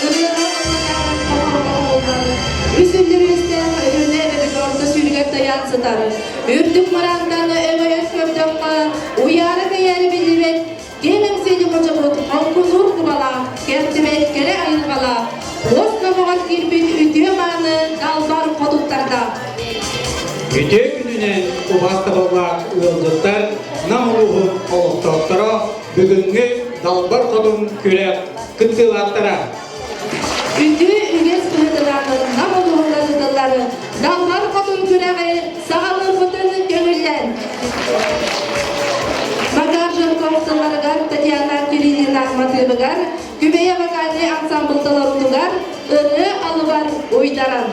Ырыаҕа ыллатааран хоһооҥҥо уһуллар. Үс үллүрүөстээх Өлүөнэ эбэбит орто сүүрүгэр тайаан сытар. Үрдүк мыраантан өҥөйөн көрдөххө, уйаара кэйээри биллибэт киэҥ эҥсиэли хочобут хоҥкунуур кубалаах, кэртибэт кэрэ айылҕалаах, уос номоҕор киирбит үтүө-мааны далбар хотуттардаах. Үтүө күнүнэн убаастабыллаах ыалдьыттар, Нам улууһун олохтоохторо, бүгүҥҥү Далбар Хотун күрэх кыттыылаахтара. Үтүө үгэс быһыытынан Нам улууһугар ыытыллар Далбар Хотун күрэҕи саҕалыырбытын көҥүллэн. Макар Жирков тылларыгар Татьяна Кириллина матыыбыгар Күбэйэ вокальнай ансамбл толоруутугар ырыа алыбар уйдаран.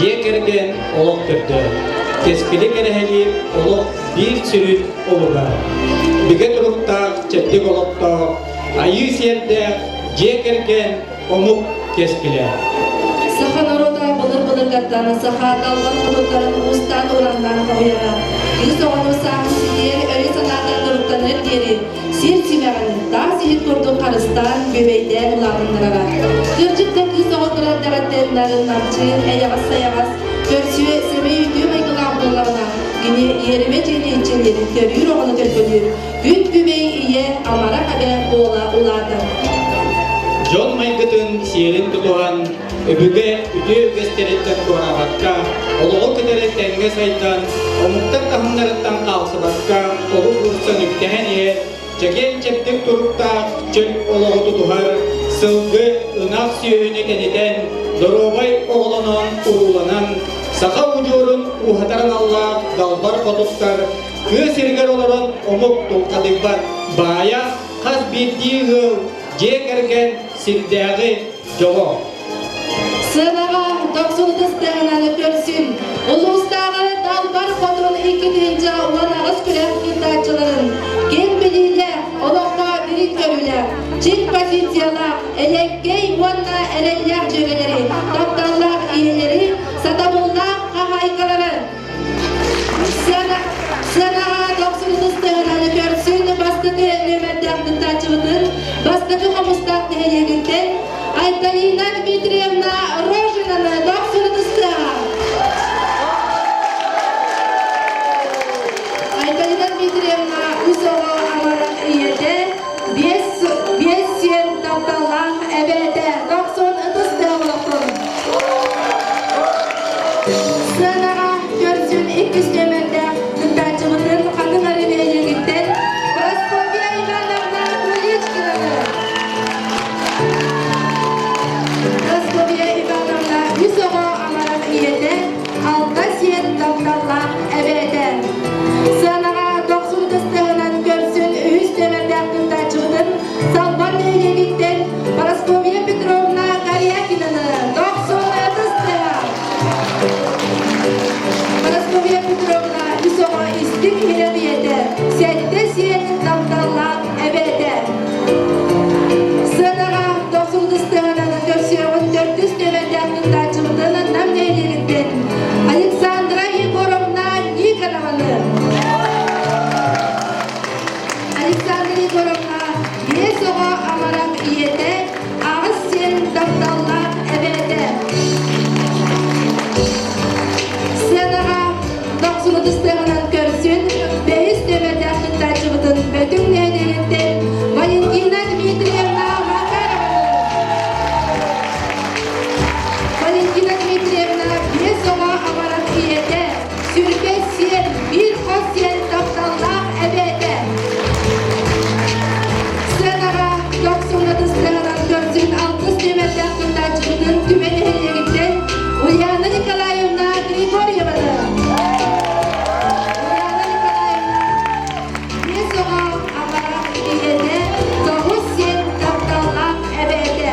Дьиэ кэргэн олох төрдө. Кэскили кэрэһэлиир олох биир сүрүн олуга. Бигэ туруктаах, чэбдик олохтоох, айыы сиэрдээх дьиэ кэргэн омук кэскилэ. Саха норуота былыр-былыргаттан саха даллар хотуттарын уустаан-ураннаан хоһуйара. Кыыс оҕону сааһын ситиэр өйө-санаата туруктаныар диэри сир симэҕин, таас иһит курдук харыстаан, бүөбэйдээн улаатыннарара. Кырдьык да кыыс оҕо кыра эрдэҕиттэн нарын-намчы, эйэҕэс-сайаҕас, көрсүө, сэмэй үтүө майгылаах буоллаҕына, кини Кини иэримэ дьиэни иччилиирин төрүүр оҕону төлкөлүүр күн күбэй ийэ амарах эбэ буола улаатар. Дьон майгытын сиэрин тутуһан, өбүгэ үтүө үгэстэриттэн туораабакка, олоҕу кытары тэҥҥэ сайдан, омуктар таһымнарыттан хаалсыбакка, олук уурсан үктэһэн иһэр чэгиэн-чэбдик туруктаах чөл олоҕу тутуһар, сылгы, ынах сүөһүнү тэнитэн, доруобай оҕолонон, урууланан, саха удьуорун ууһатар аналлаах далбар хотуттар тыа сиригэр олорон омук тулхадыйбат баайа хас биирдии ыал, дьиэ кэргэн сирдээҕи дьоло. Сыанаҕа дохсун ытыстыһынан көрсүн, улуустааҕы Далбар Хотун 2018 күрэх кыттааччыларын киэҥ билиилээх, олоххо дириҥ көрүүлээх, чиҥ позициялаах, элэккэй уонна эрэллээх дьүөгэлэри, тапталлаах ийэлэри, сатабыллаах хаһаайкалары Сыанаҕа дохсун ытыстыһынан көрсүн бастакы нүөмэрдээх кыттааччыбытын бастакы хомустаах нэһилиэгиттэн Айталина Дмитриевна Рожинаны дохсун ытыстыаҕа. Айталина Дмитриевна үс оҕо амарах ийэтэ, биэс сиэн тапталлаах эбээтэ дохсун ытыстыа олохтун. Сыанаҕа көрсүн иккис нүөмэрдээх кыттааччыбытын Хатыҥ Арыы нэһилиэгиттэн Прасковья Ивановна Куличкинаны. Прасковья Ивановна үс оҕо амарах ийэтэ, алта сиэн тапталлаах эбээтэ. Сыанаҕа дохсун ытыстыһынан көрсүн үһүс нүөмэрдээх кыттааччыбытын Салбан нэһилиэгиттэн Парасковья Петровна Корякинаны дохсун ытыстыһа. Парасковья Петровна үс оҕо истиҥ иһирэх ийэтэ, сэттэ сиэн тапталлаах эбээтэ. Сыанаҕа дохсун ытыстыһынан көрсүөҕүн төрдүс нүөмэрдээх кыттааччыбытын Нам нэһилиэгиттэн Александра Егоровна Никонованы. Александра Егоровна биэс оҕо амарах ийэтэ, аҕыс сиэн тапталлаах эбээтэ. Сценаҕа дохсун ытыстыаҕынан көрсүн, бэһис нүөмэрдээх кыттааччыбытын Бөтүҥ нэһилиэгиттэн Валентина Дмитриевна Макарованы. Валентина Дмитриевна биэс оҕо амарах ийэтэ, сүргэ сиэн, биир хос сиэн тапталлаах эбээтэ. Сценаҕа дохсун ытыстыһынан көрсүн алтыс нүөмэрдээх кыттааччыбытын Түмэн нэһилиэгиттэн Ульяна Николаевна Григорьеваны. Ульяна Николаевна биэс оҕо амарах ийэтэ, тоҕус сиэн тапталлаах эбээтэ.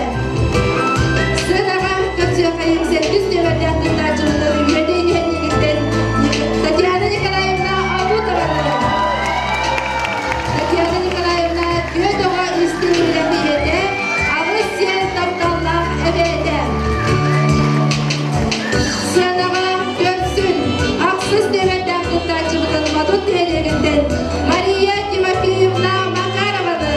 Сценаҕа көрсүөххэйим сэттис нүөмэрдээх кыттааччыбытын Үөдэй нэһилиэгиттэн Татьяна Николаевна Абутованы. Татьяна Николаевна түөрт оҕо истиҥ ийэтэ, аҕыс сиэн тапталлаах эбээтэ. Сыанаҕа көрсүн, ахсыс нүөмэрдээх кыттааччыбытын Модут нэһилиэгиттэн Мария Тимофеевна Макарованы.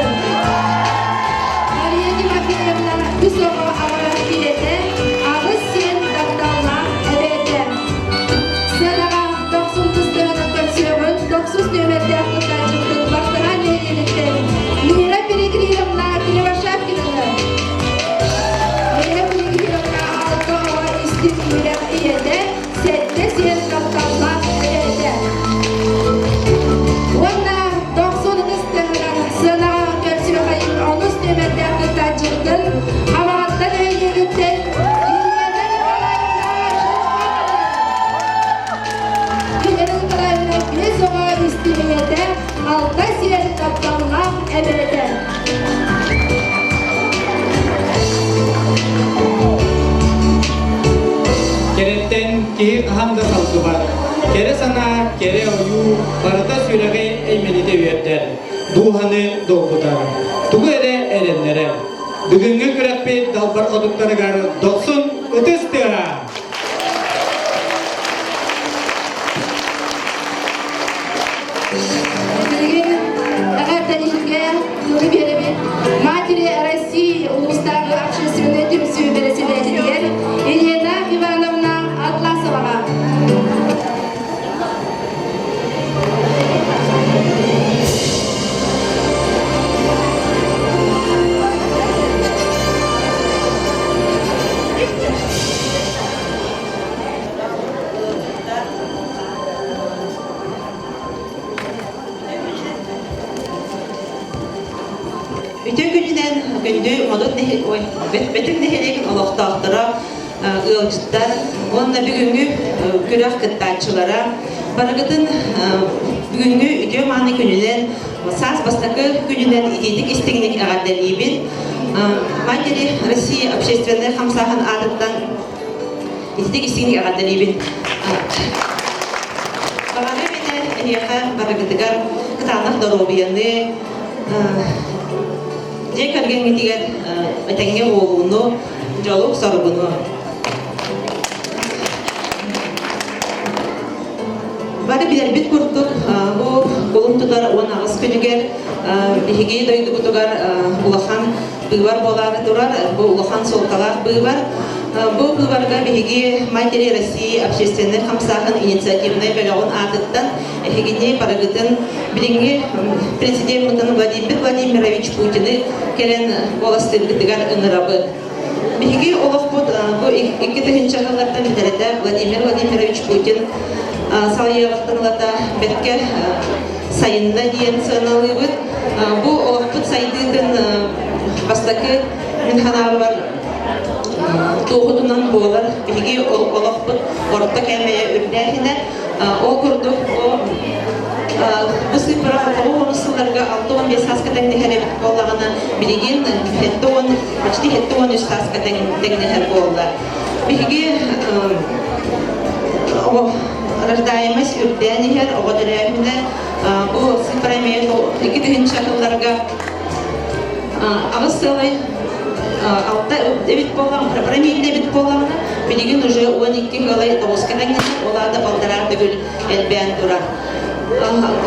Мария Тимофеевна үс оҕо амарах ийэтэ, аҕыс сиэн тапталлаах эбээтэ. Сыанаҕа дохсун тыстыһынан көрсүөҕүн дохсус нүөмэрдээх кыттааччыбытын Бартыһаан нэһилиэгиттэн Мира Перегриновна Кривошапкинаны. Мира Перегриновна алта оҕо истиҥ иһирэх ийэтэ, сэттэ сиэн тапталлаах эбээтэ. Уонна дохсун ытыс тыаһынан сыанаҕа көрсүөхайын онус нүөмэрдээх кыттааччыбытын Хамаҕаттан нэһилиэгиттэн Елена Николаевна Шелкованы. Елена Николаевна биэс оҕо истиҥ ийэтэ, алта сиэн тапталлаах эбээтэ. Кэрэттэн киһи хаһан да салгыбат. Кэрэ санаа, кэрэ ойуу барыта сүрэҕи эймэнитэ үөрдэр, дууһаны долгутар, тугу эрэ эрэннэрэр. Бүгүҥҥү күрэхпит далбар хотуттарыгар дохсун ытыс тыаһа! Билигин эҕэрдэлииргэ тылы биэрэбит Матери России улуустааҕы общественнай түмсүү бэрэссэдээтэлигэр Елена Ивановна Атласоваҕа. күнүнэн күндү Модут Бөтүҥ нэһилиэгин олохтоохторо, ыалдьыттар уонна бүгүҥҥү күрэх кыттааччылара барыгытын бүгүҥҥү үтүө мааны күнүнэн саас бастакы күнүнэн итиитик истиҥник эҕэрдэлиибин. Матери России общественнай хамсааһын аатыттан итиитик истиҥник эҕэрдэлиибин. Баҕарыам этэ эһиэхэ барыгытыгар кытаанах доруобуйаны, дьиэ кэргэҥҥитигэр этэҥҥэ буолууну, дьолу-соргуну. Бары билэрбит курдук, бу кулун тутар 18 күнүгэр биһиги дойдубутугар улахан быыбар буолаары турар, бу улахан суолталаах быыбар. Бу быыбарга биһиги Матери России общественнай хамсааһын инициативнай бөлөҕүн аатыттан эһигини барыгытын билиҥҥи президеммытын Владимир Владимирович Путины кэлэн куоластыыргытыгар ыҥырабыт. Биһиги олохпут бу 2000 сыллартан бүтэрэтэ Владимир Владимирович Путин салайыаҕыттан ылата бэркэ сайынна диэн сыаналыыбыт. Бу олохпут сайдыытын бастакы мин санаабар туоһутунан буолар биһиги олохпут орто кээмэйэ үрдээһинэ. Ол курдук бу сыыппара 90 сылларга 65 сааска тэҥнэһэр эбит буоллаҕына, билигин 70, почти 73 сааска тэҥнэһэр буолла. Биһиги рождаемость үрдээн иһэр, оҕо төрөөһүнэ бу сыыппара эмиэ 2000 сылларга аҕыс сыалай алта эбит буоллаҕына, промилле эбит буоллаҕына, билигин уже 12 ыалай тоҕуска тэҥнэһэр, ол аата балтараа төгүл элбээн турар.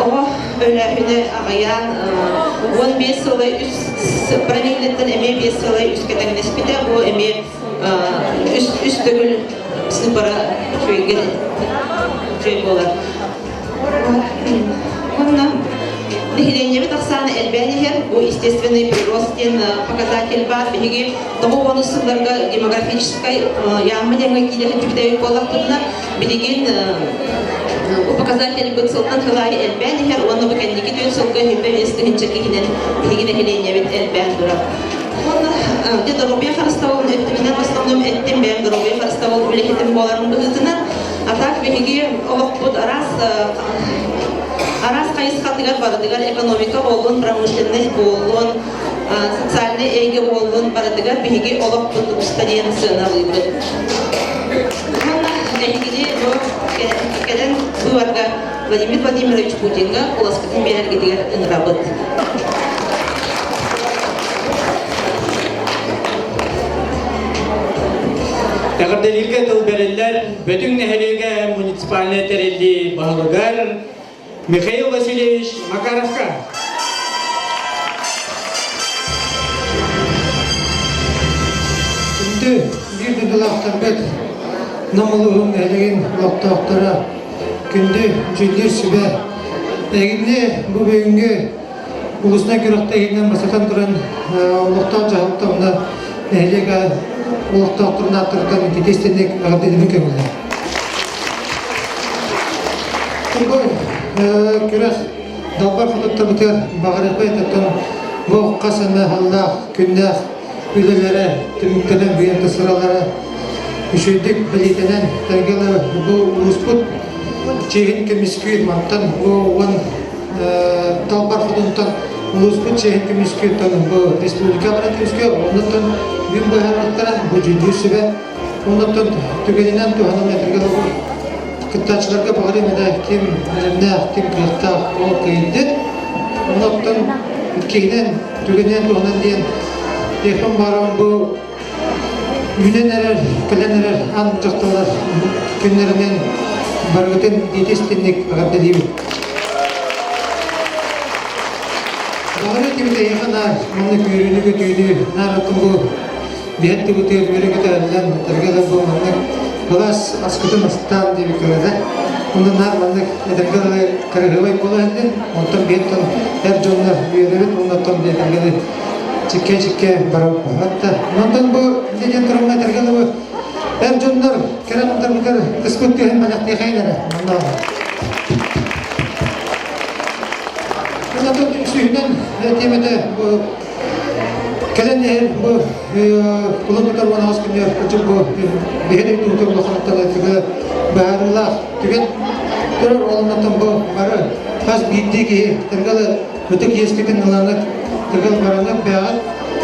Оҕо өлөөһүнэ аҕыйаан 15 сылай үс промиллеттэн эмиэ 5 сылай үскэ тэҥнэспитэ, бу эмиэ үс төгүл сыыппара үчүгэйгэ үчүгэй буолар. Уонна нэһилиэнньэбит ахсаана элбээн иһэр. Бу естественный прирост диэн показатель баар. Биһиги тоҕус сылларга демографическай яамма диэҥҥэ киирэ сылдьыбыт буоллахпытына, билигин бу показательбыт сылтан сыл аайы элбээн иһэр уонна бу кэнники түөрт сылга 25 тыһыынча киһинэн биһиги нэһилиэнньэбит элбээн турар. Уонна дьэ доруобуйа харыстабылын өттүбүнэн основном эттим бэйэм доруобуйа харыстабыл үлэһитим буоларым быһыытынан. А так биһиги олохпут араас араас хайысхатыгар барытыгар экономика буоллун, промышленность буоллун, социальнай эйгэ буоллун барытыгар биһиги олохпут тубуста диэн сыаналыыбыт. Уонна эһигини бу кэлэн быыбарга Владимир Владимирович Путиҥҥа куоласкытын биэрэргитигэр ыҥырабыт. Эҕэрдэлииргэ тыл бэриллэр Бөтүҥ нэһилиэгэ муниципальнай тэриллии баһылыгар Михаил Васильевич Макаровка. Күндү биир дойдулаахтарбыт, Нам улууһун нэһилиэгин олохтоохторо, күндү дьүүллүүр сүбэ, эһигини бу бүгүҥҥү улуснай күрэхтэһиинэн бастатан туран олохтоох дьаһалта уонна нэһилиэк олохтоохторун ааттарыттан итити истинник эҕэрдэлиибин көҥүллээх. Бу күрэх далбар хотуттарбытыгар баҕарыахпай оттон бу хас эмэ сыллаах күннээх үлэлэрэ түмүктэнэн быйанта сыралара үчүгэйдик бэлиэтэнэн тэргэл бу улууспут чиэһин көмүскүүр мантан бу уон Талбар хотунтан улууспут чиэһин көмүскүүр бу республика баран көмүскүүр оннуттан бүн быһаарбыттара бу дьүүллүүр сүбэ оннуттан түгэнинэн туһанан этэргэ кыттааччыларга баҕарыам этэ ким бэлэмнээх ким кыахтаах ол кыайдын оннуттан иккиһинэн түгэнинэн туһанан диэн диэхпин баарым бу үүнэн эрэр кэлэн эрэр аан дьахталлар күннэринэн барыгытын итистинник эҕэрдэлиибит Баҕары этибит эйиэхэ наар маннык үөрүүнү-көтүүнү наар оттон бу биһэн тыбытыар үөрэ-көтөөллөн этэргэ да бу маннык кылаас аскытын астаан диэбит көрөдө. Онно наар маннык этэргэ дылы кырыһыбай буола иһэллэр. Онтон биһиттэн эр дьоннор үөрэбит, оннуттан этэргэ дылы чиккэ-чиккэ барабыт. Онтон бу диэн турумна этэргэ дылы эр дьоннор кэрэ мундарбытыгар кыспыт түһэн бэлэхтиэхэйин эрэ. Онно Онтон үсүһүнэн этиэм этэ бу Кэлэн иһэр бу кулун тутар 18 күнүгэр кырдьык бу биһиги дойдубутугар улаханаттан этигэ быһаарыылаах түгэн турар. Олоннотон бу бары хас биирдии киһи тыргалы ытык иэскитин ыланыт, тыргал бараныт бэҕэт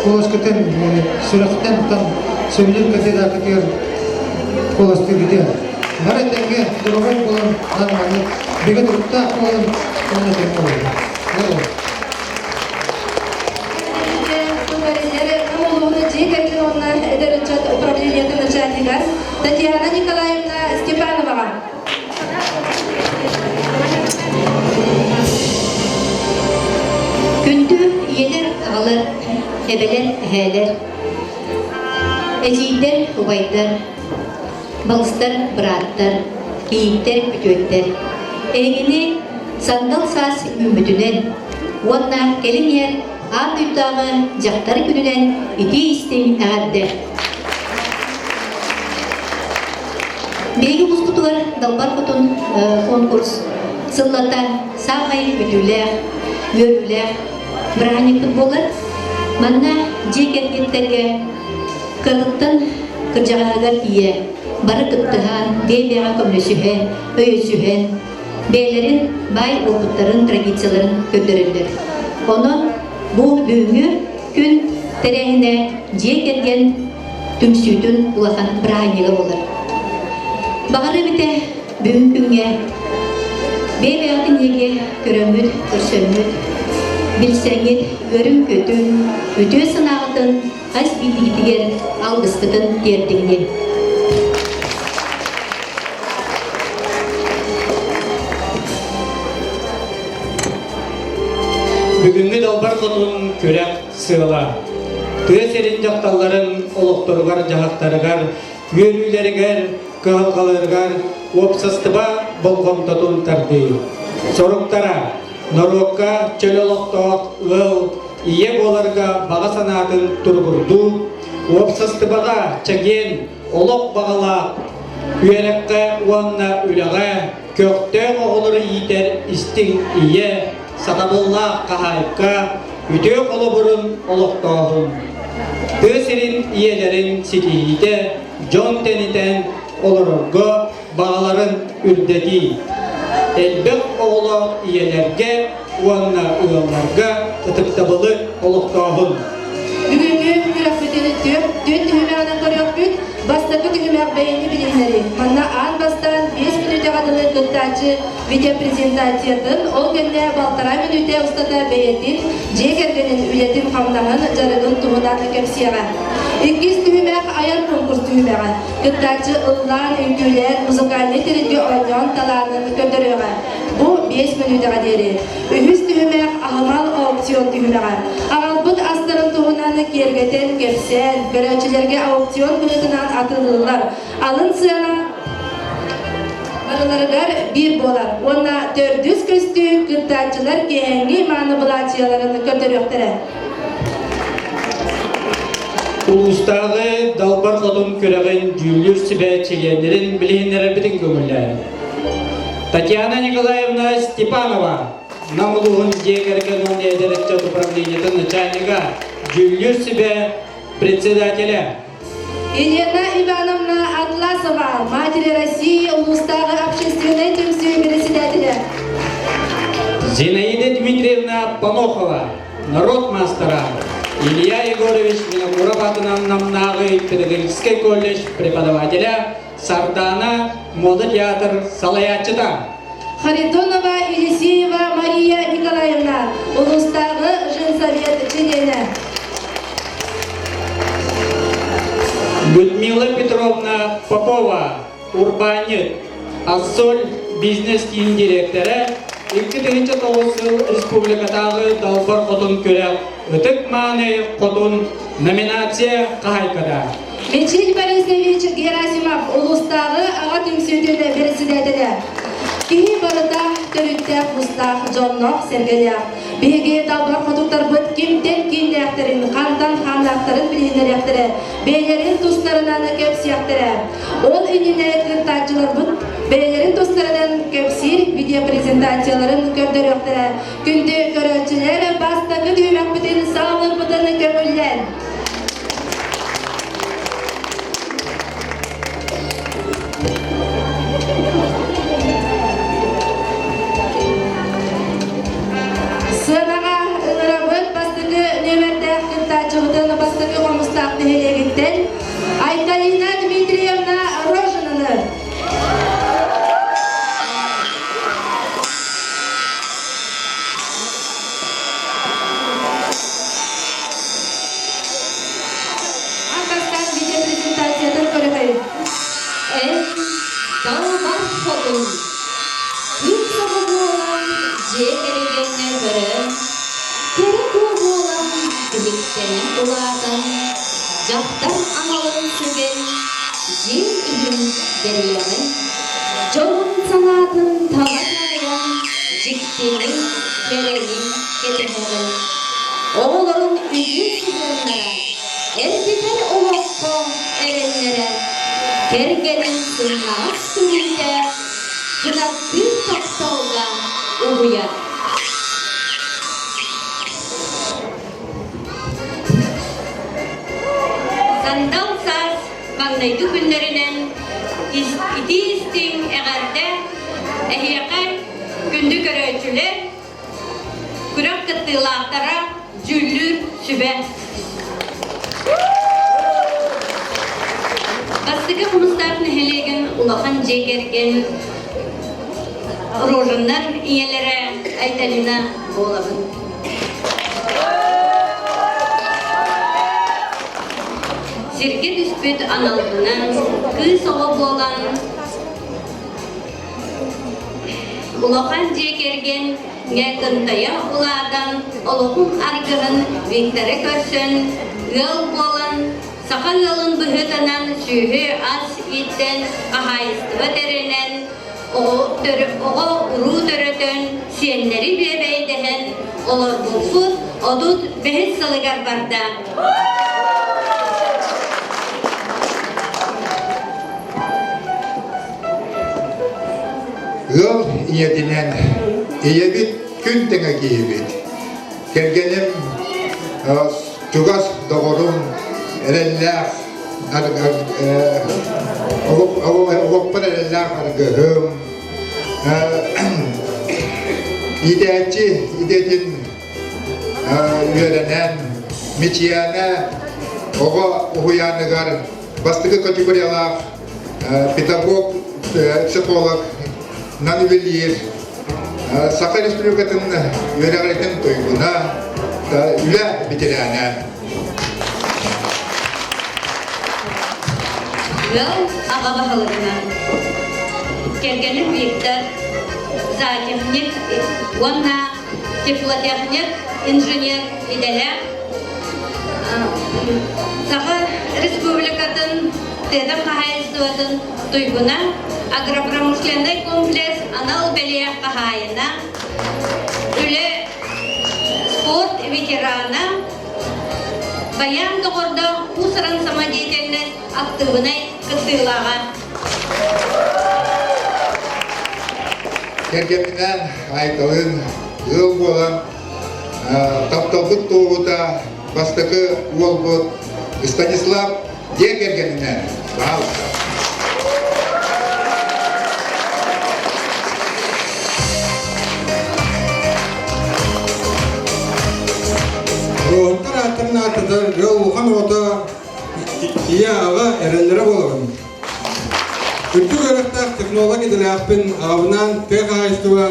куоласкытын сүрэхтэн тан сөбүлүүр кандидакытыгар куоластыыргытыгар. Бары тэҥҥэ доруобай буолан, нормальный, бигэ туруктаах буолан, онно тэҥҥэ олорор. Дьиэ кэргэн уонна эдэр ыччат управлениетын начальнигар Татьяна Николаевна Степановаҕа. Күндү ийэлэр, аҕалар, эбэлэр, эһээлэр, эдьиийдэр, убайдар, балыстар, бырааттар, кийииттэр, күтүөттэр, эһигини сандал саас үүммүтүнэн уонна кэлин иһэр аан дойдутааҕы дьахтар күнүнэн итии-истиҥ эҕэрдэ! Биһиги улууспутугар Далбар Хотун конкурс сыллата саамай үтүөлээх, үөрүүлээх бырааһынньыкпыт буолар. Манна дьиэ кэргэттэргэ кыратыттан кырдьаҕаһыгар тиийэ бары кыттыһан, бэйэ-бэйэҕэ көмөлөсүһэн, өйөсүһэн, бэйэлэрин баай уопуттарын, традицияларын көрдөрөллөр. Онон бу бүгүҥҥү күн тэрээһинэ дьиэ кэргэн түмсүүтүн улахан бырааһынньыга буолар. Баҕар эбитэ бүгүн күҥҥэ бэйэ-бэйэҕитин эһиги көрөммүт, көрсөммүт, билсэҥҥит, үөрүҥ-көтүҥ, үтүө санааҕытын хас биирдиигитигэр алгыскытын тиэрдиҥҥит. Бүгүҥҥү Далбар Хотун күрэх сыала. Тыа сирин дьахталларын олохторугар-дьаһахтарыгар, үөрүүлэригэр, кыһалҕаларыгар уопсастыба болҕомтотун тардыы. Соруктара норуокка чөл олохтоох ыал ийэ буоларга баҕа санаатын туругурдуу, уопсастыбаҕа чэгиэн олох баҕалаах үөрэххэ уонна үлэҕэ көхтөөх оҕолору иитэр истиҥ ийэ, сатабыллаах хаһаайка, үтүө холобурун олохтооһун. Тыа сирин ийэлэрин ситиһиитэ дьон тэнитэн олорорго баҕаларын үрдэтии. Элбэх оҕолоох ийэлэргэ уонна ыалларга ытыктабылы олохтооһун. Бүгүҥҥү күрэхпитин түөрт түһүмэҕинэн көрүөхпүт. Бастакы түһүмэх бэйэни билиһиннэрии. Манна аан бастаан 5 мүнүүтэҕэ дылы кыттааччы видеопрезентациятын, ол кэннэ балтараа мүнүүтэ устата бэйэтин, дьиэ кэргэнин үлэтин-хамнаһын, дьарыгын туһунан кэпсиэҕэ. Иккис түһүмэх айар конкурс түһүмэҕэ. Кыттааччы ыллаан, үҥкүүлээн, музыкальнай тэрилгэ оонньоон талаанын көрдөрүөҕэ. Бу 5 мүнүүтэҕэ диэри. Үһүс түһүмэх аһымал аукцион түһүмэҕэ. Аҕалбыт астарын туһунан киэргэтэн, кэпсээн, көрөөччүлэргэ аукцион быһыытынан атыылыыллар. Алын сыана барыларыгар биир буолар уонна төрдүс көстүү кыттааччылар киэһэҥҥи мааны былаачыйаларын көрдөрүөхтэрэ. Улуустааҕы Далбар Хотун күрэҕин дьүүллүүр сүбэ чилиэннэрин билиһиннэрэрбитин көҥүллээн. Татьяна Николаевна Степанова, Нам улууһун дьиэ кэргэн уонна эдэр ыччат управлениетын начальнига, дьүүллүүр сүбэ председателэ. Елена Ивановна Атласова, Матери России улуустааҕы общественнай түмсүү председателэ. Зинаида Дмитриевна Панохова, народ мастера, Илья Егорович Винокуров аатынан Намнааҕы педагогическай колледж преподавателя, Сардаана мода театр салайааччыта. Харитонова Елисеева Мария Николаевна, улуустааҕы женсовет чилиэнэ. Людмила Петровна Попова, урбаанньыт, Ассоль бизнес-киин директора, 2009 сыл республикатааҕы Далбар Хотун күрэх Ытык Мааны Хотун номинация хаһайката. Мичил Борисович Герасимов улуустааҕы аҕа түмсүүтүн бэрэссэдээтэлэ. Киһи барыта төрүттээх мустаах, дьонноох-сэргэлээх. Биһиги далбар хотуттарбыт кимтэн кииннээхтэрин, хантан хааннаахтарын билиһиннэриэхтэрэ, бэйэлэрин тустарынан кэпсиэхтэрэ. Ол иннинэ кыттааччыларбыт бэйэлэрин тустарынан кэпсиир видеопрезентацияларын көрдөрүөхтэрэ. Күндү көрөөччүлэр, бастакы түһүмэхпитин саҕалыырбытын көҥүллээн! Сыанаҕа ыҥырабыт бастакы нүөмэрдээх кыттааччыбытын бастакы хомустаах нэһилиэгиттэн Айталина Дмитриевна Рожинаны. Бастаан видеопрезентациятын көрөһөйүн. Эн далбар хотун, күн оҕо буолан дьиэ кэргэҥҥэ көрөн, кэрэ куо буолан биһиктэнэн улаатан, дьахтар аналын сүгэн, дьиэ иһин бэрийэҕин, дьолун санаатын таба таайан, дьиктини, кэрэни кэтэһэҕин. Оҕолорун үтүө сыһыаннара, эргитэр олоххо эрэннэрэ, кэргэнин сымнаҕас сүрүтэ, кынаттыыр тапталга угуйар. Сандал саас маҥнайгы күннэринэн итии-истиҥ эҕэрдэ эһиэхэ күндү көрөөччүлэр, күрэх кыттыылаахтара, дьүүллүүр сүбэ. Бастакы Хомустаах нэһилиэгин улахан дьиэ кэргэн Рожиннар ийэлэрэ Айталина буолабын. Сиргэ түспүт аналбынан кыыс оҕо буолан улахан дьиэ кэргэҥҥэ кынтайа улаатан, олоҕум аргыһын Викторы көрсөн, ыал буолан, саха ыалын быһыытынан сүөһү-ас ииттэн, хаһаайыстыба тэринэн, оҕо уруу төрөтөн, сиэннэри бүөбэйдэһэн олорбуппут 35 сылыгар барда. Ыал ийэтинэн ийэбит күн тэҥэ киһибит. Кэргэним чугас доҕорум эрэллээх олохпор эрэллээх аргыһым иитээччи идэтин үөрэнэн Мичийээнэ оҕо уһуйааныгар бастакы категориялаах педагог, психолог нан үлэлиир Саха Республикатын үөрэҕиритин туйгуна, үлэ ветерана. Ыал аҕа баһылыгынан кэргэним Виктор зоотехник уонна теплотехник инженер идэлээх Саха Республикатын тыатын хаһаайыстыбатын туйгуна, агропромышленнай комплекс анал бэлиэ хаһаайына, үлэ спорт ветерана, Баян доҕордоох уус-уран самодеятельность актыыбынай кыттыылааҕа. Кэргэмминээн Айталыын ыал буолан тапталбыт туоһута бастакы уолбут Станислав дьиэ кэргэнинэн пожалуйста. Роһуттар ааттарын ааттатар ыал улахан оҕото ийэ аҕа эрэллэрэ буолабын. Үрдүк үөрэхтээх технолог идэлээхпин, аҕабынаан тыа хаһаайыстыба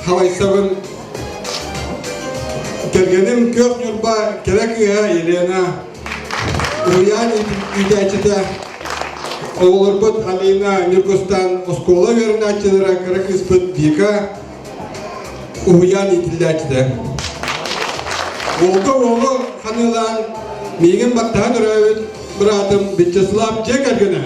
халайсабын. Кэргэним Күөх Ньурба кэрэ кыыһа Елена уһуйаан иитээччитэ, оҕолорбут Алина, Ньургустан оскуола үөрэнээччилэрэ, кыра кыыспыт Вика уһуйаан иитиллээччитэ. Уолга уолу ханыылаан миигин баттаһан өрөөбүт быраатым Вячеслав дьиэ кэргэнэ.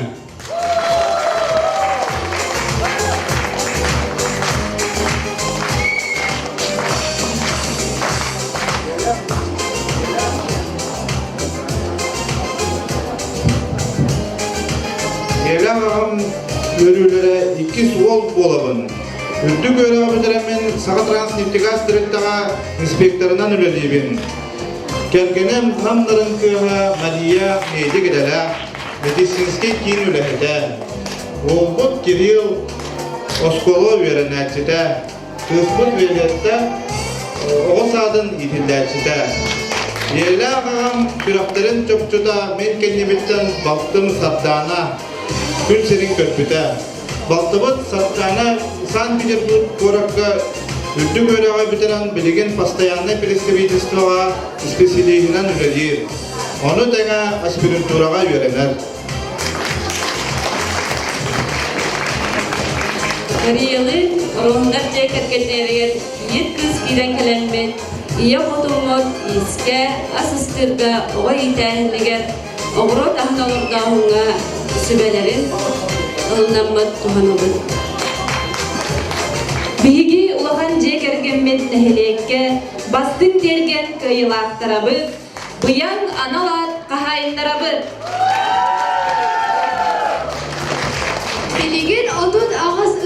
Ийэлээх аҕам үөрүүлэрэ иккис уол буолабын. Үрдүк үөрэҕи бүтэрэммин Сахатранснефтегаз тэрилтэҕэ инспекторынан үлэлиибин. Кэргэним Нам нарын кыыһа Мария медик идэлээх, медицинскэй киин үлэһитэ. Уолбут Кирилл оскуола үөрэнээччитэ. Кыыспыт Виолетта оҕо саадын иитиллээччитэ. Ийэлээх аҕам сүрэхтэрин чопчута мин кэннибиттэн балтым Сардаана күн сирин көрбүтэ. Балтыбыт Сардаана Санкт-Петербург куоракка үрдүк үөрэҕи бүтэрэн билигин постояннай представительствоҕа исписэлииһинэн үлэлиир. Ону тэҥэ аспирантураҕа үөрэнэр. Мариялыын Оруоһуннар дьиэ кэргэннэригэр биир кыыс киирэн кэлэммит, ийэ хотуммут иискэ, ас астыырга, оҕо иитээһинигэр, оҕуруот аһын олордооһуҥҥа сүбэлэрин ылынаммыт туһанабыт. Биһиги улахан дьиэ кэргэммит нэһилиэккэ бастыҥ тиэргэн кыайыылаахтарабыт, Быйаҥ анал аат хаһаайыннарабыт. Билигин 38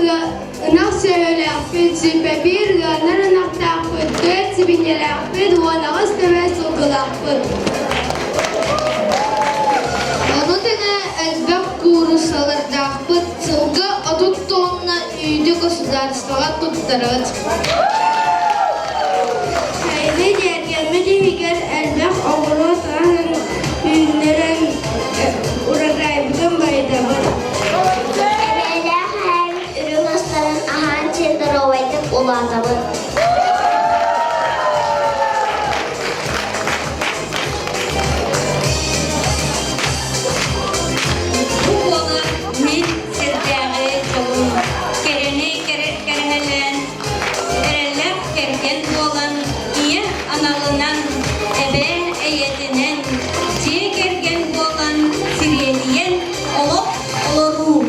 ынах сүөһүлээхпит, 21 ыанар ынахтаахпыт, 4 сибинньэлээхпит, 18 төбө сылгылаахпыт. Ону тэҥэ элбэх кууруссалардаахпыт, сылга 30 тонна үүтү государствоҕа туттарабыт. Сайыны тиэргэммит иһигэр элбэх оҕуруот аһын үүннэрэн урожайбытын байытабыт. Эбээлээх эһээбит үрүҥ астарын аһаан сиэн доруобайдык улаатабыт. Бу буолар мин сирдээҕи дьолум, кэрэни кэрэһэлээн, эрэллээх кэргэн буолан, ийэ аналынан, эбээ эйэтинэн, дьиэ кэргэн буолан, сириэдийэн олох олоруу.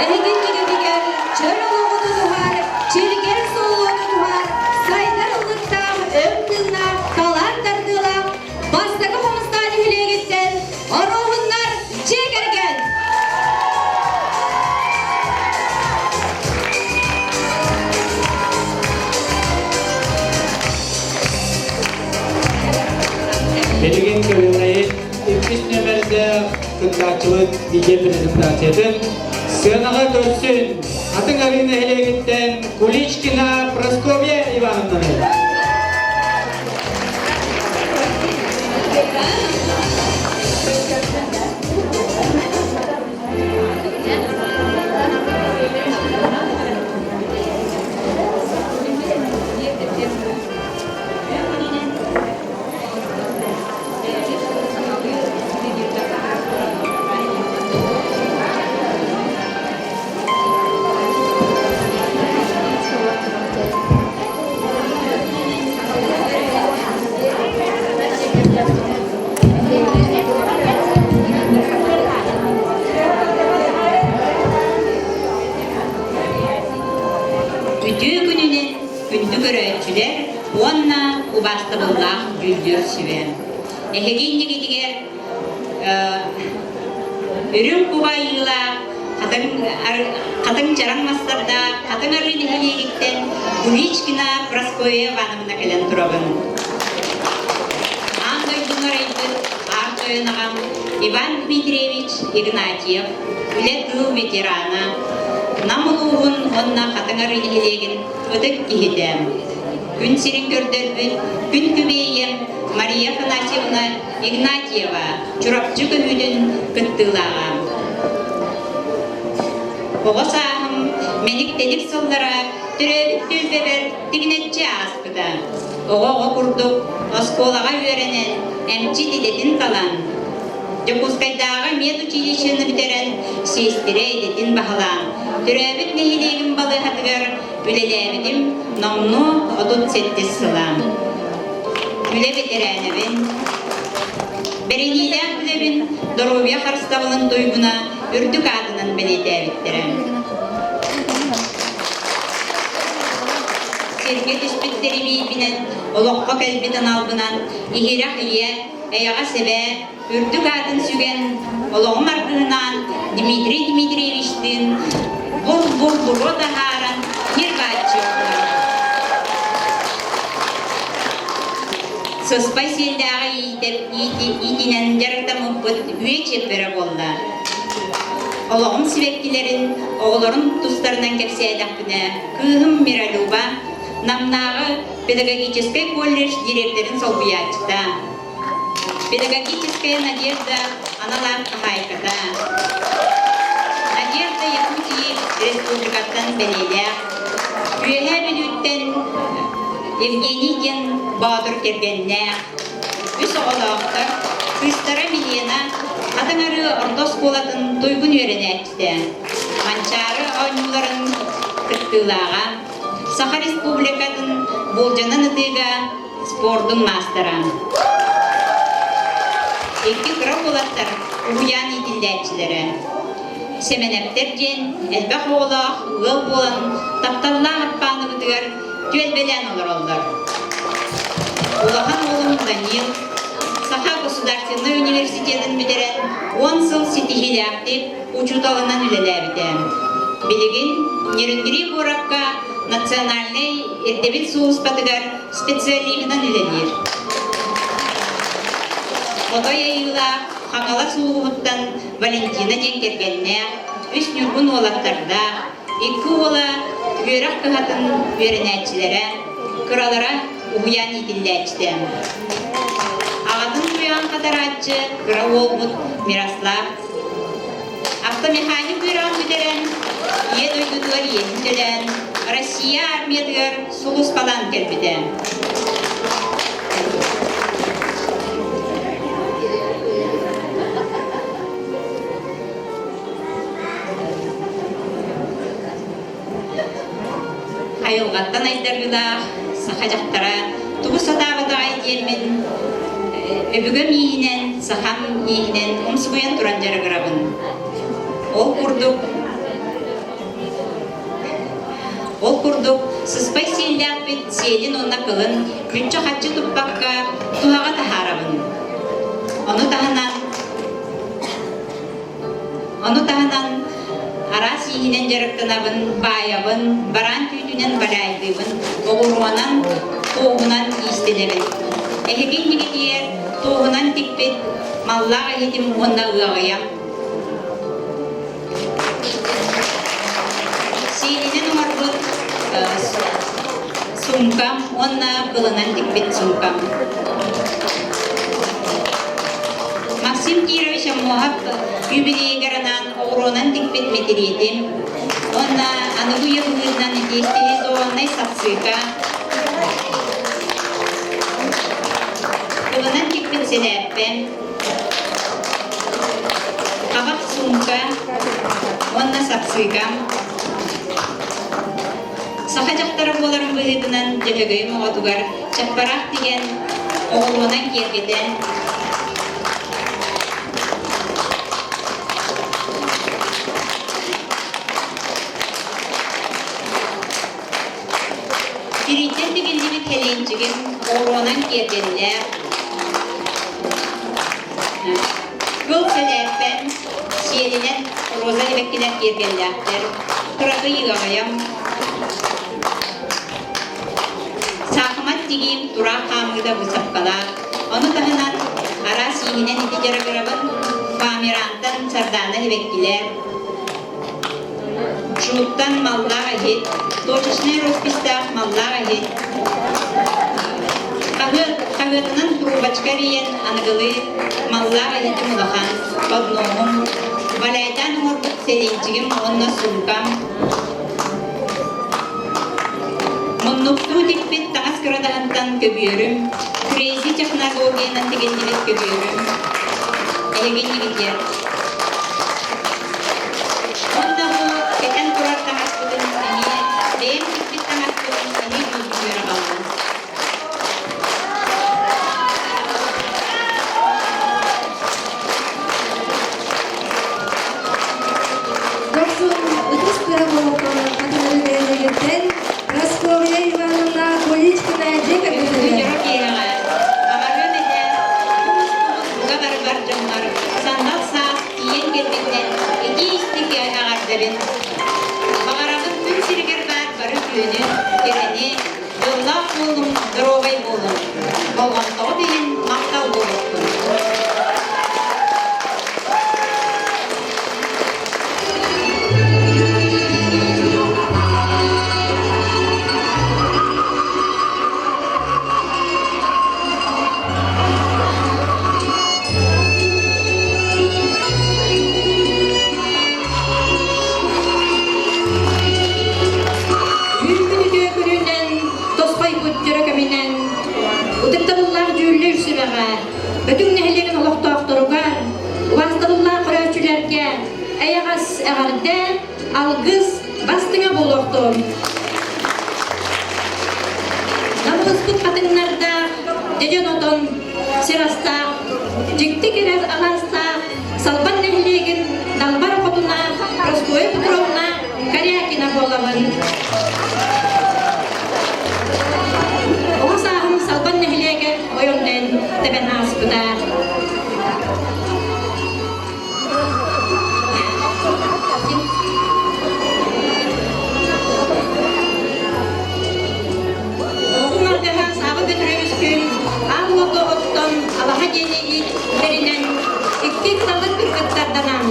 Эһиги иннигитигэр чөл олоҕу тутуһар, чиргэл суолу тутуһар, сайдар ыллыктаах, өр тыыннаах, талаан тардыылаах Бастакы Хомустаах нэһилиэгиттэн Оруоһуннар дьиэ кэргэн! Билигин күрэҕи иккис нүөмэрдээх кыттааччыбыт видео презентациятын сыанаҕа көрсүн Хатыҥ Арыы нэһилиэгиттэн Куличкина Прасковья Ивановнаны. Үтүө күнүнэн күндү көрөөччүлэр уонна убаастабыллаах дьүүллүүр сүбэ. Эһиги иннигитигэр Үрүҥ кубайыылаах хатыҥ чараҥ мастардаах Хатыҥ Арыы нэһилиэгиттэн Куличкина Прасковья Ивановна кэлэн турабын. Аан дойдуну арыйбыт аар тойон аҕам Иван Дмитриевич Игнатьев, үлэ тыыл ветерана, Нам улууһун уонна Хатыҥ Арыы нэһилиэгин ытык киһитэ. Күн сирин көрдөрбүт күн күбэйиэм Мария Афанасьевна Игнатьева Чурапчы көһүүтүн кыттыылааҕа. Оҕо сааһым мэник-тэник сыллара төрөөбүт түөлбэбэр тигинэччи ааспыта. Оҕо-оҕо курдук оскуолаҕа үөрэнэн, эмчит идэтин талан, Дьокуускайдааҕы медучилищены бүтэрэн, сиэстэрэ идэтин баһылаан, төрөөбүт нэһилиэгим балыыһатыгар үлэлээбитим номнуо 37 сыла. Үлэ бэтэрээнэбин, бэриниилээх үлэбин доруобуйа харыстабылын туйгуна үрдүк аатынан бэлиэтээбиттэрэ. Сиргэ түспүттэри биирбинэн, олоххо кэлбит аналбынан иһирэх ийэ, эйэҕэс эбээ, үрдүк аатын сүгэн, олоҕум аргыһынаан Дмитрий Дмитриевичтыын бур-бур буруо таһааран ньир-бааччы Сыспай сиэллээҕи иитинэн дьарыктаммыппыт үө чиэппэрэ буолла. Олоҕум сибэккилэрин, оҕолорун тустарынан кэпсээтэхпинэ, кыыһым Миралюба Намнааҕы педагогическай колледж дириэктэрин солбуйааччыта, Педагогическая надежда анал аат хаһаайката, Надежда Якутии республикаттан бэлиэлээх, Үөһээ Бүлүүттэн Евгений диэн боотур кэргэннээх, үс оҕолоохтор, кыыстара Милена Хатыҥ Арыы орто оскуолатын туйгун үөрэнээччитэ, Манчаары оонньууларын кыттыылааҕа, Саха Республикатын буулдьанан ытыыга спордун маастара. Икки кыра уолаттар уһуйаан иитиллээччилэрэ. Сэмэнэптэр диэн элбэх оҕолоох ыал буолан тапталлаах Аппааныбытыгар түөлбэлээн олороллор. Улахан уолум Данил Саха государственнай университетын бүтэрэн 10 сыл ситиһиилээхтик учууталынан үлэлээбитэ. Билигин Нерюнгри куоракка национальнай ирдэбил сулууспатыгар специалиһынан үлэлиир. Хотой айыылаах Хаҥалас улууһуттан Валентина диэн кэргэннээх, үс ньургун уолаттардаах, икки уола үөрэх кыһатын үөрэнээччилэрэ, кыралара уһуйаан иитиллээччитэ. Аҕатын туйаҕын хатарааччы кыра уолбут Мирослав Автомеханик үөрэҕин бүтэрэн, Ийэ дойдутугар иэһин төлөөн, Россия армиятыгар сулууспалаан кэлбитэ. Айылҕаттан айдарыылаах саха дьахтара тугу сатаабатаҕай диэммин өбүгэм ииһинэн, сахам ииһинэн умсугуйан туран дьарыгырабын. Ол курдук Ол курдук, сыспай сиэллээхпит сиэлин уонна кылын мүччү-хаччы туппакка туһаҕа таһаарабын. Ону таһынан Ону таһынан араас ииһинэн дьарыктанабын, баайабын, бараан түүтүнэн балаайдыыбын, оҕуруонан, туоһунан иистэнэбин. Эһиги иннигитигэр туоһунан тикпит маллаах иһитим уонна ыаҕайам. Сиэлинэн оҥорбут суумкам уонна кылынан тикпит суумкам. Максим Кирович Аммоһов юбилейыгар анаан оҕуруонан тикпит мэтириэтим уонна аныгы үйэ быһыытынан стилизованнай сапсыыка, кылынан тикпит сэлээппэм, хабах суумка уонна сапсыыкам. Саха дьахтара буоларын быһыытынан Дьөһөгөйүм оҕотугар чаппараах тигэн, оҕуруонан киэргэтэн, Тирииттэн тигиллибит кэлиинчигин оҕуруонан киэргэллээх, кыл сэлээппэн, сиэлинэн роза эбэккилэр киэргэллээхтэр, кыракый ыаҕайам, саахымат тигиим тураах хаамыыта быысапкалаах, ону таһынан араас ииһинэн ити дьарыгырабын, фоамирантан сардаана эбэккилэр, Жууттан маллаах иһит, точечнай росписьтаах маллаах иһит, хаһыатынан трубочка эрийэн аныгылыы маллаах иһитим улахан, подноһум, валяйдаан оҥорбут сэлиинчигим уонна суумкам, муннуктуу тикпит таҥас кырадаһынтан көбүөрүм, крейзи технологиянан тигиллибит көбүөрүм, эһиги иннигитигэр Уонна бу кэтэн турар таҥаспытын эмиэ бэйэм тикпит таҥаспытын эмиэ дьүүллүүр аҕаллым. Дохсун ытыс тыаһа буолуохтаах хатылары бэйэлэригиттэн Прасковья Ивановна Куличкина дьиэ кэргэнигэр. Дьоро киэһэҕэ баҕарыам этэ, бу мустубут бука бары бар дьоммутугар. Куруутун доруобай буолуҥ, болҕомтоҕут иһин махтал буолуохтун. Үүммүт үтүө күнүнэн, тосхойбут дьоро кэминэн, ытыктабыллаах дьүүллүүр сүбэҕэ, Бөтүҥ нэһилиэгин олохтоохторугар, убаастабыллаах көрөөччүлэргэ эйэҕэс эҕэрдэ, алгыс бастыҥа буолуохтун! Намыһыспыт хатыҥнардаах, дьэдьэн отон сир астаах, дьикти кэрэ алаастаах Салбан нэһилиэгин Далбар хотуна Прасковья Петровна Корякина буолабын. Оҕо сааһым Салбан нэһилиэгэр ойон тэбэн ааспыта. Оҕум аргаһа Сааба Петрович күн аал уоту оттон алаһа диэни ииттэринэн икки талык кыргыттарданан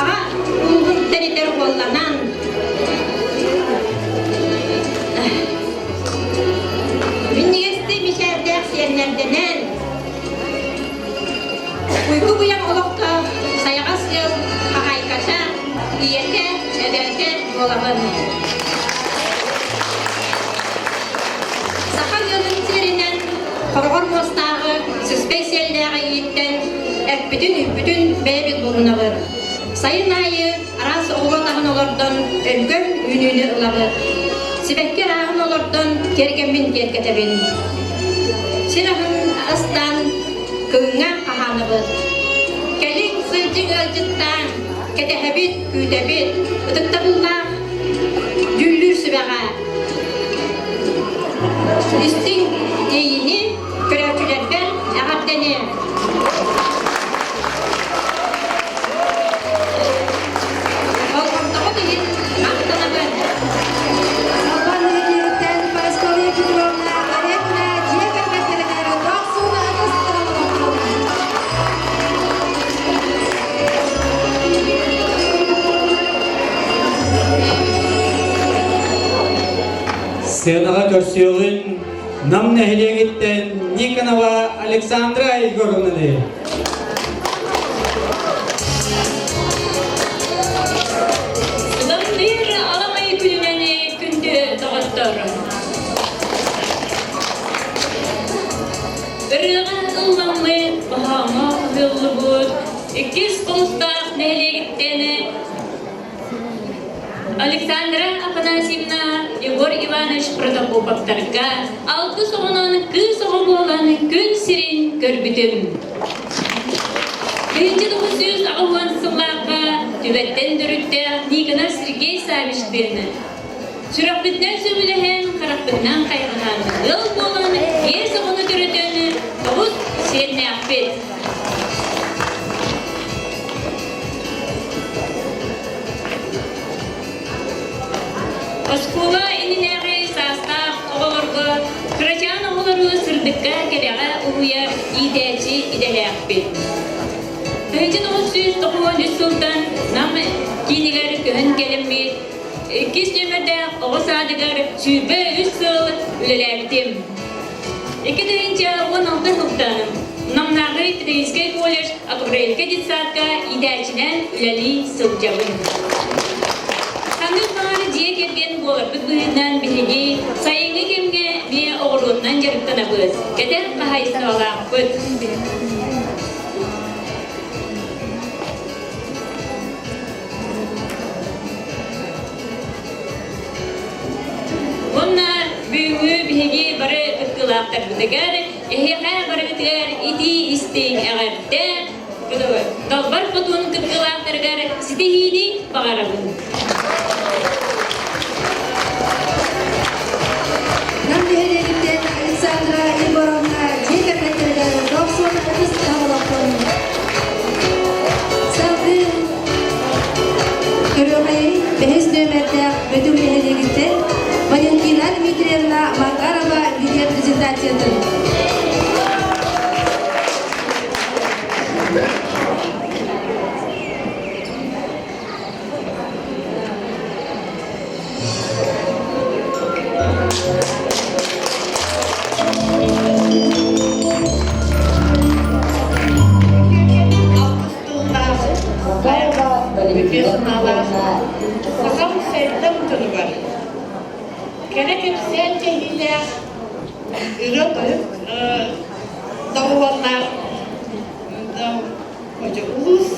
аҕа ууһун тэритэр уолланан минньигэстии мичээрдээх сиэннэрдэнэн Уйгу быйаҥ олохтоох сайаҕас ыал хаһаайката, ийэтэ, эбээтэ буолабын. Саха ыалын сиэринэн хороҕор муостааҕы сыспай сиэллээҕи ииттэн эппитин-үүппүтүн бэйэбит булунабыт. Сайын аайы араас оҕуруот аһын олордон өлгөм үүнүүнү ылабыт. Сибэкки арааһын олордон киэргэммин киэргэтэбин. Сир аһын астаан кыһыҥҥа хаһаанабыт. Кэлиҥ, сылдьыҥ ыалдьыттаан, кэтэһэбит, күүтэбит, ытыктабыллаах дьүүллүүр сүбэҕэ. Истиҥ иэйиини көрөөччүлэрбэр эҕэрдэни! Болҕомтоҕут иһин махтанабын! Салбан нэһилиэгиттэн Парасковья Петровна Корякина дьиэ кэргэттэригэр дохсун ытыс тыаһын Сценаҕа көрсүөҕүн Нам нэһилиэгиттэн Никонова Александра Егоровнаны. Ылымныыр аламай күнүнэн күндү доҕоттор. Ырыаҕа ылламмыт, баһааҥҥа ыһыллыбыт иккис хомустаах нэһилиэгиттэн Александра Афанасьевна Егор Иванович Протопоповтарга алтыс оҕонон кыыс оҕо буолан күн сирин көрбүтүм. 1980 сыллаахха Түбэттэн төрүттээх Никонов Сергей Савичтыын сүрэхпитинэн сөбүлэһэн, харахпытынан хайҕаһан, ыал буолан, биэс оҕону төрөтөн, тоҕус сиэннээхпит. Оскуола иннинээҕи саастаах оҕолорго кырачаан оҕолору сырдыкка, кэрэҕэ уһуйар иитээччи идэлээхпит. 1993 сылтан Нам киинигэр көһөн кэлэммит, иккис нүөмэрдээх оҕо саадыгар 23 сыл үлэлээбитим. 2016 сылтан Намнааҕы педагогическай колледж Акварелька детсадка иитээччинэн үлэлии сылдьабын. Ханнык баҕар дьиэ кэргэн буоларбыт быһыытынан биһиги сайыҥҥы кэмҥэ эмиэ оҕуруотунан дьарыктанабыт, кэтэх хаһаайыстыбалаахпыт. Уонна бүгүҥҥү биһиги бары кыттыылаахтарбытыгар, эһиэхэ барыгытыгар итии-истиҥ эҕэрдэ, Далбар Хотун кыттыылаахтарыгар ситиһиини баҕарабын. Нам нэһилиэгиттэн Александра Егоровна дьиэ кэргэттэригэр дохсун ытыс тыаһа Салгыы Көрүөхэйи бэһис нүөмэрдээх Бөтүҥ нэһилиэгиттэн Валентина Дмитриевна. Дмитриевна Макарова видеопрезентациятын. Сахам сайдам дьонугар кэрэ кэпсээн кэһиилээх ырыа-тойук доҕуһуоллаах улуус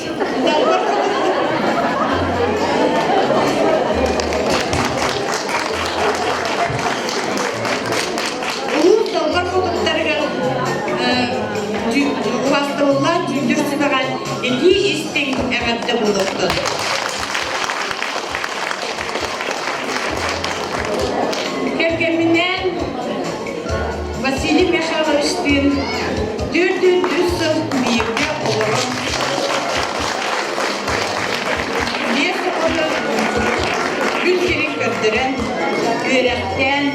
Улуус далбар хотуттарыгар убаастабыллаах дьүүллүүр сүбэҕэ итии истиҥ эҕэрдэ буолуохтун. Кэргэмминээн Василий Михайловичтыын 43 сыл бииргэ олорон биэс оҕону күн сирин көрдөрөн, үөрэхтээн,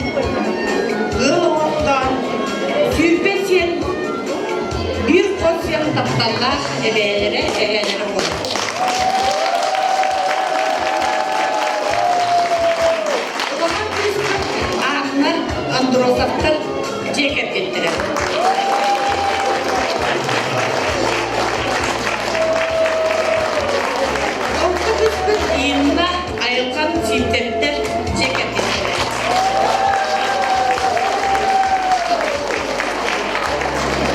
ыал оҥортоон, 20 сиэн, биир хос сиэн тапталлаах эбээлэрэ, эһээлэрэ буолар. Улахан кыыспыт Анна Андросовтар дьиэ кэргэттэрэ. Орто кыыспыт Инна Айылхан Сииттэртэр дьиэ кэргэттэрэ.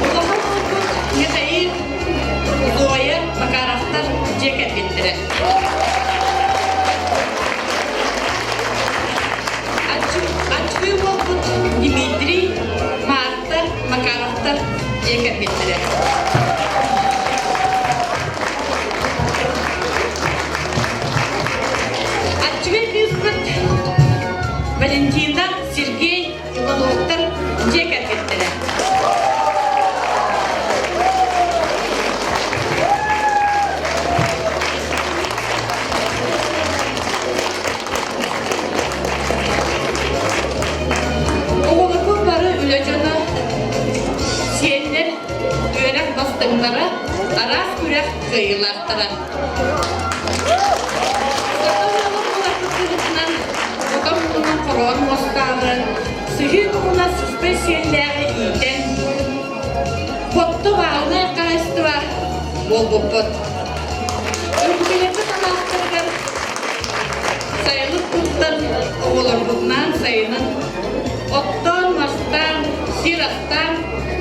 Улахан уолбут Михаил Зоя Макаровтар дьиэ кэргэттэрэ. Аччыгый уолбут Дмитрий, Марта Макаровтар дьиэ кэргэттэрэ. Аччыгый кыыспыт Валентина, Сергей Ивановтар дьиэ кэргэттэрэ. Оҕолорбут бары үлэ дьоно, сиэннэр, үөрэх бастыҥнара, араас күрэх кыайыылаахтара. Саха ыала буоларбыт быһыытынан отон муҥунан хороон муостааҕы, сыһыы муҥуна сыспай сиэллээҕи иитэн, хотто бааһынай хаһаайыстыба буолбуппут. Өбүгэлэрбит алаастарыгар сайылык туттан, оҕолорбутунаан сайынын оттоон-мастаан, сир астаан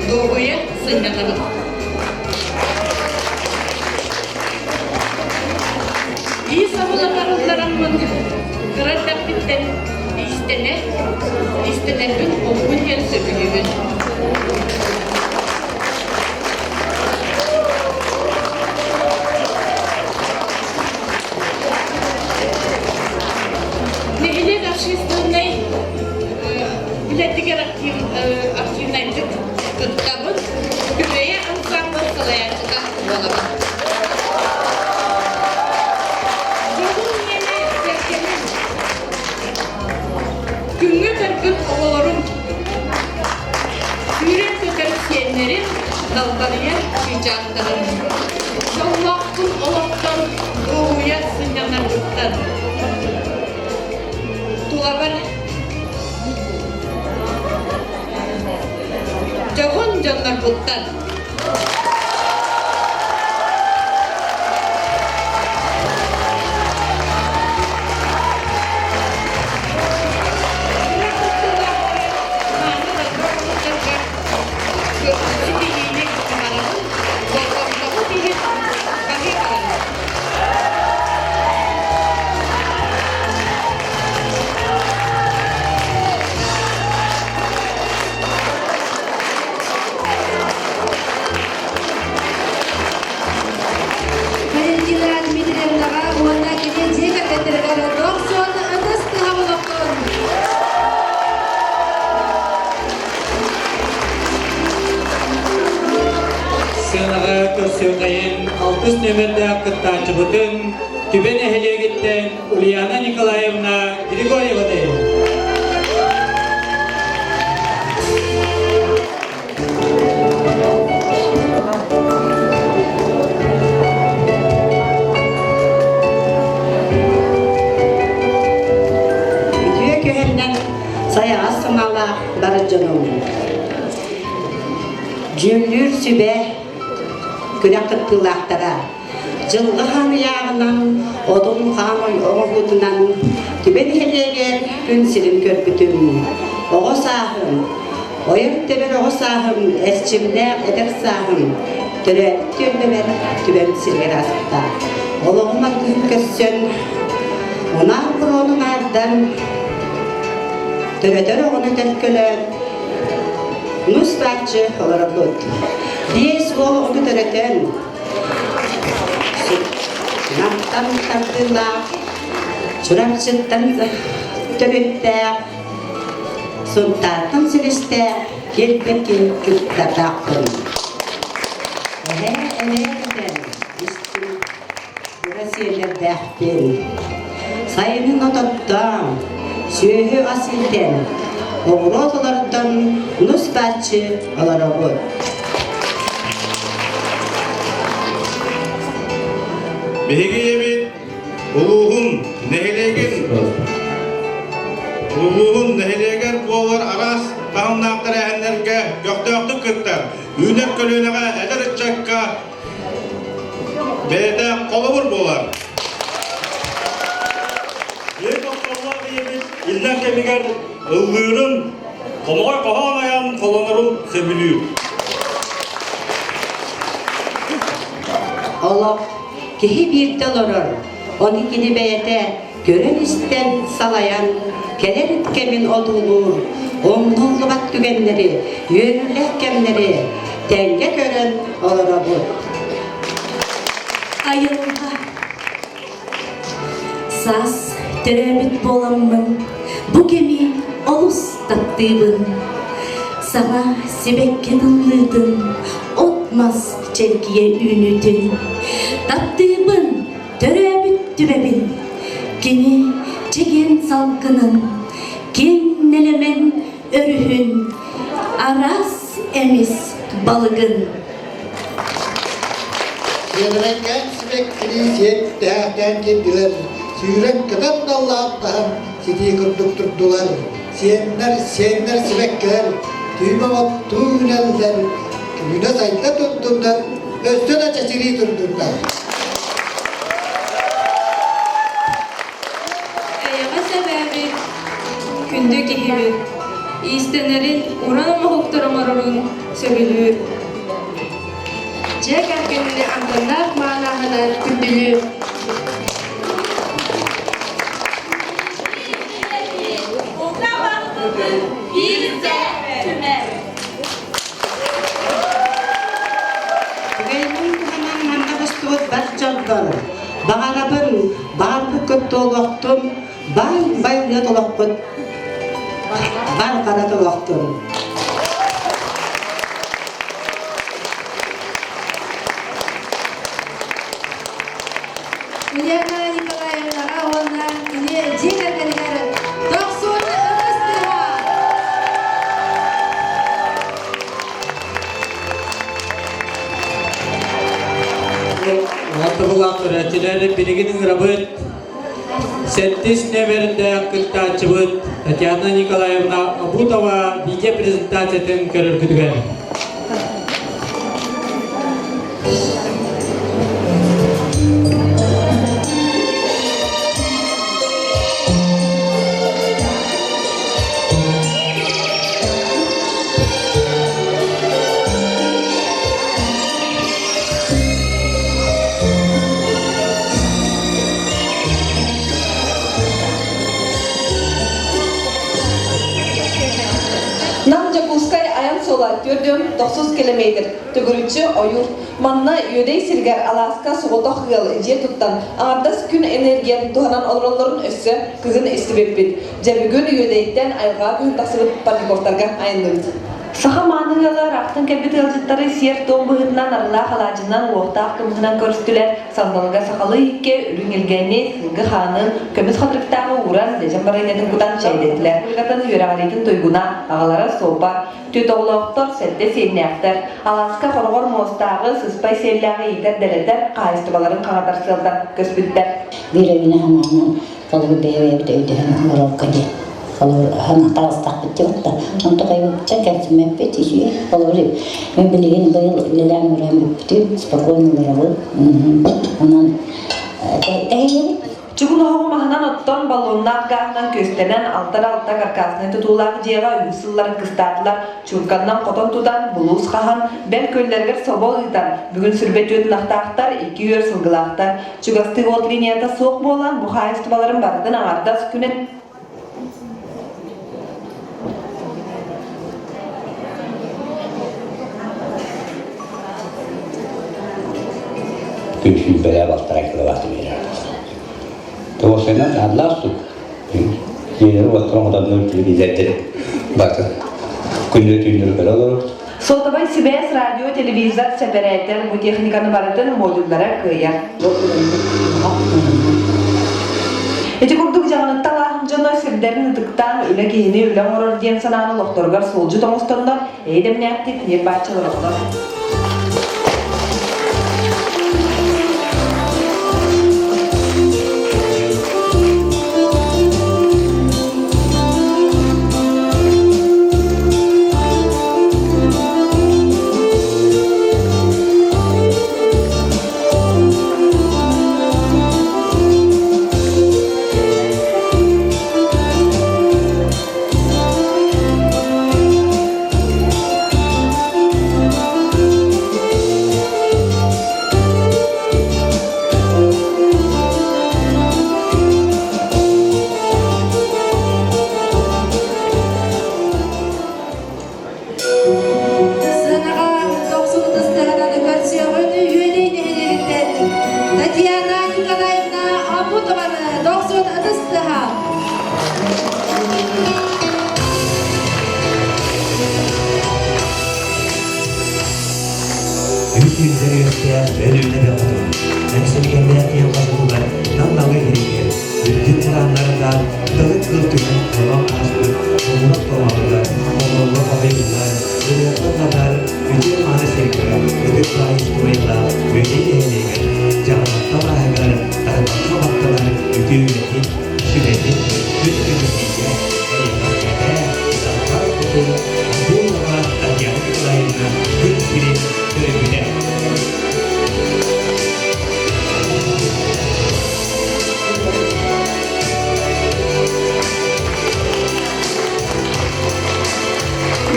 дуоһуйа сынньанабыт. Иис абылатарыллараммын кыра эрдэхпиттэн иистэнэ, иистэнэрбин олуһун диэн сөбүлүүбүн. Нэһилиэк общественнай үлэтигэр активнайдык кыттабын. Күбэйэ ансаамбыл салайааччыта буолабын. Дьолум миэнэ кэргэним. Күҥҥэ көрбүт оҕолорум Сүүрэр-көтөр сиэннэрим, далбарыйар чыычаахтарым, дьоллоохпун олохтон дуоһуйа сынньанарбыттан. Тулабар дьоһун дьоннорбуттан. Ситиһиини баҕарабын, болҕомтоҕут иһин баһыыбаланын. Валентина Дмитриевнаҕа уонна кини дьиэ кэргэттэригэр дохсун ытыс тыаһа олохтун! Сыанаҕа көрсүөхэйин алтыс нүөмэрдээх кыттааччыбытын Түбэ нэһилиэгиттэн Ульяна Николаевна Григорьеваны. бар дьонум! Дьүүллүүр сүбэ күрэх кыттыылаахтара Дьылҕа хаан ыйааҕынан, Одун хаан оҥоһуутунан Түбэ нэһилиэгэр күн сирин көрбүтүм. Оҕо сааһым, ойор-тэбэр оҕо сааһым, эрчимнээх эдэр сааһым төрөөбүт түөлбэбэр Түбэм сиригэр ааспыта. Олоҕум аргыһын көрсөн, унаар буруонун аардан, төрөтөр оҕону төлкөлөөн, нус-бааччы олоробут. Биэс уол оҕону төрөтөн, Намтан тардыылаах, Чурапчыттан төрүттээх, Сунтаартан силистээх киэрбэ киһи кыттардаахпын. Эһээ эбээ этэн истин кыра сиэллэрдээхпин. Сайынын ототтоон, сүөһү ас иитэн, оҕуруот олордон нус-бааччы олоробут. Биһиги ийэбит улууһун, нэһилиэгин улууһун нэһилиэгэр буолар араас таһымнаах тэрээһиннэргэ көхтөөхтүк кыттар, үүнэр көлүөнэҕэ эдэр ыччакка бэйэтэ холобур буолар. Ийэ тапталлаах ийэбит иллэҥ кэмигэр ыллыырын, хомоҕой хоһоон айан холонорун сөбүлүүр. Олох киһи биирдэ олорор, ону кини бэйэтэ көрөн-истэн, салайан, кэлэр кэмин одуулуур, умнуллубат түгэннэри, үөрүүлээх кэмнэри тэҥҥэ көрөн олоробут. Айылҕа Саас төрөөбүт буоламмын, бу кэми олус таптыыбын. Саҥа сибэкки тыллыытын, от-мас чэлгийэ үүнүүтүн. Таптыыбын төрөөбүт түбэбин, кини чэгиэн салгынын, киэҥ нэлэмэн өрүһүн, араас эмис балыгын. Сиэдэрэнкээн сибэккилии сиэттээхтээн киирдилэр, сүүрэн-көтөн даллааттаһан ситии курдук турдулар. Сиэннэр, сиэннэр сибэккилэр түүмэ оттуу үүнэллэр, үүнэ-сайда турдуннар, өссө да чэчирии турдуннар. Эйэҕэс эбээбит, күндү киһибит, иистэнэрин, уран оҥоһуктар оҥорорун сөбүлүүр. Дьиэ кэргэнини амтаннаах маанааһынан күндүлүүр. Түгэнин туһанан манна быстыбыт бар дьонтон баҕарабын баарбыккыт туолуохтун, баай байылыат олохпут бар хара толохтун. Ульяна Николаевнаҕа уонна кини дьиэ кэргэнигэр дохсун ытыс тыаһа! Уһаттыбылаах көрөөччүлэр билигин ыҥырабыт Сэттис нүөмэрдээх кыттааччыбыт Татьяна Николаевна Обутова видеопрезентациятын көрөргүтүгэр. Нам Дьокуускай айан суола төрдүм тохсус километр төгүрүччү ойуур. Манна Үөдэй сиригэр алааска соҕотох ыал дьиэ туттан, аҥардас күн энергиятын туһанан олороллорун өссө кыһын истибиппит. Дьэ бүгүн Үөдэйтэн айылҕаҕа күһүн тахсыбыт Парниковтарга айанныыбыт. Саха мааны ыала ыраахтан кэлбит ыалдьыттары сиэр-туом быһыытынан арыылаах алаадьынан, уохтаах кымыһынан көрүстүлэр, сандалыга сахалыы иһиккэ үрүҥ илгэни, сылгы хаанын, көмүс хатырыктааҕы ууран, дьэдьэн барыанньатын кутан чэйдэтилэр. Республикатын үөрэҕириитин туйгуна, аҕалара Суопа, түөрт оҕолоохтор, сэттэ сиэннээхтэр, алааска хороҕор муостааҕы, сыспай сиэллээҕи иитэр-дэлэтэр, хаһаайыстыбаларын хаҥатар сыалтан көспүттэр. Биир өйүнэ санаанан толору бэйэ-бэйэбит өйдөһөн олорорго диэн. Холобур, таҕыстахпыт дьыбытта. Онто хайбычча кэлсимэппит үчүгэй. Холобур, мен билигин быйыл үлэлээн баран бүппүтүм, спокойно олоробут. Онон тэһийэбит. Чугун оһоҕу маһынан оттон баллоннаах гааһынан күөстэнэн алтан-алта каркаснай тутуулаах дьиэҕэ үһүс сылларын кыстаатылар, чуурканнан хотон тутан, булуус хаһан, бэл күөллэригэр собо ыытан, бүгүн сүрбэ түөрт ынахтаахтар, икки үөр сылгылаахтар. Чугастыы уот линията суох буолан, бу хаһаайыстыбаларын барытын аҥардас күнэ Күн сүүрбэлээ балтараа киловатт биэрэр. Туосайынан адлаах сук. Дьиэлэри уоттарын хотоннор билэрдэр бары күннү түүннүрү көрө олорор. Сотовай сибээс, радио, телевизор, сэпэрээтэр бу техниканы барытын модуллара кыайар. Ити курдук дьаҕаныттан ааһын дьоно сирдэрин ытыктаан үлэ киһини үлэ оҥорор диэн санааны олохторугар суолдьут оҥостоннор эйэ-дэмнээхтик ньир-бааччы олороллор. Сыанаҕа дохсун ытыстарынан көрсүөҕүн Үөдэй нэһилиэгиттэн Татьяна Николаевна Амутованы дохсун ытыстыһа. Үс сирдэр үөстээх Өлүөнэ бөҕөтүн, Эҥсэлгэннээх киэҥ хонуутугар Нам-Налыы иһиригэр, үрдүк мурааннардаах Тылык кыл түһэн хонон ааспыт Хомурах томоонугар, Хомолло хоһуйуллар, Ырыаттан татар, үтүө мааны сиргэ, ытык баай историялаах Үөдэй нэһилиэгэр, дьаһалта бааһыгар тарбахха баттанар үтүө үлэтин, сүбэтин, күн көмүскүүгэ, эйэҕэс эбээ, далбар хотун Абдуллова Татьяна Николаевна күн сирин төрөппүтэ.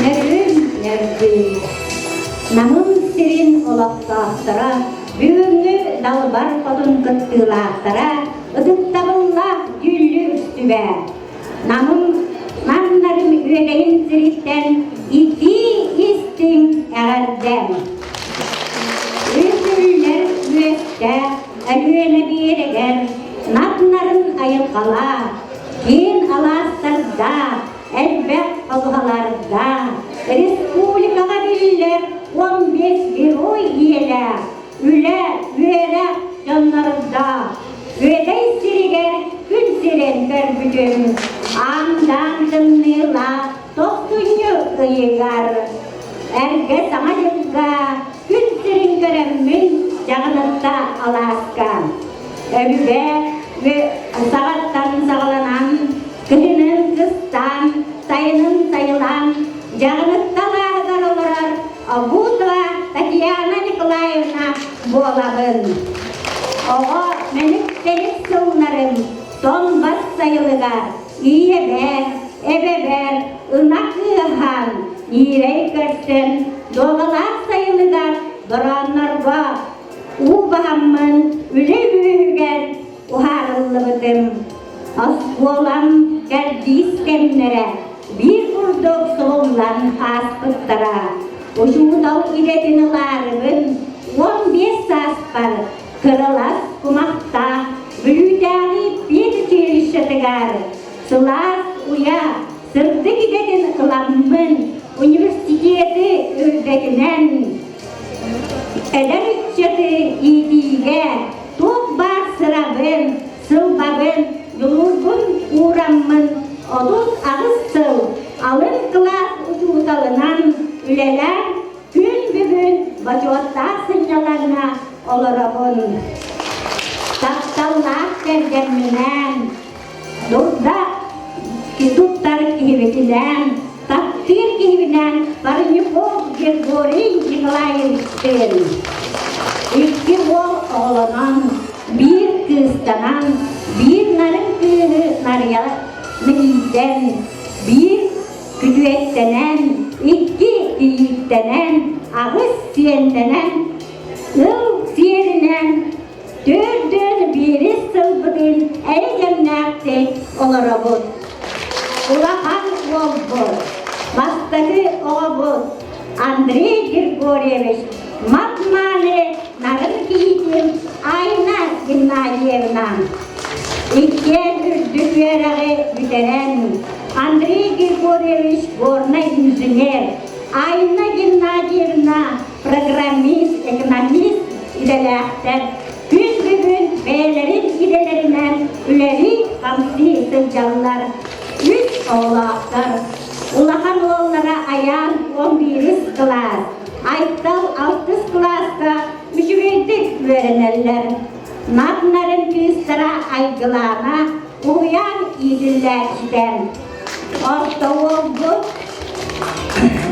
Нөрүн нөргүй. Намым сирин олохтоохторо, бүгүҥҥү далбар хотун кыттыылаахтара ытыктабыллаах дьүүллүүр сүбэ. Намым намнарым үөдэйин сириттэн итии истиҥ эҕэрдэм. Үтүллэр үөстээх Өлүөнэ биэрэгэр нап-нарын айылҕалаах, киин алаастардаах, элбэх ходуһалардаах, республикаҕа биллэр 15 герой ийэлээх, үлэ, үөрэх дьоннордоох, Үөдэй сиригэр күн сирин көрбүтүм, аан-даан тымныылаах тохсунньу ыйыгар, эргэ саҥа дьылга күн сирин көрөммүн дьаҕынатта алааска. Өбүгэ саҕаттан саҕаланан, кыһынын кыстаан, сайынын сайылаан, дьаҕынатта алааһыгар олорор Обутова Татьяна Николаевна буолабын. Оҕо мэник-тэник сылларым тоҥ-бас сайылыгар ийэбэр, эбэбэр ынах ыаһан, иирэй көрсөн, дуоҕалаах сайылыгар борооннорго уу баһаммын үлэ үөһүгэр уһаарыллыбытым. Оскуолам кэрдиис кэмнэрэ биир курдук сулуллан ааспыттара. Учуутал идэтин ылаарыбын 15 сааспар кыралас кумахтаах Бүлүүтээҕи педучилищетыгар сылаас уйа сырдык идэтин ыламмын университеты үрдэтинэн эдэр ыччаты иитиигэ туох баар сырабын, сылбабын, дьулуурбун уураммын 38 сыл алын кылаас учууталынан үлэлээн күн бүгүн бочуоттаах сынньалаҥҥа олоробун. Тапталлаах кэргэмминээн дурда туттар киһибитинээн, таптыыр киһибинээн Парников Григорий Николаевичтыын икки уол оҕолонон, биир кыыстанан, биир нарын кыыһы Нарыйаны иитэн, биир күтүөттэнэн, икки кийииттэнэн, аҕыс сиэннэнэн, ыл сиэринэн Төрдүөн биирис сылбытын эйэ-дэмнээхтик олоробут. Улахан уолбут, бастакы оҕобут Андрей Григорьевич мап-мааны нарын киһитин Айна Геннадьевна. Иккиэн үрдүк үөрэҕи бүтэрэн, Андрей Григорьевич горнай инженер, Айна Геннадьевна программист, экономист идэлээхтэр күн бүгүн бэйэлэрин идэлэринэн үлэлии-хамсыы сылдьаллар. Үс оҕолоохтор. Улахан уоллара Айаан 11 кылаас, Айтал алтыс кылааска үчүгэйдик үөрэнэллэр. Нап-нарын кыыстара Айгылаана уһуйаан иитиллээччитэ. Орто уолбут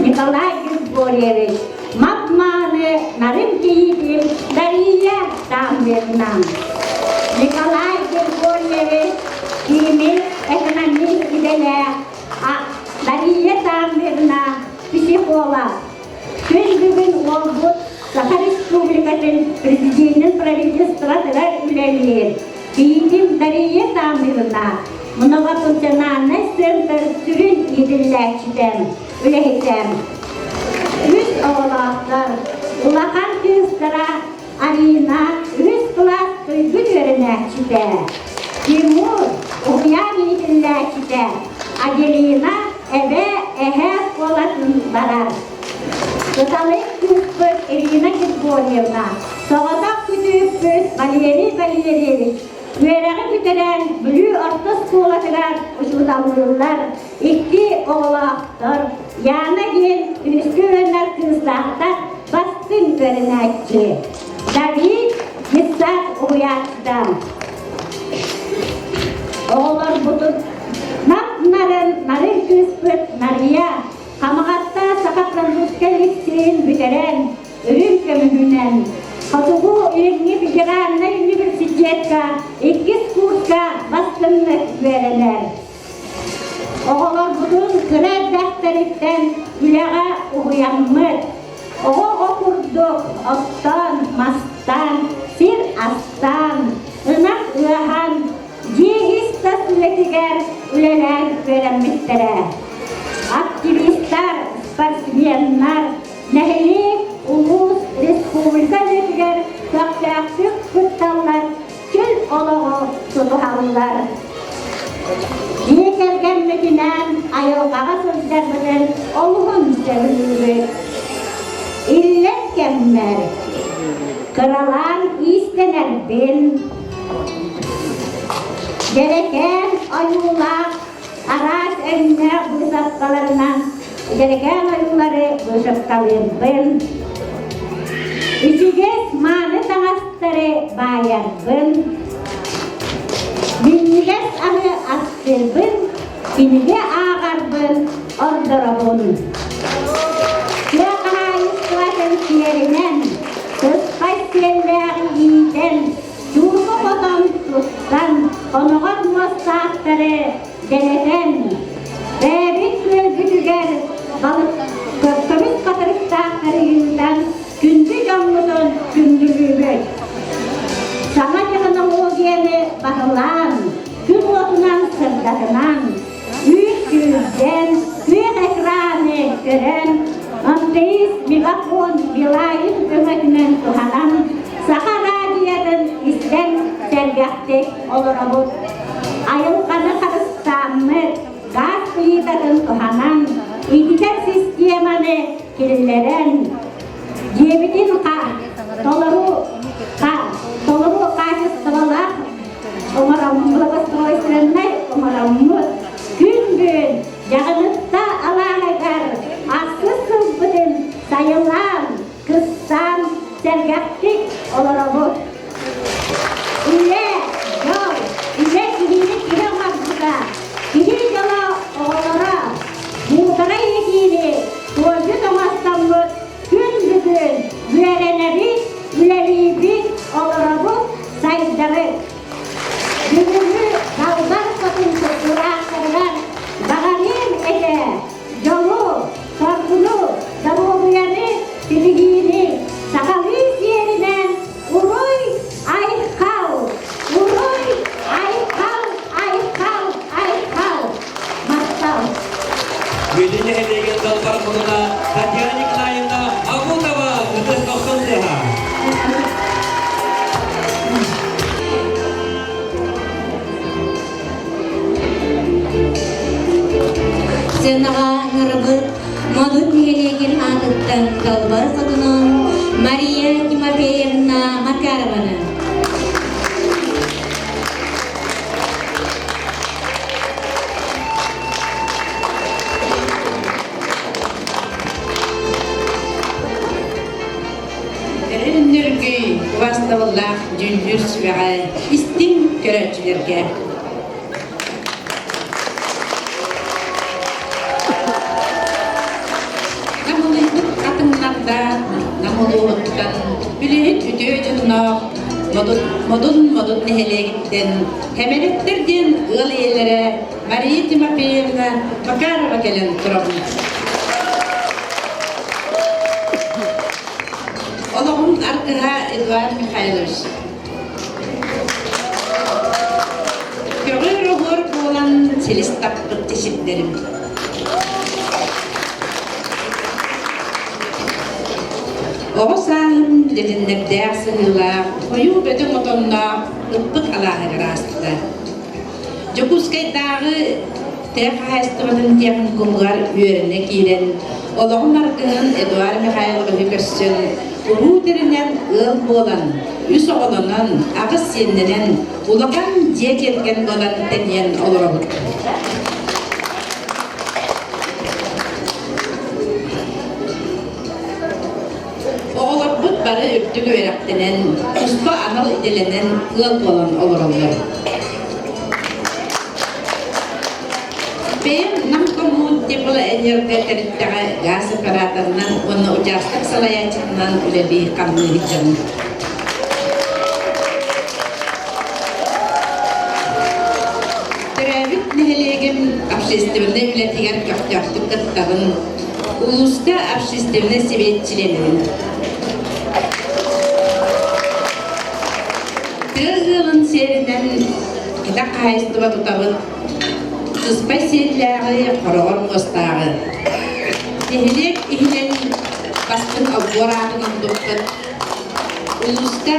Николай Григорьевич мап-мааны нарын кийиитин Дария Тамбевна. Николай Григорьевич химик, экономист идэлээх, Дария Тамбевна психолог. Күн бүгүн уолбут Саха Республикатын Президенин правительствотыгар үлэлиир. Кийиитим Дария Тамбевна многофункциональнай центр сүрүн иитиллээччитэ, үлэһитэ. Үс оҕолоохтор. Улахан кыыстара Арина үһүс кылаас туйгун үөрэнээччитэ. Тимур уһуйаан иитиллээччитэ. Аделина эбэ эһэ оскуолатын барар. Кыталык кыыспыт Ирина Григорьевна, соҕотох күтүүппүт Валерий Валерьевич үөрэҕи бүтэрэн Бүлүү орто оскуолатыгар учууталлыыллар, икки оҕолоохтор, Яна диэн үһүскэ үөрэнэр кыыстаахтар бастыҥ үөрэнээччи, Давид детсад уһуйааччыта. Оҕолорбутун нап-нарын нарын кыыспыт Нарыйа Хамаҕатта Саха французскай лицейин бүтэрэн, үрүҥ көмүһүнэн Хотугу Илиҥҥи федеральнай университетка иккис курска бастыҥнык үөрэнэр. Оҕолорбутун кыра эрдэхтэриттэн үлэҕэ уһуйаммыт, оҕо-оҕо курдук оттоон, мастаан, сир астаан, ынах ыаһан, дьиэ ис-тас үлэтигэр үлэлээн үөрэммиттэрэ. Активистар, спортсменнар, нэһилиэк, улуус, республика үлэтигэр көхтөөхтүк кытталлар, чөл олоҕу тутуһаллар. Дьиэ кэргэммитинээн айылҕаҕа сылдьарбытын олуһун сөбүлүүбүт. Иллэҥ кэммэр кыралаан иистэнэрбин, Дьэрэкээн ойуулаах араас өҥнөөх быысапкаларынан дьэрэкээн ойуулары быысапкалыырбын, ичигэс мааны таҥастары баайарбын, минньигэс аһы астыырбын, кинигэ ааҕарбын ордоробун. Тыа хаһаайыстыбатын сиэринэн, сыспай сиэллээҕи иитэн, Чуурку хотон туттан, хоноҕор муостаахтары дэлэтэн, бэйэбит күөлбүтүгэр балык көмүс хатырыктаахтары ыытан, күндү дьоммутун күндүлүүбүт. Саҥа технологияны баһылаан, күн уотунан сырдатынан, үүт сүүрдэн, күөх экраны көрөн, МТС, Мегафон, Билайн көмөтүнэн туһанан, саха радиотын истэн сэргэхтик олоробут. Айылҕаны харыстааммыт, газ плитатын туһанан, ититэр системаны киллэрэн, дьиэбитин толору толору хаачыстыбалаах благоустройственнай оҥороммут күн бүгүн Дьаҕынытта алааһыгар ахсыс сылбытын сайылаан, кыстаан сэргэхтик олоробут. Үлэ, дьол, үлэ киһини киһи оҥорбута, киһи дьоло. Далбар Хотуна Татьяна Николаевна Агутова ытыс дохсун тыаһа. Сценаҕа ыҥырабыт Модут нэһилиэгин аатыттан Далбар Хотунун Мария Тимофеевна Макарованы. Өрүннөргүй убастабыллаах дьүүллүүр сүбэҕэ истиҥ көрөөччүлэргэ Намылыйбыт хатыҥнардаах Нам улууһуттан үлэһит үтүө дьонноох Модун Модун нэһилиэгиттэн Хэмэлэттэр диэн ыал ийэлэрэ Мария Тимофеевна Макарова кэлэн турабын. Олоҕум аргыһа Эдуард Михайлович. Көҕүр оһуор буолан силис таппыт сирдэрим. Оҕо сааһым дэтиннэрдээх сыһыылаах, хойуу бөдөҥ отонноох ыппыт алааһыгар ааста. Дьокуускайдааҕы тыа хаһаайыстыбатын техникумугар үөрэнэ киирэн, олоҕун аргыһын Эдуард Михайловиһы көрсөн, уруу тэринэн ыал буолан, үс оҕолонон, аҕыс сиэннэнэн, улахан дьиэ кэргэн буолан тэнийэн олоробут. Оҕолорбут бары үрдүк үөрэхтэнэн, туспа анал идэлэнэн ыал буолан олороллор. Бэйэм Нам коммун теплоэнерго тэрилтэҕэ гаас операторынан уонна учаастак салайааччытынан үлэлии хамныы сылдьабын. Төрөөбүт нэһилиэгим общественнай үлэтигэр көхтөөхтүк кыттабын. Улууска общественнай сэбиэт чилиэнэбин. Тыа ыалын сиэринэн кэтэх хаһаайыстыба тутабыт. Сыспай сиэллээҕи, хороҕор муостааҕы. Нэһилиэк иһинэн бастыҥ олбуор аатын ылбыппыт. Улууска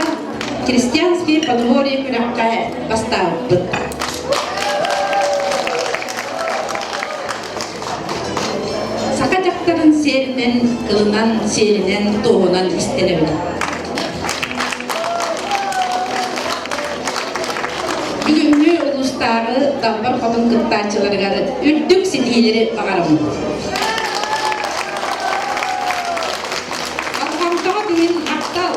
Крестьянские подворье күрэххэ бастаабыппыт. Саха дьахтарын сиэринэн, кылынан, сиэлинэн, туоһунан истэнэбин. Бүгүҥҥү улуустааҕы Далбар Хотун кыттааччыларыгар үрдүк ситиһиилэри баҕарабын. Болҕомтоҕо иһин махтал!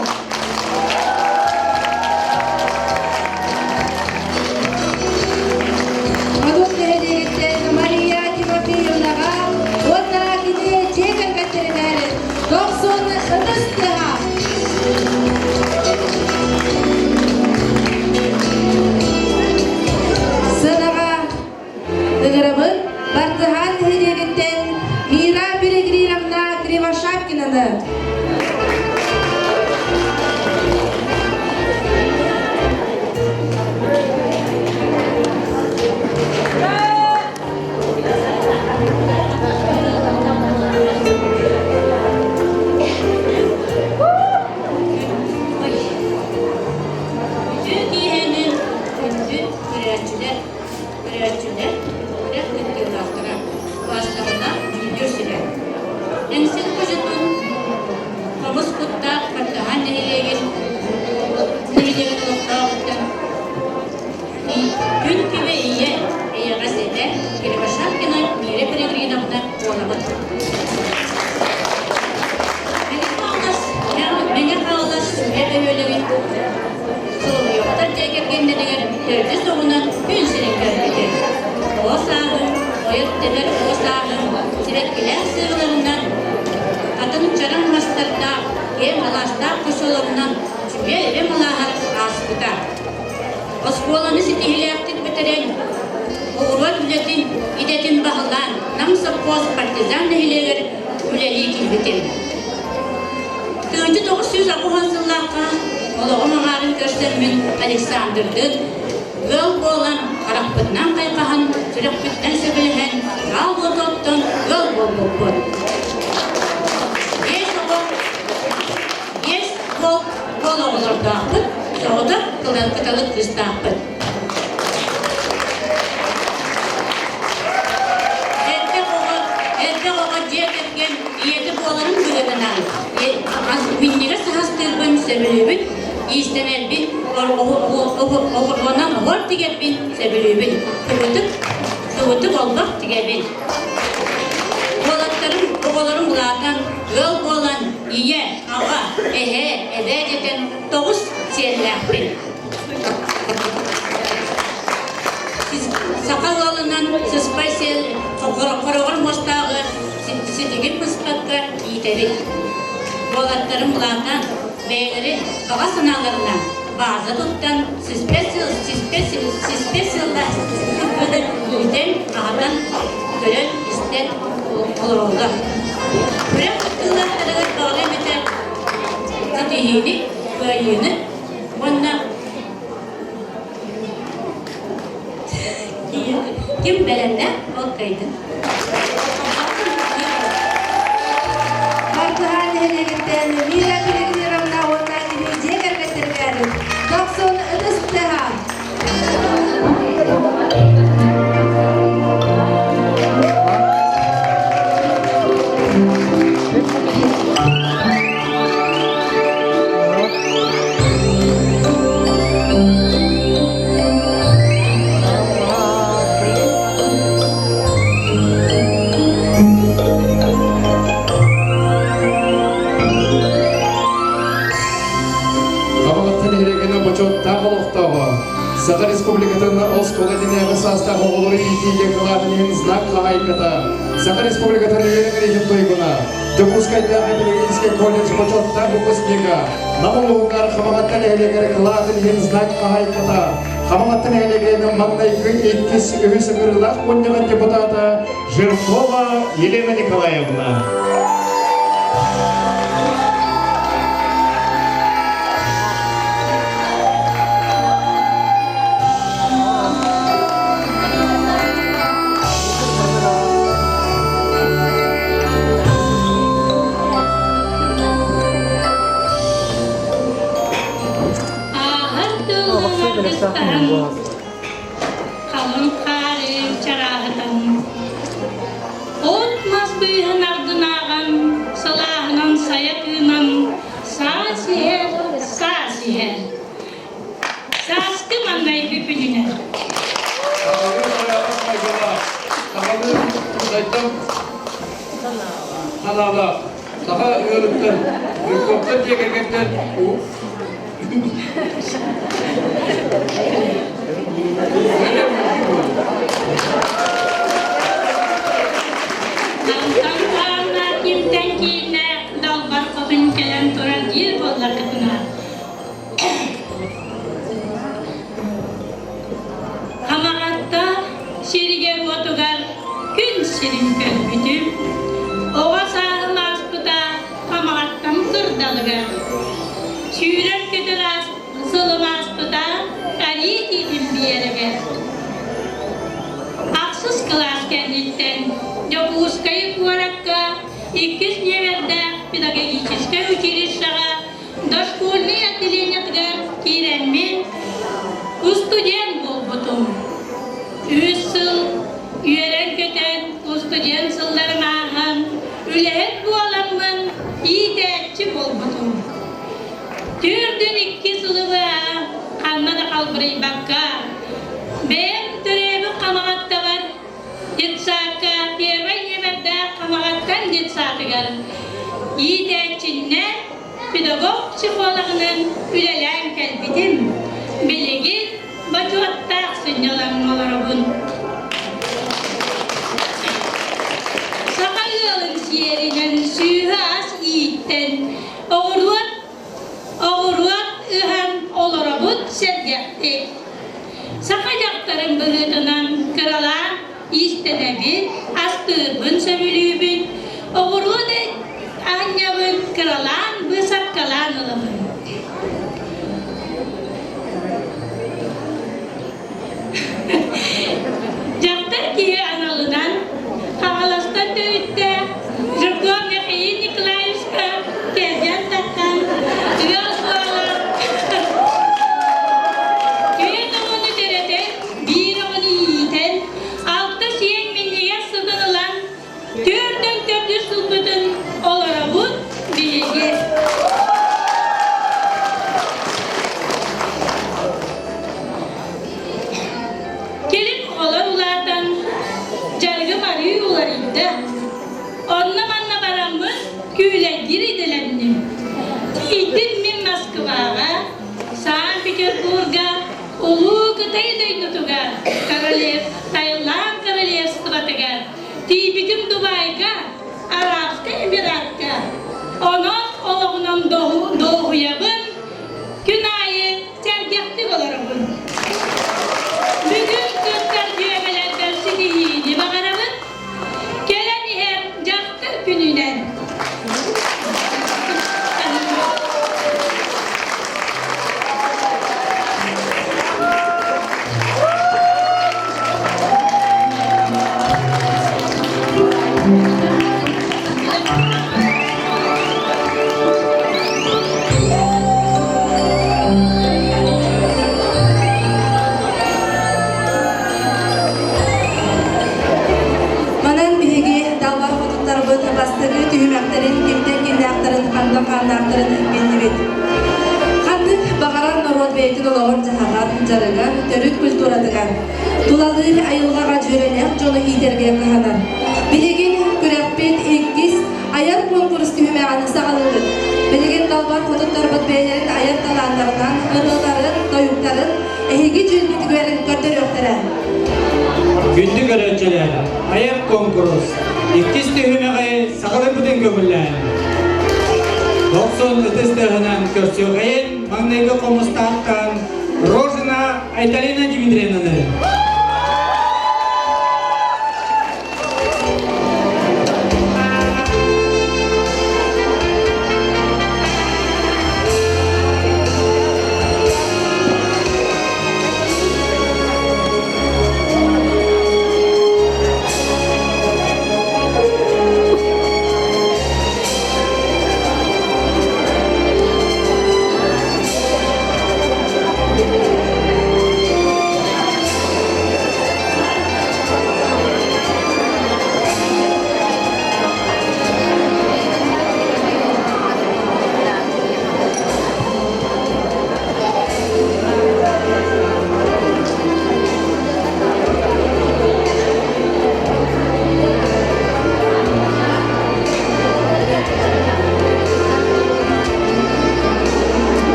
Модут нэһилиэгиттэн Мария Тимофеевнаҕа уонна кини дьиэ кэргэттэригэр дохсун ытыс тыаһа. Сыанаҕа ыҥырабыт Бартыһаан нэһилиэгиттэн Мира Перегриновна Кривошапкинаны. Үтүө киэһэни күндү көрөөччүлэр көрөөччүлэр, күрэх кыттыылаахтара, убаастабыллаах дьүүллүүр сүбэ. Эҥсил хочотун хомус куттаах Бартыһаан нэһилиэгин нэһилиэгин олохтооҕуттан күн күбэ ийэ эйэҕэс этэ Кривошапкина Мира Перегриновна буолабыт. Мэҥэ Хаҥалас Сүбэ бөһүөлэгин Соловьевтар дьиэ кэргэннэригэр төрдүс оҕунан күн сирин көрбүтэ. Оҕо сааһым, ойор тэбэр оҕо сааһым сибэккилээх сыаларынан, атын чараҥ мастардаах, киэҥ алаастаах хочолорунан Сүбэ эбэм алааһар ааспыта. Оскуоланы ситиһиилээхтик бүтэрэн, оҕуруот үлэтин идэтин баһылаан, Нам сопхуос партизан нэһилиэгэр үлэлии киирбитим. 1990 сыллаахха олоҕум аҥаарын көрсөммүн Александрдыын ыал буолан, харахпытынан хайҕаһан, сүрэхпитинэн сөбүлэһэн, аал уоту оттон ыал буолбуппут. Уол оҕолордоохпут, соҕотох кыталык кыыстаахпыт. Элбэх оҕо, элбэх оҕо дьиэ кэргэн ийэтэ буоларын быһыытынан минньигэс аһастыырбын сөбүлүүбүн, иистэнэрбин, оҕуруонан оһуор тигэрбин сөбүлүүбүн. Кыбытык, кыбытык олбох тигэбин. Уолаттарым, оҕолорум улаатан, ыал буолан, ийэ, аҕа, эһээ, эбээ дэтэн тоҕус сиэннээхпин. Саха ыалынан сыспай сиэл хороҕор муостааҕы ситигин быспакка иитэбит. Уолаттарым улаатан, бэйэлэри баҕа санааларынан бааза туттан, сиспэ сыл, сиспэ сыл, сиспэ сылла иитэн, аһатан, көрөн, истэн олороллор. Күрэх кыттыылаахтарыгар баҕарыам этэ ситиһиини, кыайыыны уонна ким бэлэмнээх, ол кыайдын. Бартыһаан нэһилиэгиттэн Мира Перегнировна уонна кини дьиэ кэргэттэригэр дохсун ытыс тыаһа. Хамаҕатта нэһилиэгинэн бочуоттаах олохтооҕо, Саха Республикатын оскуола иннинээҕи саастаах оҕолору иитиигэ кылаатын иһин знак хаһаайката, Саха Республикатын үөрэҕириитин туйгуна, Дьокуускайдааҕы педагогическай колледж бочуоттаах выпускнига, Нам улууһугар Хамаҕатта нэһилиэгэр кылаатын иһин знак хаһаайката, Хамаҕатта нэһилиэгин маҥнайгы иккис үһүс ыҥырыылаах мунньаҕын депутата Жиркова Елена Николаевна. Ааһар тыллар аргыстаһан, халыҥ хаары чарааһытан, от-мас быыһын ардынааҕан, сылааһынан сайа тыынан, саас иһэр, саас иһэр. Сааскы маҥнайгы күнүнэн. Санаалаах, саха ыалыттан, Жирковтар дьиэ кэргэттэр Антон Павловна кимтэн киинэ далбар хотун кэлэн турар диир буоллаххытына Хамаҕатта сиригэр-уотугар күн сирин көрбүтүм. Оҕо сааһым ааспыта Хамаҕаттам кырдалыгар. Сүүрэр-көтөр сылым ааспыта Арии тиитин биэрэгэр. Ахсыс кылаас кэнниттэн Дьокуускай куоракка иккис нүөмэрдээх педагогическай училищеҕа Дошкольнай отделениетыгар киирэммин устудьуон буолбутум. Үс сыл үөрэн-көтөн устудьуон сылларым ааһан, үлэһит буоламмын иитээччи буолбутум. Төрдүн икки сылы быһа ханна да халбарыйбакка, бэйэм төрөөбүт Хамаҕаттабар детсадка первай нүөмэрдээх Хамаҕаттан детсадыгар иитээччиннэн педагог-психологынан үлэлээн кэлбитим. Билигин бочуоттаах сынньалаҥҥа олоробун. Саха ыалын сиэринэн сүүһү ас ииттэн, оҕуруот оҕуруот ыһан олоробут сэргэхтик. Саха дьахтарын быһыытынан кыралаан иистэнэбин, астыырбын сөбүлүүбүн, оҕуруот аһынньабын кыралаан быысапкалаан ылабын. Дьахтар киһи аналынан Хаҥаластан төрүттээх Жирков Михаил Николаевичка кэргэн тахсан, ыал буолан. Күүлэйдиир идэлэнним. Тиийдим мин Москваҕа, Санкт-Петербурга, Улуу Кытай дойдутугар, королев, Таиланд королевствотыгар, тиийбитим Дубайга, Арабскай Эмиратка. Онон олоҕунан дуоһуйабын, күн аайы сэргэхтик олоробун. Бүгүн кыттар дьүөгэлэрбэр ситиһиини баҕарабын. Кэлэн иһэр дьахтар күнүнэн. Манан биһиги далбар хотуттарбыт бастакы түһүмэхтэрин кимтэн кимнээхтэрин ханна хааннаахтарын биллибит. Ханнык баҕарар норуот бэйэтин олоҕор-дьаһаҕар, дьарыгар, төрүт культуратыгар, тулалыыр айылҕаҕа дьүөрэлээх дьону иитэргэ кыһанар. Билигин күрэхпит иккис айар куонкурус түһүмэҕин саҕалыыбыт. Билигин далбар хотуттарбыт бэйэлэрин айар талааннарынан ырыаларын, тойуктарын эһиги дьүүлгүтүгэр көрдөрүөхтэрэ. Күндү көрөөччүлэр, айар куонкурус иккис түһүмэҕи саҕалыырбытын көҥүллээн. Дохсун ытыс тыаһынан көрсүөхэйин маҥнайгы хомустаахтан Рожина Айталина Дмитриевнаны.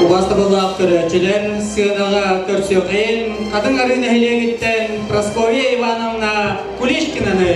Убастабыллаах көрөөччүлэр сыанаҕа көрсүөхэйин Хатыҥ Арыы нэһилиэгиттэн Прасковья Ивановна Кулишкинаны.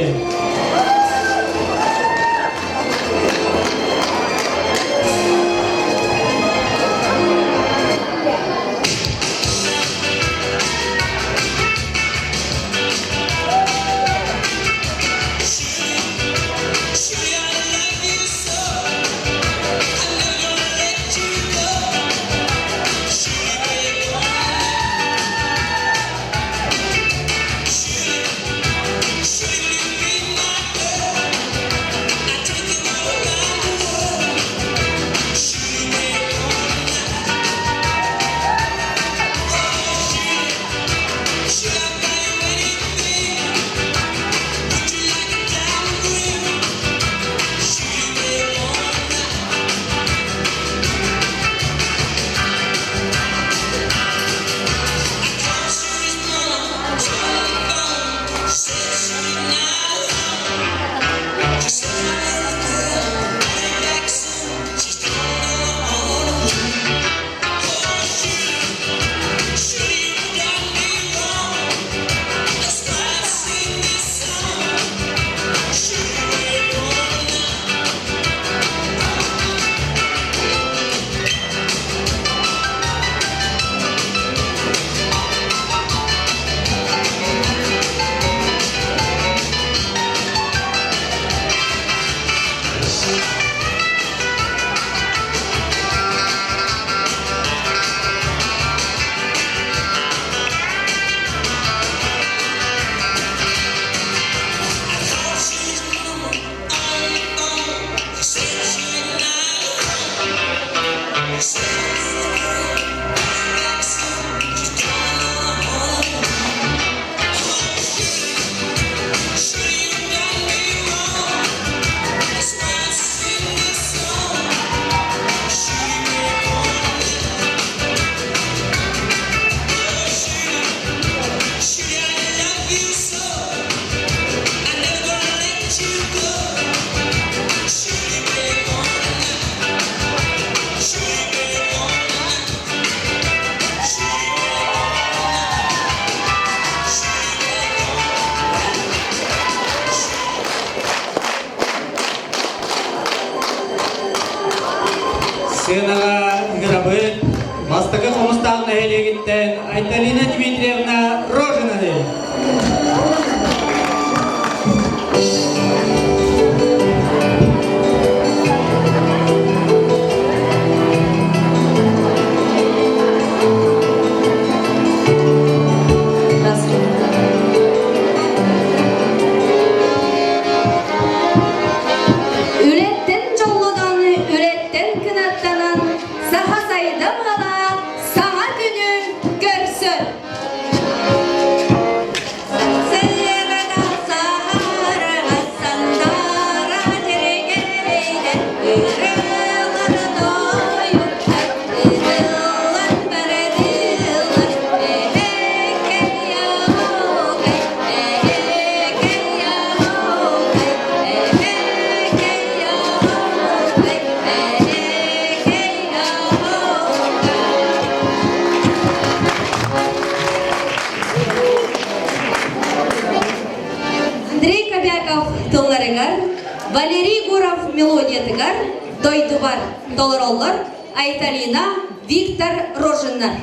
Сыанаҕа ыҥырабыт Бастакы Хомустаах нэһилиэгиттэн Айталина Дмитриевна Рожинаны. Үлэттэн дьоллонон, үлэттэн кынаттанан, саха сайдам ыала саҥа күнү көрсөр. Андрей Кобяков тылларыгар, Валерий Гуров мелодиятыгар дойдубар толороллор Айталина, Виктор Рожиннар.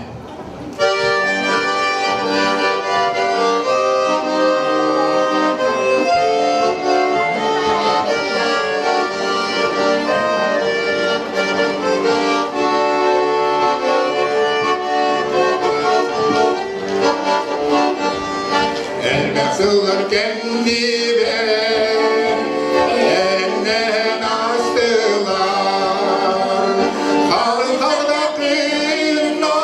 Элбэх сыллар кэннибэр эрэннээн аастылар Хал-халда кыыннар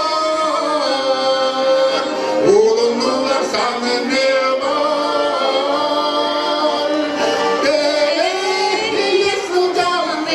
Улуннулар санныбар Кэлэйдии сылдьаммын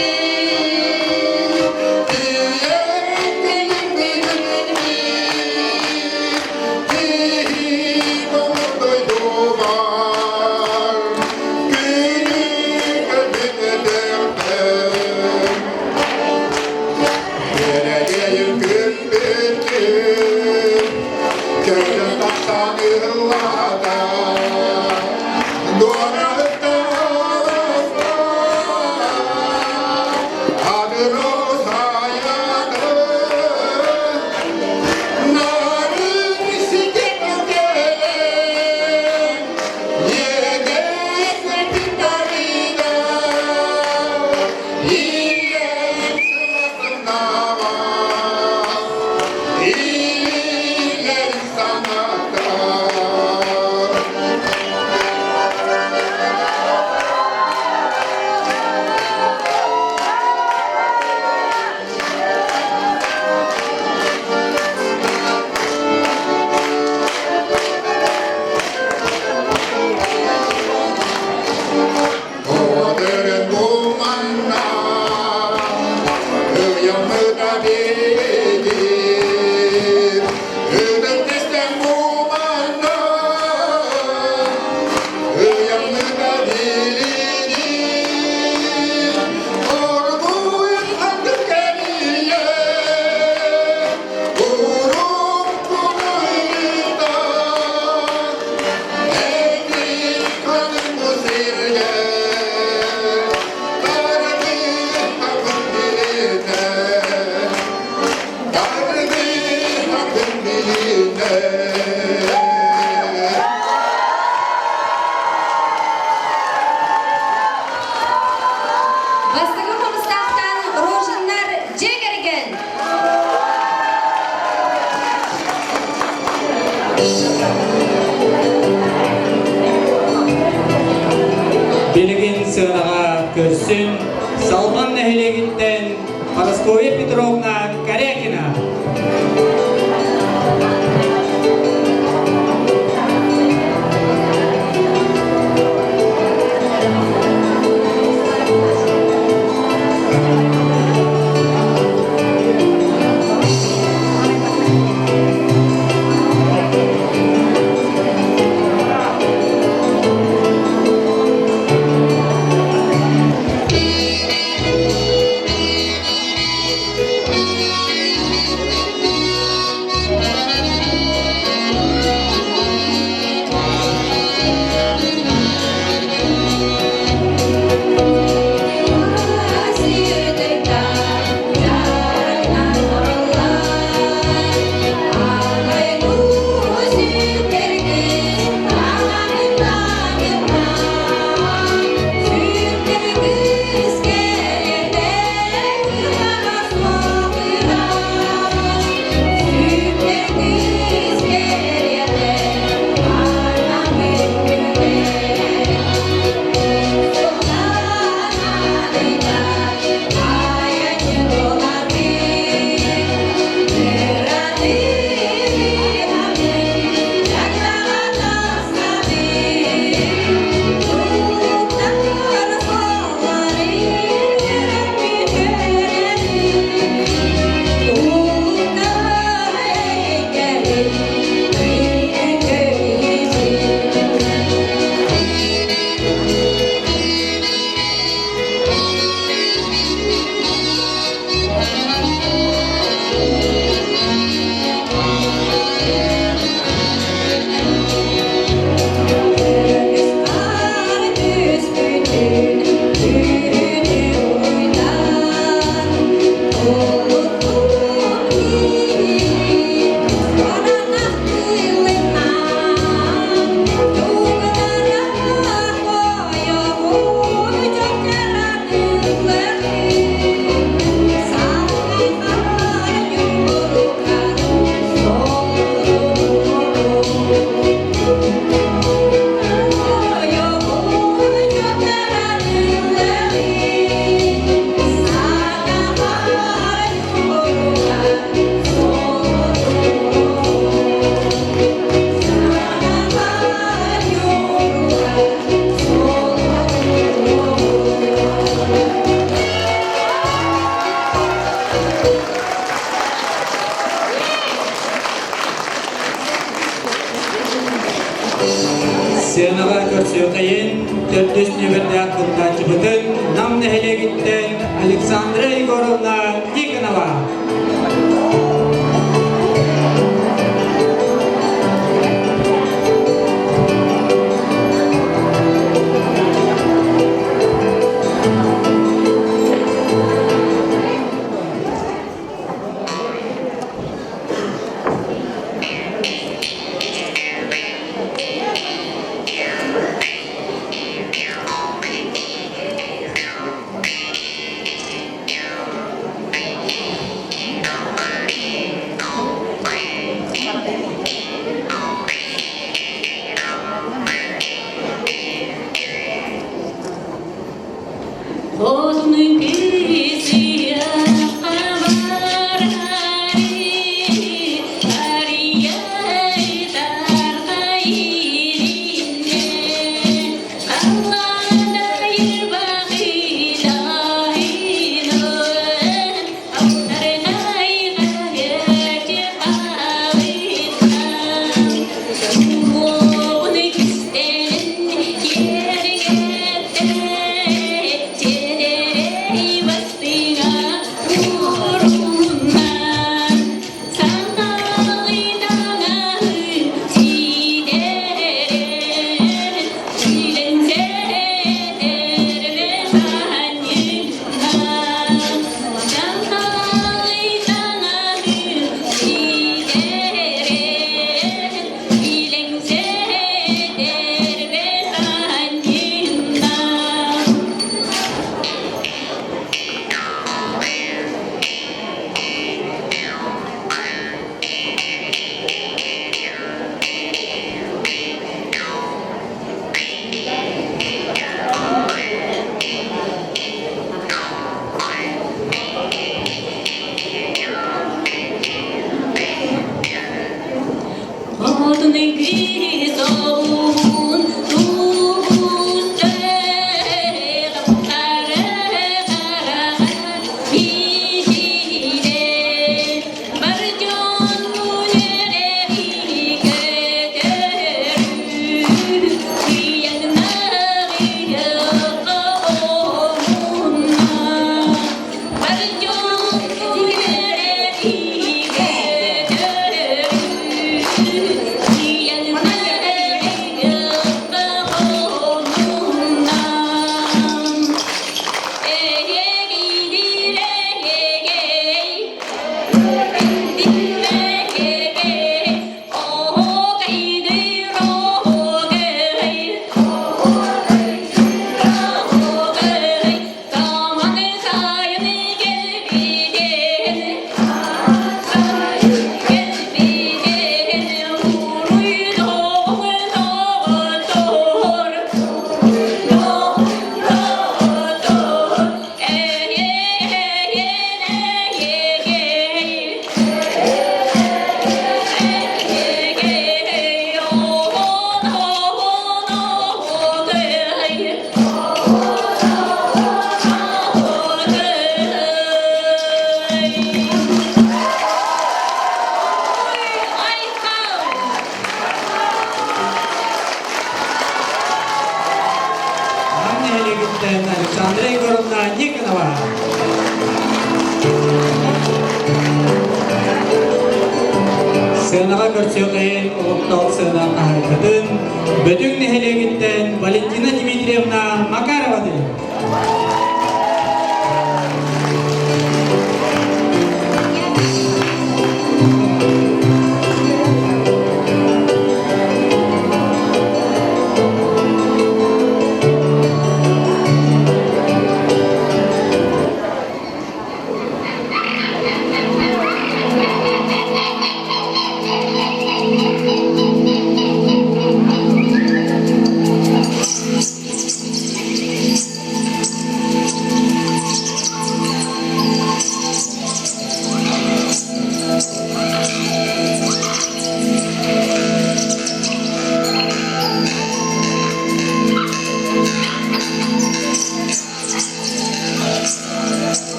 Бастакы хомустаахтан Рожиннар дьиэ кэргэн! Билигин сыанаҕа көрсүн Салбан нэһилиэгиттэн Парасковья Петровна. Корякина. Сценаҕа көрсүөхэйин төрдүс нүөмэрдээх кыттааччыбытын Нам нэһилиэгиттэн Александра Егоровна Тихонова. Сыанаҕа көрсүөхэйин олохтоох сыана хаһаайкатын Бөтүҥ нэһилиэгиттэн Валентина Дмитриевна Макарованы.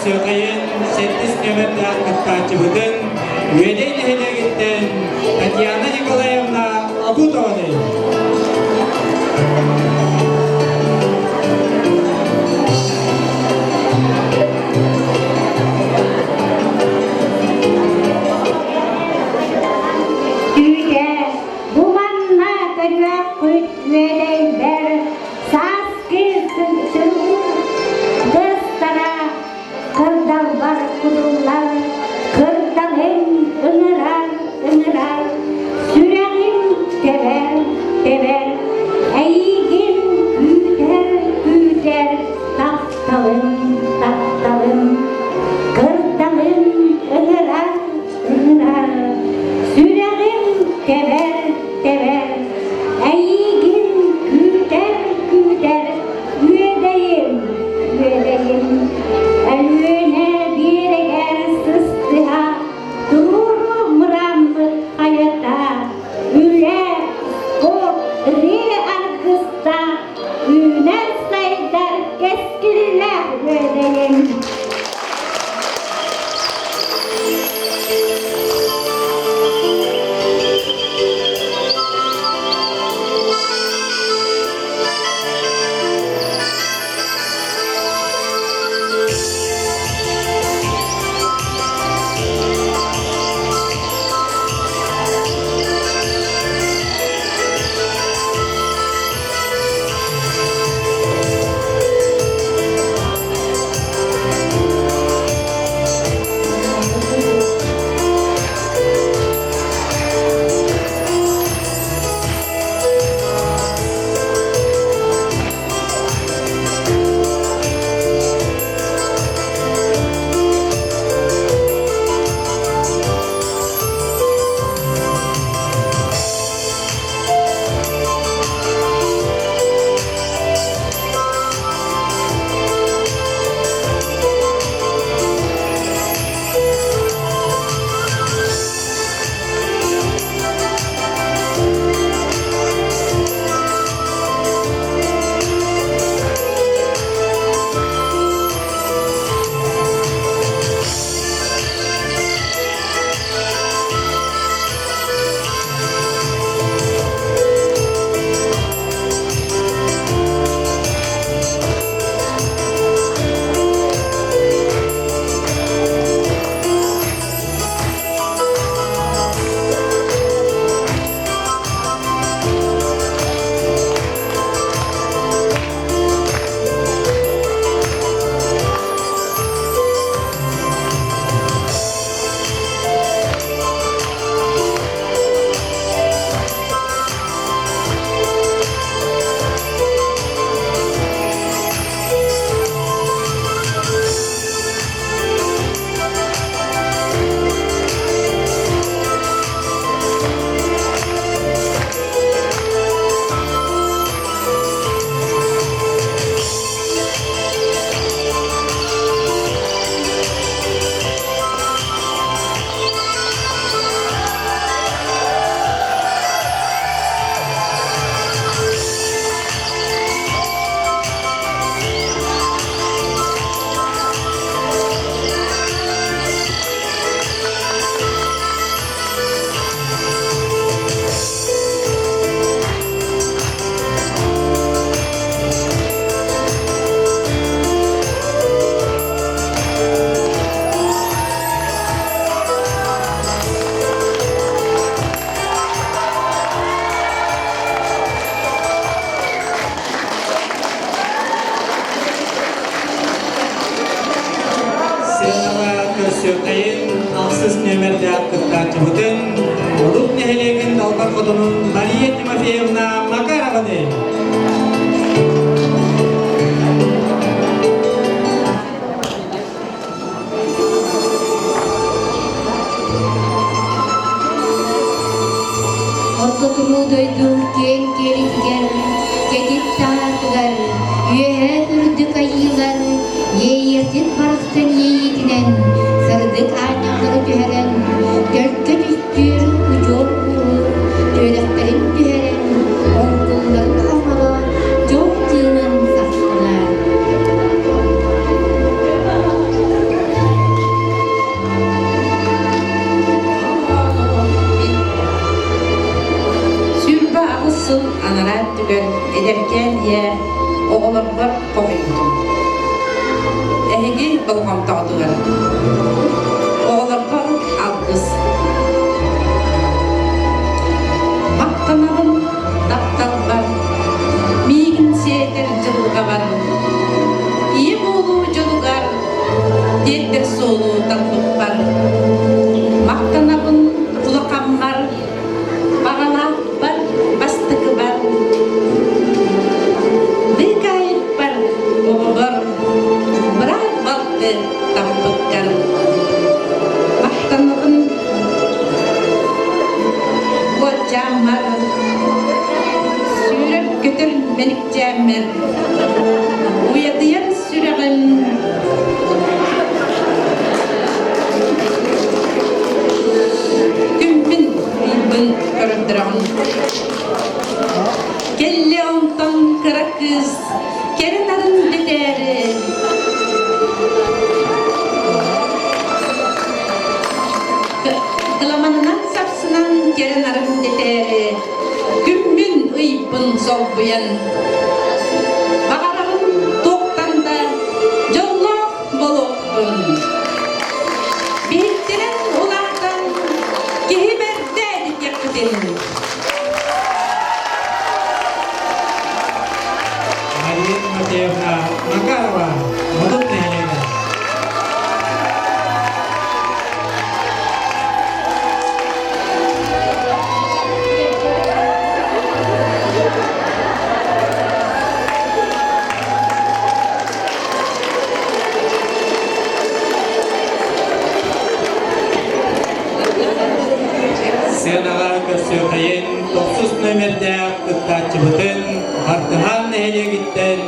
көрсүөхэйин сэттис нүөмэрдээх кыттааччыбытын Үөдэй нэһилиэгиттэн Татьяна Николаевна Абутованы. Түүлэ, бу манна көрүөххүт үөдэйдэр сааскы тыстара кырдалбар кутуллар, кырдалын ыҥырар, ыҥырар, сүрэҕин тэбэр, тэбэр, эйигин күүтэр, күүтэр, тапталым, тапталым, кырдалын ыҥырар, ыҥырар, сүрэҕим тэбэр, тэбэр, эйигин күүтэр, күүтэр, үөдэйим, үөдэйим, Өлүөнэ биэрэгэр сыстыһа туруору мырааммыт хайата, үлэ, спорт, ырыа аргыстаах, үүнэр-сайдар кэскиллээх үөдэйим. Сыанаҕа көрсүөххэйин ахсыс нүөмэрдээх кыттааччыбытын Улук нэһилиэгин далбар хотунун Мария Тимофеевна Макарованы. Орто туруу дойду киэҥ киэлитигэр, кэтит таһаатыгар, үөһээ үрдүк айыылар иэйиэхсит барахсан иэйиитинэн сырдык аанньаллары түһэрэн, төлкө түстүүр удьуор ууһу түөрэхтэрин түһэрэн, оҥкулларын оҥоро дьол тыынын сахтылар. анараа өттүгэр эдэркээн ийэ оҕолорбор хоһуйбутум. Эһиги болҕомтоҕутугар. Оҕолорбор алгыс. Махтанабын тапталбар, миигин сиэтэр дьылҕабар, ийэ буолуу дьолугар тиэрдэр суолу талбыппар. Махтанабын улахаммар, баҕалаахпар, бастакыбар, быыкаайыкпар, оҕобор, быраат балты таппыккар. Махтанабын уолчааммар, сүүрэр-көтөр мэникчээммэр, уйадыйар сүрэҕим Күммүн ыйбын көрдөрөҕүн. Кэллэ онтон кыра кыыс кэрэ нарын дэтээри Кыламанынан сапсынан кэрэ нарын дэтээри күммүн ыйбын солбуйан Баҕарабын туохтан да дьоллоох буолуохпун. Биһиктэрин улаатан киһи бэрдэ диэхпитин. Мария Тимофеевна Макарова, Модут нэһилиэгэ. Сыанаҕа көрсүөхэйин тохсус нүөмэрдээх кыттааччыбытын Бартыһаан нэһилиэгиттэн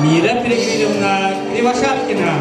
Мира Перегриновна Кривошапкина.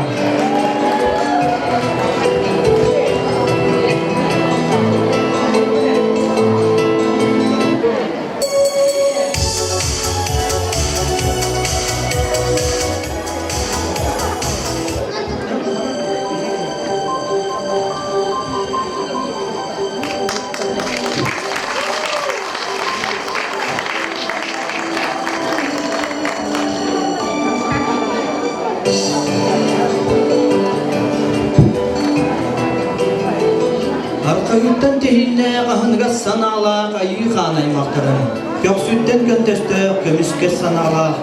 Аркайыттан тэһииннээх аһыныгас санаалаах айыы хаан аймахтарын, көхсүттэн көнтөстөөх көмүскэс санаалаах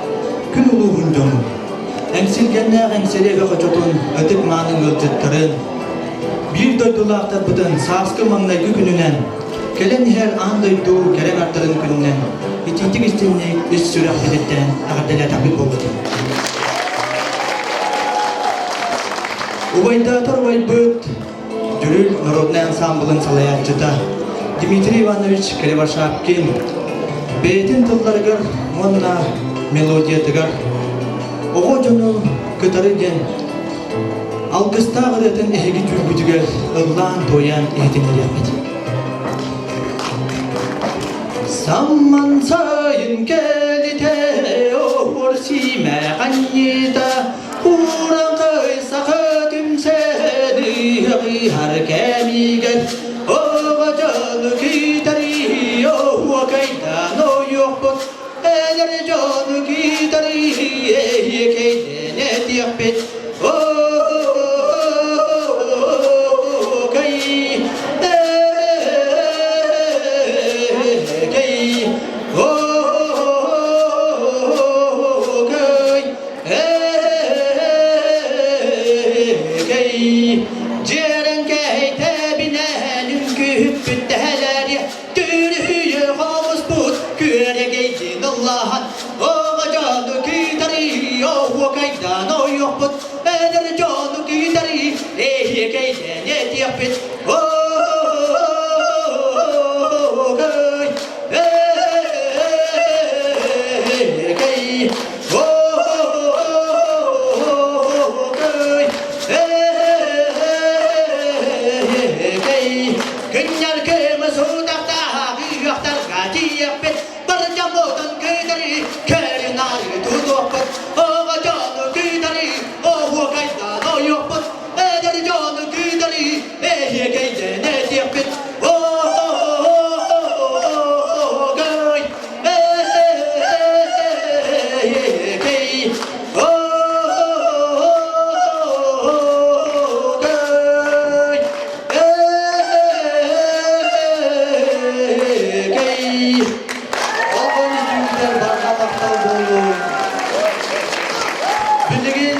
күн улууһун дьонун, эҥсилгэннээх эҥсэри эбэ хочотун ытык мааны ыалдьыттарын, биир дойдулаахтарбытын сааскы маҥнайгы күнүнэн, кэлэн иһэр аан дойду кэрэ ардарын күнүнэн итиитик истинник ис сүрэхпититтэн эҕэрдэлээтэхпит буолбутун. Убайдаатар убайбыт Дьүрүл народнай ансаамбылын салайааччыта Дмитрий Иванович Кривошапкин бэйэтин тылларыгар уонна мелодиятыгар оҕо дьону кытары диэн алгыстаах ырыатын эһиги түүрбүтүгэр ыллаан-туойан иһитиннэриэхпит. Самман сайын кэлитэ оһуор сиимэ ханньыта Ураҥхай саха түмсэн ыһар кэмигэр оҕо дьону күүтэри оһуокайдаан ойуохпут эдэр дьону күүтэри эһиэкэйдэн этиэхпит Оһуокай эһиэкэй оһуокай Эй, дьиэрэҥкэйтэбинэн үҥкүүһүппүт тэһэлэри түрүйэ хомуспут күөрэгэйдин ыллаһан оҕо дьону күүтэри оһуокайдаан ойуохпут эдэр дьону күүтэри эһиэкэйдээн этиэхпит Оһуокай, эһиэкэй Эһиэкэйдэн этиэхпит. Билигин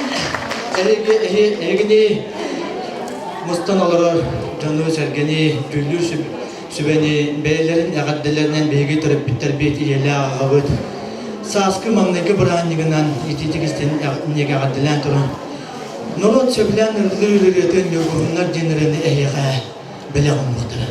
эһигини мустан олорор дьону-сэргэни дьүүллүүр сүбэни бэйэлэрин эҕэрдэлэринэн биһиги төрөппүттэрбит ийэлээх аҕабыт сааскы маҥнайгы бырааһынньыгынан итиитик истин эҕэрдэлээн туран норуот сөбүлээн ыллыыр ырыатын ньургуһуннар диэн ырыаны эһиэхэ бэлэх уунуохтара.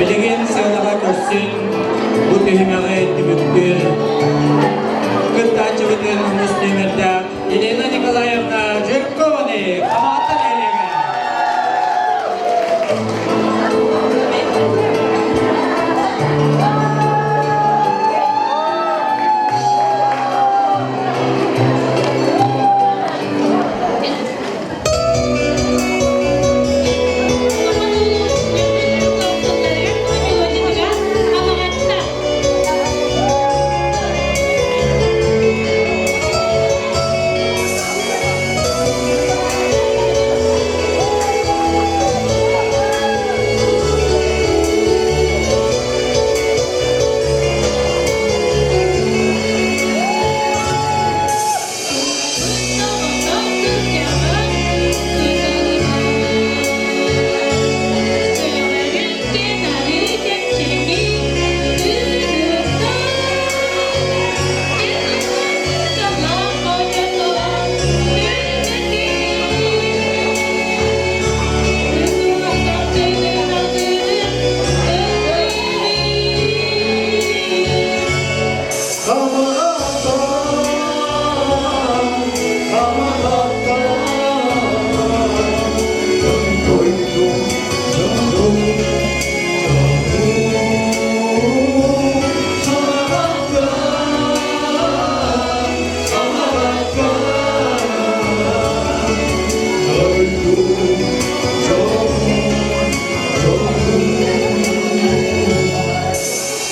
Билигин сыанаҕа көрсөн бу түһүмэҕи түмүктүүр кыттааччыбытын үс нүөмэрдээх Елена Николаевна Жиркованы Хамаҕатта нэһилиэгэ.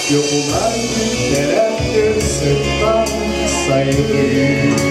Yokular gelen sırttan sayılır.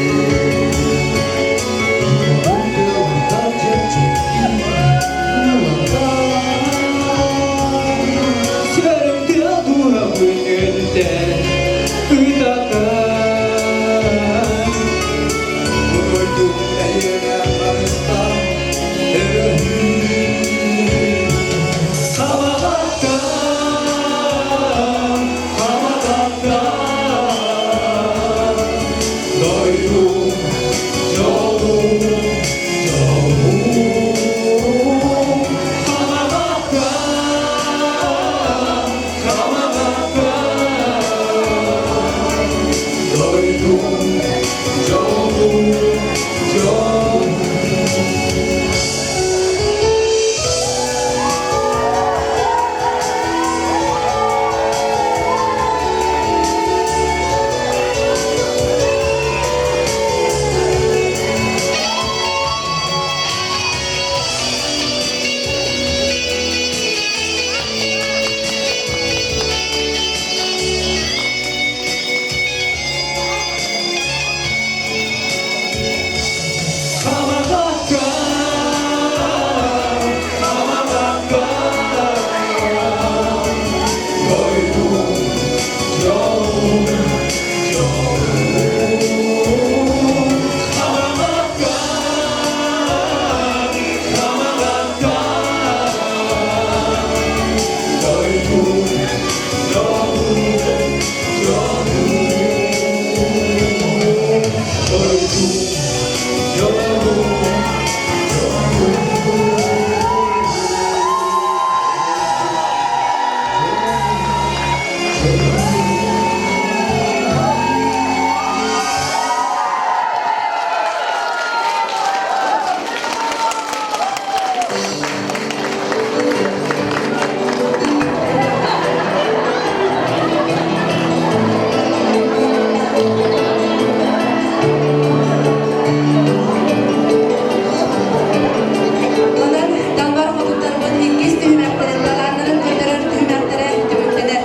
Онон далбар хотуттарбыт иккис түһүмэхтэрин талааннарын көрдөрөр түһүмэхтэрэ түмүктэнэр.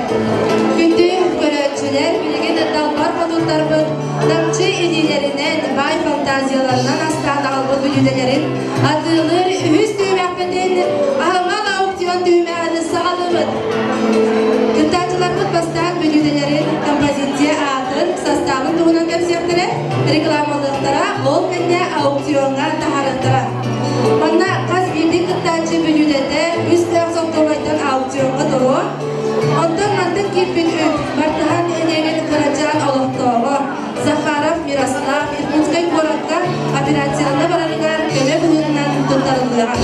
Күндү көрөөччүлэр, билигин далбар хотуттарбыт намчы илиилэринэн, баай фантазияларынан астаан аҕалбыт бүлүүдэлэрин атыылыыр үһүс түһүмэхпитин аһымал аукцион түһүмэҕин саҕалыыбыт. Кыттааччыларбыт бастаан бүлүүдэлэрин композиция аатын, састаабын туһунан кэпсиэхтэрэ, рекламалыахтара, ол кэннэ аукциоҥҥа таһаарыахтара. Манна хас биирдии кыттааччы бүлүүдэтэ үс тыһ солкуобайтан аукциоҥҥа туруо. Онтон мантан киирбит үп Бартыһаан нэһилиэгин кырачаан олохтооҕо Захаров Мирослав Иркутскай куоракка операциялана барарыгар көмө быһыытынан туттарыллыаҕа.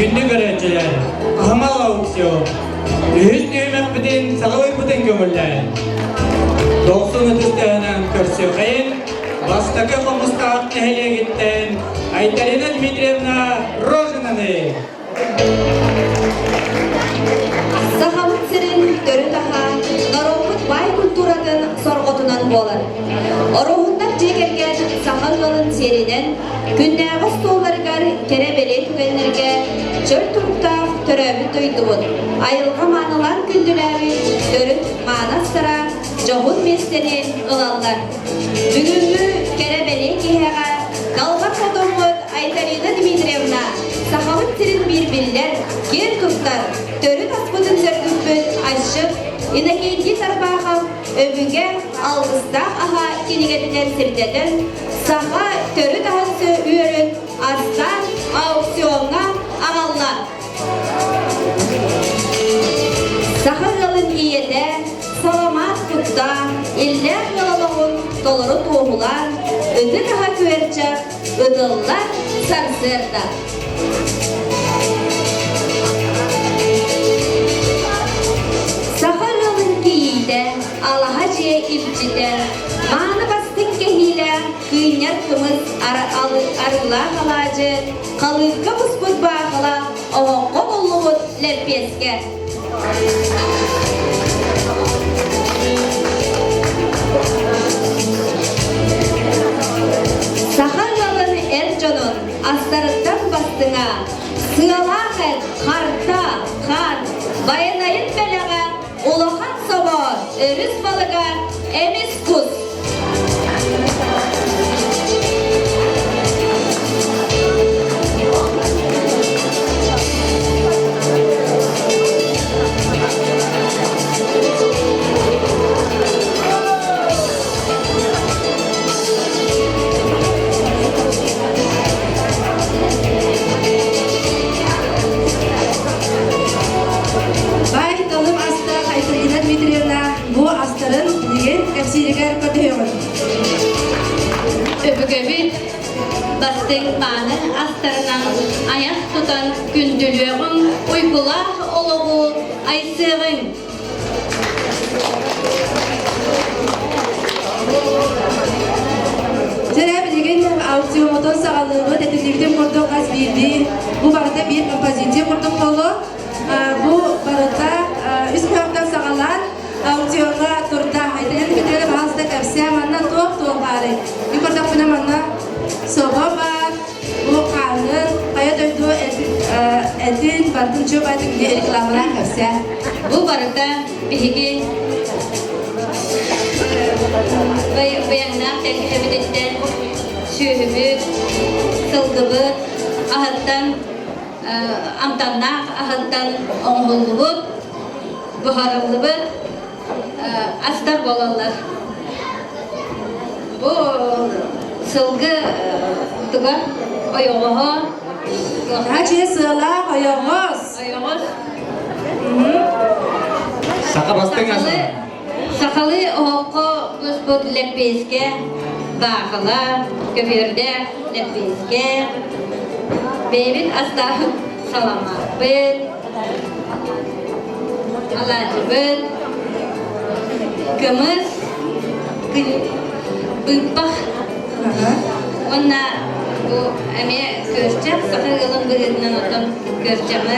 Күндү көрөөччүлэр, аһымал аукцион. Үһүс түһүмэхпитин саҕалыырбытын көҥүллээн. Дохсун ытыс тыаһынан көрсүөхэйин бастакы Хомустаах нэһилиэгиттэн Айталина Дмитриевна Рожинаны. Сахабыт сирин төрүт аһа норуоппут баай культуратын сорҕотунан буолар. Оруоһуттар дьиэ кэргэн саха ыалын сиэринэн күннээҕи остуолларыгар кэрэ-бэлиэ түгэннэргэ чөл туруктаах төрөөбүт дойдубут, айылҕа маанылаан күндүлээбит төрүт мааны астара дьоһун миэстэни ылаллар. Бүгүҥҥү кэрэ-бэлиэ киэһэҕэ Далбар хотоммут Айталина Дмитриевна Сахабыт сирин биир биллэр, киэн туттар, төрүт аспытын сөргүппүт асчыт Иннокентий Тарбахов Өбүгэ алгыстаах аһа кинигэтинэн сирдэтэн, саха төрүт аһын үөрүн астаан аукциоҥҥа аҕалла. Саха ыалын ийэтэ саламаат кутта, иллээх ыал олоҕун толору туоһулаан, ытык аһа күөрчэх ытыллар сарсыарда. Саха ыалын кийиитэ, алаһа дьиэ илдьитэ, мааны бастыҥ кэһиилээх кыынньар кымыс арыылаах алаадьы, халыыкка буспут баахыла, оһоххо буллубут лэппиэскэ. Саха ыалын эр дьонун астарыттан бастыҥа, сыалаах эт, харта, хаан, байанайын бэлэҕэ, улахан собо, өрүс балыга, эмис кус. Баай талым астаах Айталина Дмитриевна бу астарын билигин кэпсииригэр көрдөһүөҕүн. Өбүгэбит бастыҥ мааны астарынан айах тутан күндүлүөҕүҥ, уйгулаах олоҕу айсыаҕыҥ! Дьэ, билигин аукциоммутун саҕалыыбыт, этиллибитин курдук хас биирдии бу барыта биир композиция курдук буолуо. Бу барыта үс мөһөктөн саҕалаан аукциоҥҥа турда. Айталина Дмитриевна баһаалыста кэпсээ, манна туох-туох баарый? Мин көрдөхпүнэ манна собо баар, Бу хаанын, хайа дойду этин, барытын чөп айтык рекламалаан кэпсээ. Бу барыта биһиги быйаҥнаах тэлгэһэбититтэн сүөһүбүт, сылгыбыт аһыттан амтаннаах аһыттан оҥоһуллубут, буһарыллыбыт астар буолаллар. Бу сылгы туга ойоҕоһо Наһаа сыалаах ойоҕос. Ойоҕос. Саха бастыҥ аса. Сахалыы оһоххо буспут лэппиэскэ, баахыла, көбүөрдээх лэппиэскэ, бэйэбит астаах саламааппыт, Алаадьыбыт, кымыс, быыппах уонна бу эмиэ күөрчэх саха ыалын быһыытынан оттон күөрчэҕи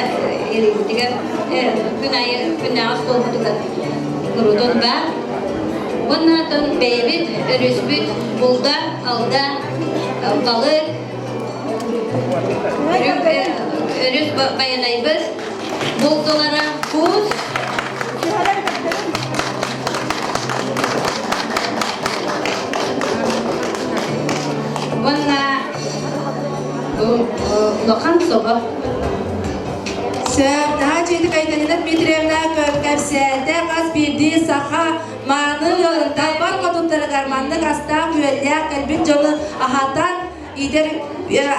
илиибитигэр күн аайы күннээҕи остуолбутугар куруутун баар. Уонна оттон бэйэбит өрүспүт булда, алда, балык, өрүс байанайбыт Бултулара кус. Уонна улахан собо. Сөп, наһаа үчүгэйдик Айталина Дмитриевна кэпсээтэ хас биирдии саха мааны ыалын далбар хотуттарыгар маннык астаах-үөллээх кэлбит дьону аһатан иитэр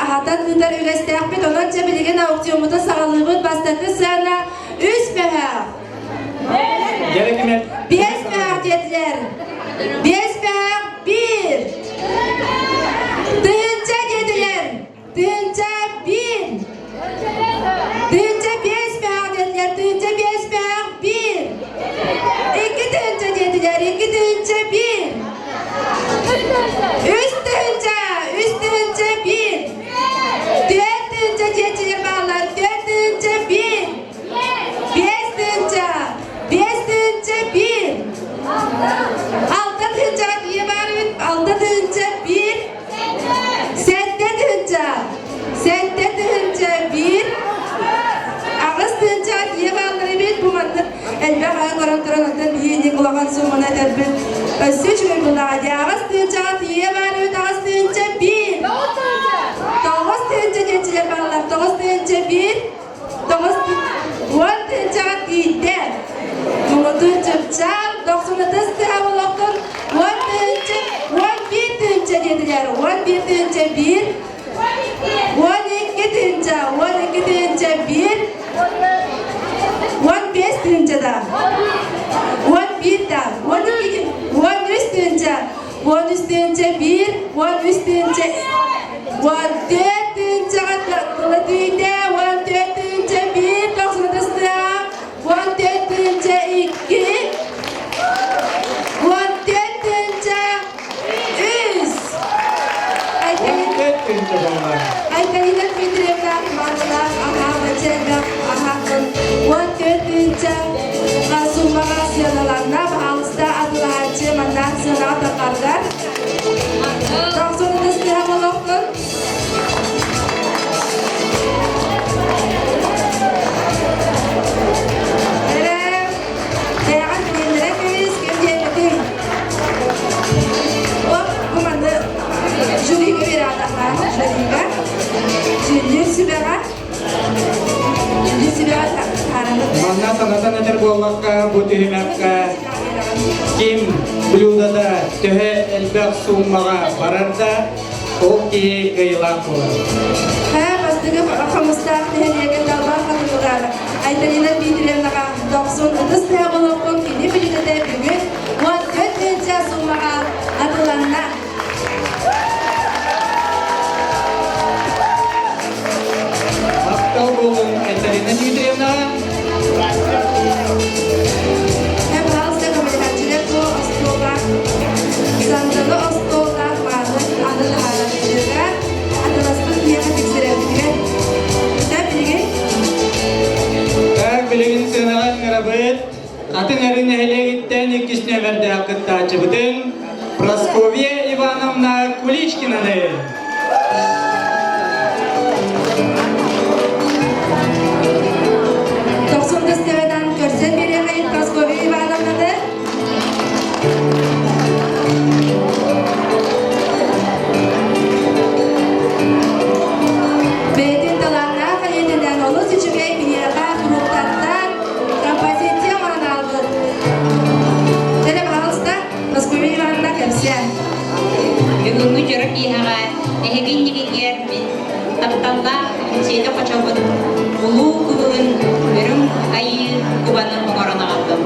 аһатан ыытар үгэстээхпит. Онон дьэ билигин аукциоммутун саҕалыыбыт. Бастакы сыана үс мөһөөх. Биэс мөһөөх диэтилэр. Биэс мөһөөх биир. Тыһыынча диэтилэр. Тыһыынча биир. 1005 мөһөөх диэтилэр, 1005 мөһөөх биир. 2000 диэтилэр, 2001. 3000, 3001. 4000 диэчилэр бааллар, 4001. 5000, 5001. 6000-ға тиийэ баар эбит, 6001. 7000, 7001. 8000-ға тиийэ бааллар эбит, бу маннык элбэх аҕа көрөн туран оттон биһиги улахан сумманы этэрбит өссө үчүгэй буоллаҕа дии. 8000-ға тиийэ баар эбит, 8001. 9000 диэччилэр бааллар, 9001. 90 тыһыынчаҕа тиийдэ. Муҥутуур чыпчаал дохсунатыс тыһа олохтон 10 тыһыынча, 11 тыһыынча диэтилэр. 11 тыһыынча 1, 12 тыһыынча, 12 тыһыынча 1, 15 тыһыынча да. 11 да, 12, 13 тыһыынча, 13 тыһыынча 1, 13 тыһыынча, 14 тыһыынчаҕа тыла тиийдэ, 14 тыһыынча 1, тохсунатыстыа, 14 тыһыынча 2, 14 тыһыынча 3. 14 тыһыынча буолла. Айталина Дмитриевна маанылаах аһаа бачча аһаатын 14 тыһыынча суммаҕа сыаналанна. Баһаалыста атылаһааччы манна сыанаҕа таххардар. Тохсунутус тыһа болохтун. Эрэ, бэйэҕин билиэннэрэ кэбис, ким диэбитиҥ. Оп, бу манны жюрига биэрэҕит жюрига. Дьүүллүүр сүбэҕэ. Дьүүллүүр сүбэҕэ таарабыт. Манна санатан этэр буоллахха, бу түһүмэххэ ким блюдода төһө элбэх сууммаҕа барар да, ол киһи кыайыылаах буолар. Һэ, бастакы хомустаах нэһилиэгин далбар хатылыгар Айталина Дмитриевнаҕа дохсун ытыс тыаһа болуоххун кини билиитэтэ бүгүн 14 тыһыынча суумаҕа атыланна. Махтал буоллун Айталина Дмитриевнаҕа. Һэ, пожалуйста, көмөлөһөөччүлэр бу остуолга сандалы остуоллаах мааны аны таһаараргытыгар атыласпыт киһиэхэ тиксэрэргитигэр. Дьэ, билигин Так, билигин сыанаҕа ыҥырабыт. Атын Эрин нэһилиэгиттэн иккис нүөмэрдээх кыттааччыбытын Прасковья Ивановна Куличкинаны. Тохсун тыстыгынан көрсөн биэриэхэйин Прасковья Ивановнаны. Бэйэтин талааннаах илиитинэн олус үчүгэй биһиэхэ фруктаттан композиция оҥорон аалбыт. Кэлэ, пожалуйста, Прасковья Ивановна кэпсээн. Бүгүҥҥү дьоро киэһэҕэ эһиги иннигитигэр мин тапталлаах Сиэтэ хочобут улуу кыбылын үрүҥ айыы кубаны оҥорон аҕаллым.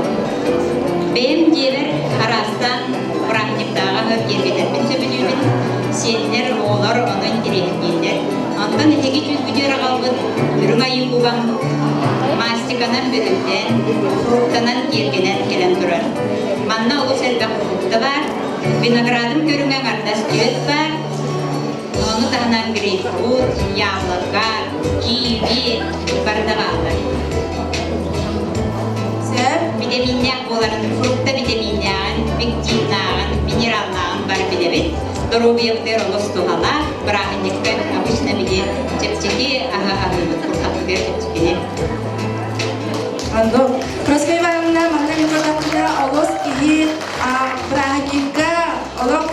Бэйэм дьиэбэр араастаан бырааһынньыктааҕы аһы киэргэтэрбин сөбүлүүбүн. Сиэннэр, оҕолор ону интэриэһиргииллэр. Онтон эһиги дьүүлгүтүгэр аҕалбыт үрүҥ айыы кубам мастиканан бөһүллэн, фруктанан киэргэнэн кэлэн турар. Манна олус элбэх фрукта баар. Виноградым көрүҥэ аҥардас түөт баар. Ону таһынан грейпфрут, яблоко, киви барыта бааллар. Витаминнээх буоларын, фрукта витаминнээҕин, пектиннааҕын, минераллааҕын бары билэбит. Доруобуйабытыгар олус туһалаах, бырааһынньыкка обычно били чэпчэки аһы аһыыбыт, куртахпытыгар чэпчэкини. Андо. Прасковья Ивановна, манна мен көрдөхпүнэ олус киһи бырааһынньыкка олох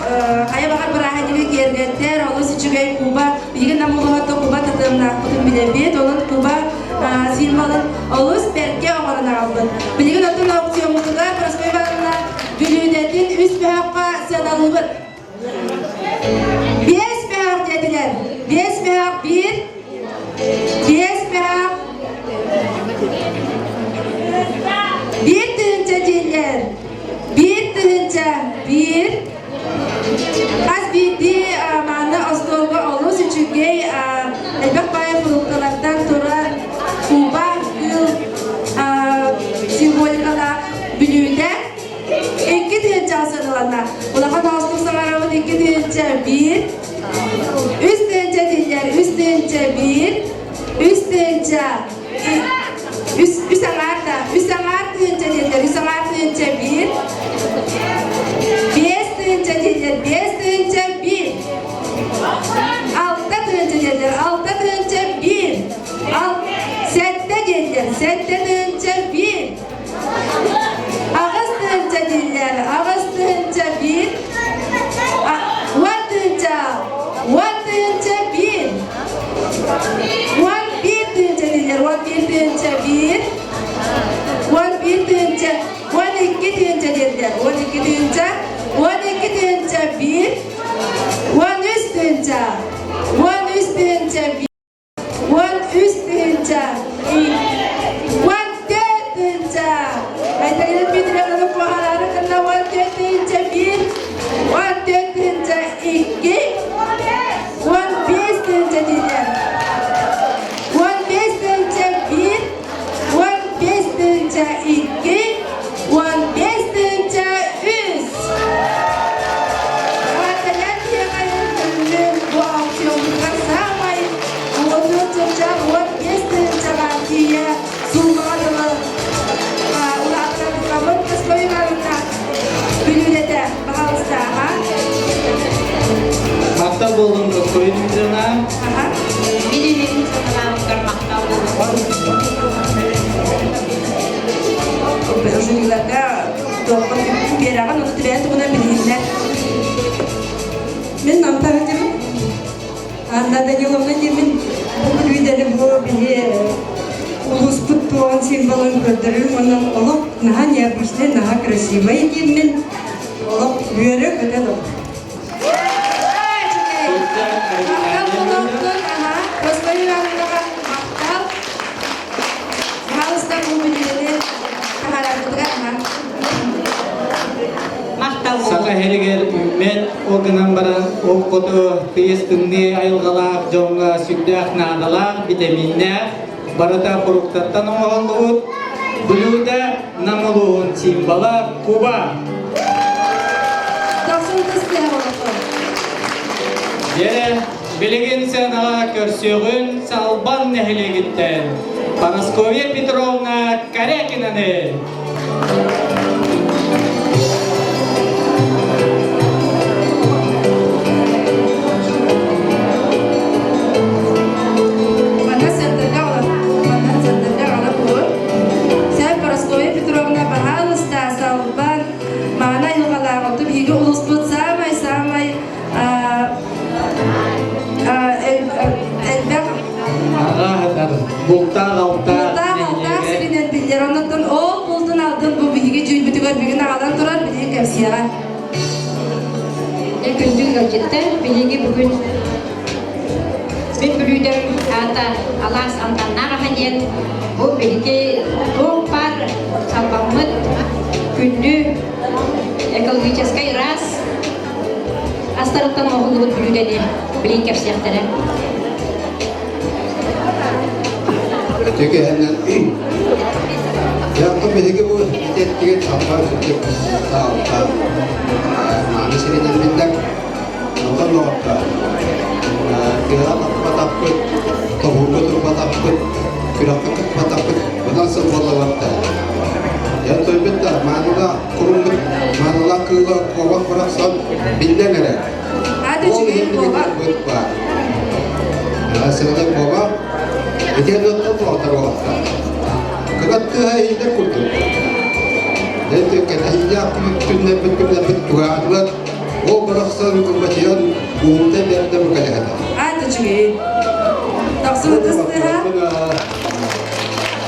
хайа баҕар бырааһынньыгы киэргэттэр, олус үчүгэй куба. Билигин нам улуһатта куба татыамнаахпытын билэбит. Онон куба символын олус бэркэ оҥорон аҕалбыт. Билигин оттон аукциоммутугар Прасковья Ивановна бүлүүдэтин үс бөһөххө сыаналыыбыт. Биэс бөһөх диэтилэр. 5 мөһөх 1, 5 мөһөх 1000 дииллэр. 1001. Хас биирдии мааны остуолга олус үчүгэй элбэх баайы фрукталартан турар куба. тыһыынча. Үс, үс аҥаар да. Үс аҥаар тыһыынча дииллэр. Үс аҥаар тыһыынча биир. Биэс тыһыынча дииллэр. Биэс тыһыынча биир. Алта тыһыынча дииллэр. Алта тыһыынча биир. Ал, сэттэ дииллэр. Сэттэ тыһыынча биир. Аҕыс тыһыынча дииллэр. Аҕыс тыһыынча биир. Уон тыһыынча. Уон тыһыынча биир. Уон биир тыһыынча дииллэр. Уон биир тыһыынча биир. Уон биир тыһыынча. Уон икки тыһыынча дииллэр. Уон икки тыһыынча. Уон икки тыһыынча биир. Уон үс тыһыынча. Уон үс тыһыынча биир. Уон үс тыһыынча. Уон төрт тыһыынча. Айталина Дмитриевна куоһараары кынна уон төрт тыһыынча биир. Уон төрт тыһыынча икки. Уон биэс тыһыынча дииллэр. Уон биэс тыһыынча биир. Уон биэс тыһыынча икки. Уон биэс тыһыынча үс. Эҕэрдэлээн киһиэхэ күндү бу аукциоммутугар саамай улахан чыпчаах уон биэс тыһыынчаҕа тиийэ суумаҕа дылы улааттарбыккабыт Москва Ивановна бүлүүлэтэ баһаалыста аха. Махтал буоллун Москва Дмитриевна. Мин үлэбин саҕалаабыккар махтал буоллун. Жюриларга туохпун биэрэҕин, ону түбэһэ тугунан билиһиннэр. Мин Намтан этим. Анна Даниловна диэмин бу бүлүүдэни бу биһи улууспут туоҕун символын көрдөрөрүм уонна олох наһаа необычный, наһаа красивый диэммин олох үөрэ-көтө Махтал буолуохтун, аха. Прасковья Ивановнаҕа махтал. Пожалуйста, бу бүлүүдэни таһаарарбытыгар, аха. Махтал Саха сиригэр үүммэт, ол гынан баран ол хоту тыйыс тымныы айылҕалаах дьоҥҥо сүрдээх наадалаах, битэмииннээх, барыта фруктаттан оҥоһуллубут блюдо Нам улууһун символа Куба. Тохсун тыс олохо. Дьэ, билигин сыанаҕа көрсүөҕүн Салбан нэһилиэгиттэн Парасковья Петровна Корякинаны. Манна сырдырга манна сырдырга ала бур. Сәп Парасковья Петровна баһаалыста Салбан маана айылҕалаах оту биһиги улууспут саамай-саамай элбэх Бултаах алтаах бултаах алтаах сиринэн биллэр. Оннуттан ол бултун алдын бу биһиги дьүүлбүтүгэр бүгүн аҕалан турар билигин кэпсиэҕэ. Күндү ыалдьыттар, биһиги бүгүн мин бүлүүдэм аата Алаас Амтаннаах аһа диэн бу биһиги туох баар салбаммыт күндү экологическай ыраас астарыттан оҥоһуллубут бүлүүдэни билин кэпсиэхтэрэ. Өтүкэһэннэн Дьахта биһиги бу итеттигит аппар сүрдүк саалта мааны сиринэн биллэр онтон доҕотто тыаҕа таппатахпыт тоһуурга турбатахпыт күрэххэ кыппатахпыт быдан сыл буоллабатта дьон тойбут да маанылаах куруммут маанылаах кыыла куобах барахсан биллэн эрэ Ол иһин быт баар. Сыгыда куобах ити дьонтон тоҕотор уолаттар. Кынат тыаһа иһиллэр курдук. Дьэ кэтэһиилээх күннэрбит күннэрбит тугаатылар. Ол барахсан кылбачыйан уута бэрдэ бу кэлэһэтэ. Аата үчүгэй. Тахсыбыт тыаһа.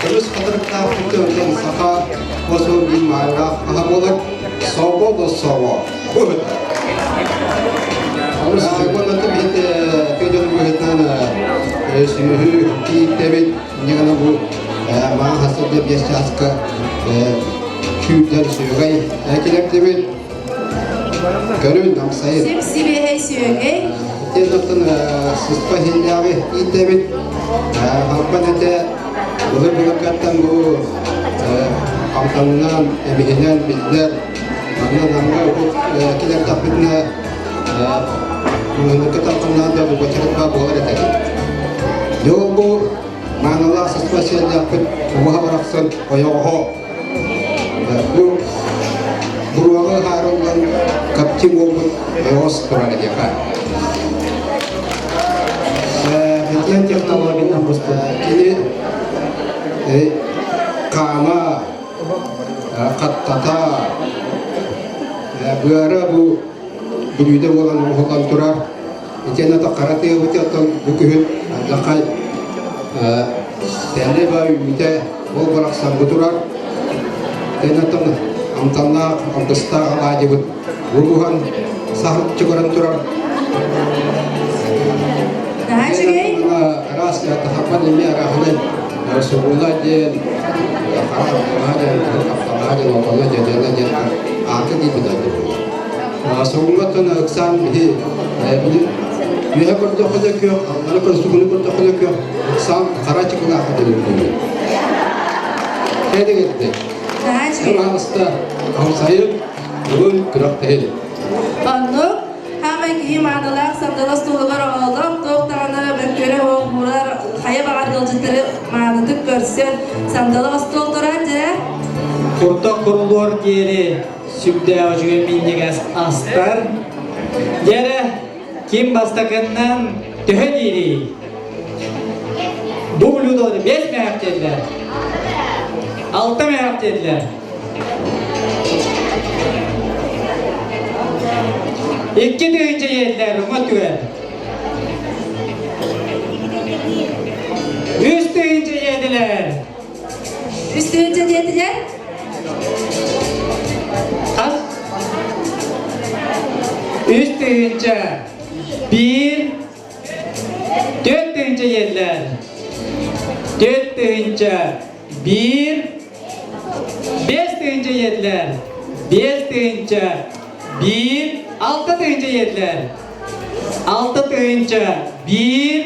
Көмүс хатырыктаах күтүөтэн саха осуон биир маайдаах аһа буолар. Собо да собо. Уонна бит көдөн быһытынан сүөһү кииттэбит ньыгана бу маа хасырда биэс чааска сүүрдэр сүөгэй килэрдибит көрүн амсайын Сип-сибиэһэй сүөгэй. Тиэдоттон сыспа иһиллээҕи ииттэбит халбан этэ былыр-былыргаттан бу амтанынан эмиһинэн биллэр Манна Намҥа уһук килэрдэхпитинэ муҥунукка тарханнаан да бачарык баа буолар этэ. Дьэ ол бу Маанылаах сыспа сиэллээхпит убаһа барахсан ойоҕоһо бу буруоҕа ыһаарыллан капти буолбут ойоҕос турар эһиэхэ. Бэтиэн технологиянан буспут кини хаама хаттата быара бу бүлүүдэ буолан оҥоһуллан турар. Итиэннэ хара тыабыт оттон бу күһүн алдьархай тэллэй баа үүммүтэ ол барахсан бу турар. Итиэннэ оттон амтаннаах, алгыстаах алаадьыбыт буруһан саһарчы көрөн турар. Наһаа үчүгэй. Араас тахаппан эмиэ арааһынай сугуна диэн, хара диэн, хаптаҥаа диэн, отоно дьэдьэнэ диэн ааты диибит буолар. Сугуҥҥаттан ыксаан биһи үөһэ көрдөххүнэ күөх, аллара көрсүгүнү көрдөххүнэ күөх, ыксаан хара чыкылаахха дэниллэр. Кэдигэрдэ. Наһаа үчүгэй. Пожалуйста, хамсайын, бүгүн күрэхтэһин. Оннук хаамай киһи маанылаах сандал остуолугар оҕолох туох даҕаны мөккүөрэ уурар хайа баҕар ыалдьыттары маанытык көрсөн сандалы остуол турар дьэ. Куртах курулуор диэри сүрдээх үчүгэй минньигэс астар. Дьэрэ, ким бастакыннан төһө диирий? Бу блюдолары бэс мээк диэтилэр. Алта мээк диэтилэр. 2000 диэтилэр, уҥа түгэн. 3000 диэтилэр. 3000 диэтилэр. Хас? 3000. Биир 4000 диэтилэр. 4000. Биир 5000 диэтилэр. 5000. Биир 6000 диэтилэр. 6000. Биир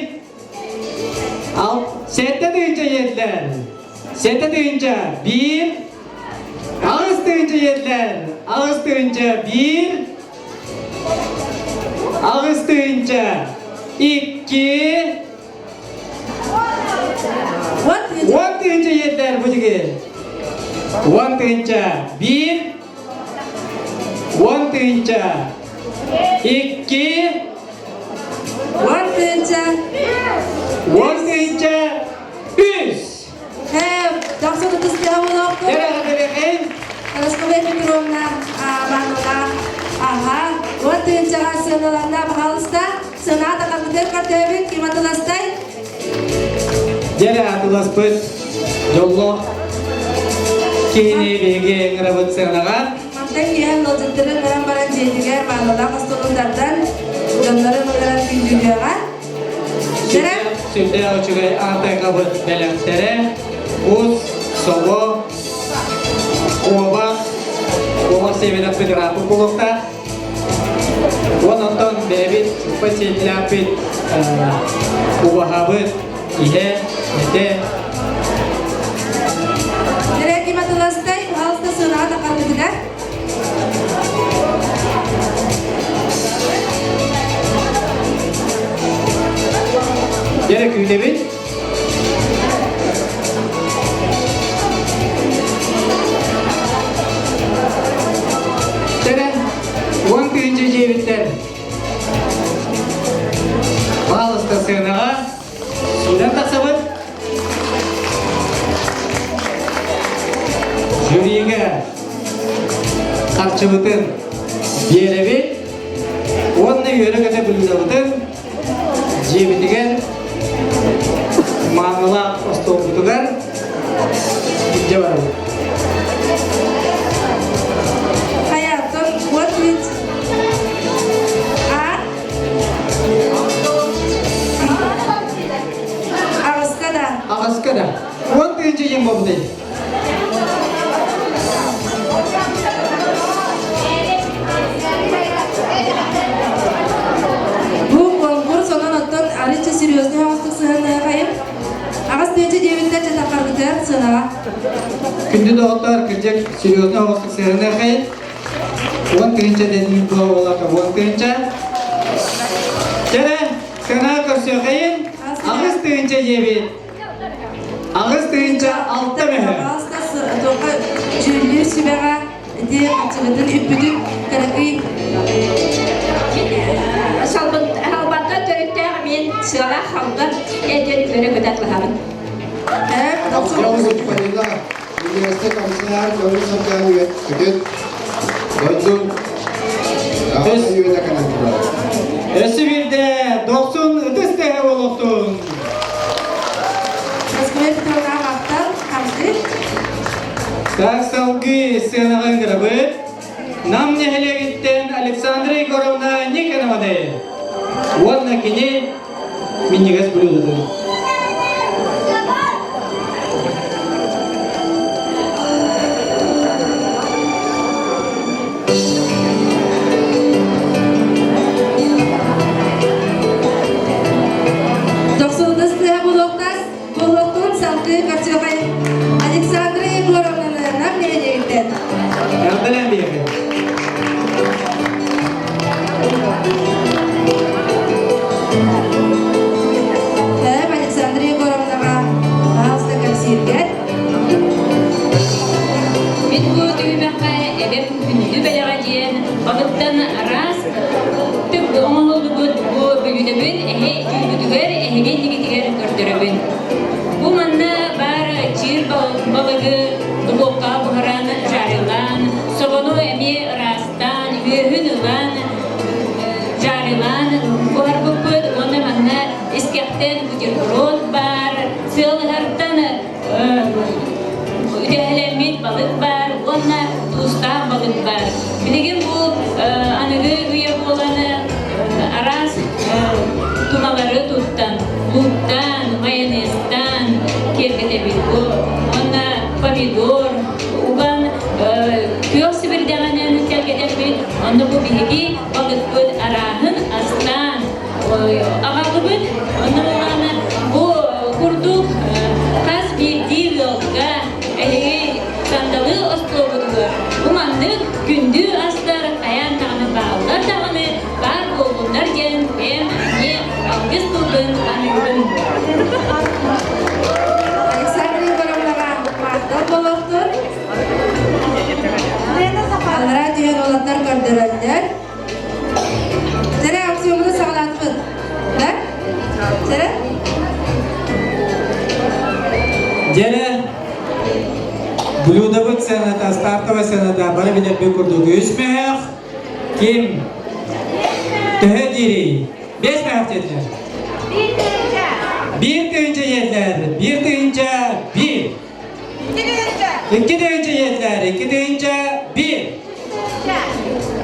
7000 диэтилэр. 7000. Биир 8000 диэтилэр. 8000. Биир 8000. Икки 10 тыһыынча иэдлэр бу дьиги. 10 000. Биир. 10 000. Икки. 10 000. 10 300. Тахса тутус тыһа болоохту. Парасковья Петровна Манула. Ага. 10 000-ға сыаналанна, пожалуйста. Сыана тақабытыр картөбүт, ким атыластай? Дьэрэ атыласпыт дьоллоох киһини биһиги ыҥырабыт сыанаҕа. Мантан киэһэ ыалдьыттарын баран баран дьиэтигэр маанылаах остуолун тардан, дьоннорун ыҥыран күндүлүөҕэ. Дьэрэ. Сүрдээх үчүгэй аатайҕабыт бэлэхтэрэ, ус, собо, куобах, куобах сиэбэлэхпит ырааппыт буолуохтаах. Уон онтон бэйэбит чуппа сиэллээхпит, убаһабыт, иһэ, этэ. Дьэрэ ким атыластай, пожалуйста, сыанаҕа тахарбытыгар. Дьэрэ күүтэбит. Дьэрэ 10 000 дьиэбиттэр. Пожалуйста, сыанаҕа сүүрэн тахсабыт. Жюригэ харчыбытын биэрэбит уонна үөрэ-көтө блюдабытын дьиэбитигэр маанылаах остуолбутугар илдьэ барабыт. Хайа, вот ведь. А? Аҕыска да. Аҕыска да. 10 000 иин буолбутай. Бу конкурс онон оттон арыйча серьезный оҕустук сыһыаннаһыахайым. 8000 диэбиттэр чатахарбытыгар сыанаҕа. Күндү доҕоттор, кырдьык серьезный оҕустук сыһыаннаһыахайын. 10 000 дедим буоллака 10 000. Кэлэ, сыана көрсүөхайын. 8000 диэбит. 86 мөһө. Пожалуйста, туохха дьүүллүүр сүбэҕэ ити хаччыбытын үппүтүн кыракый Салбантан төрүттээх мин сыалаах халга этин өрө көтөтлаһабын. Университет комиссар көмүс сылдьан үөт дойдун үөтэ кэлэн турар. Өссө биирдэ дохсун ытыс тэһэ олохтун. Москва Петровна махтал, хамсыы. Так салгыы сценаҕа ыҥырабыт. Нам нэһилиэгиттэн Александра Егоровна Никонованы уонна кини минньигэс блюдотын. Дохсунутас тыа булуохтаас буолуохтун салгыы көрсүөхэй Александра Егоровнаны Нам нэһилиэгиттэн. Эҕэрдэлээн биһиэхэ. Эм Александра Егоровнаҕа пожалуйста кэпсииргэр. Мин бу түһүмэххэ эбэм күндү бэлэҕэ диэн балыктан араас түк оҥоһуллубут бу бүлүүдэбин эһэ түүрбүтүгэр эһиги иннигитигэр көрдөрөбүн. Бу манна баар чыыр балыгы духуопкаҕа буһаран, жарилаан, собону эмиэ ыраастаан, үөһүн ылан, жарилаан буһарбыппыт уонна манна искэхтэн бутерброд баар, сыалыһартан үтэһэлэммит балык баар уонна туустаах балык баар. Билигин бу аныгы үйэ буолан араас туналары туттан, лууктаан, майонезтаан киэргэтэбит. Бу уонна помидор уган күөх сибирдэҕинэн киэргэтэбит. Онно бу биһиги балыкпыт арааһын астаан аҕаллыбыт. Онно буоллаҕына бу курдук хас биирдии ыалга эһиги сандалы остуолгутугар бу маннык күндү астар хайаан даҕаны бааллар даҕаны баар буоллуннар диэн бэйэм эмиэ алгыс тылбын аныыбын. Александра Егоровнаҕа махтал буолуохтун. Аллараа түһэн уолаттар көрдөрөллөр. Сэрэ аукциоммутун саҕалаатыбыт. Да? Сэрэ? Дьэрэ, блюдобыт сыаната, стартовая сыаната бары билэрбит курдук үс мөһөөх. Ким төһө диирий? Бэс мөһөөх диэтилэр. Биир тыһыынча диэтилэр. Биир тыһыынча биир. Икки тыһыынча диэтилэр. Икки тыһыынча биир.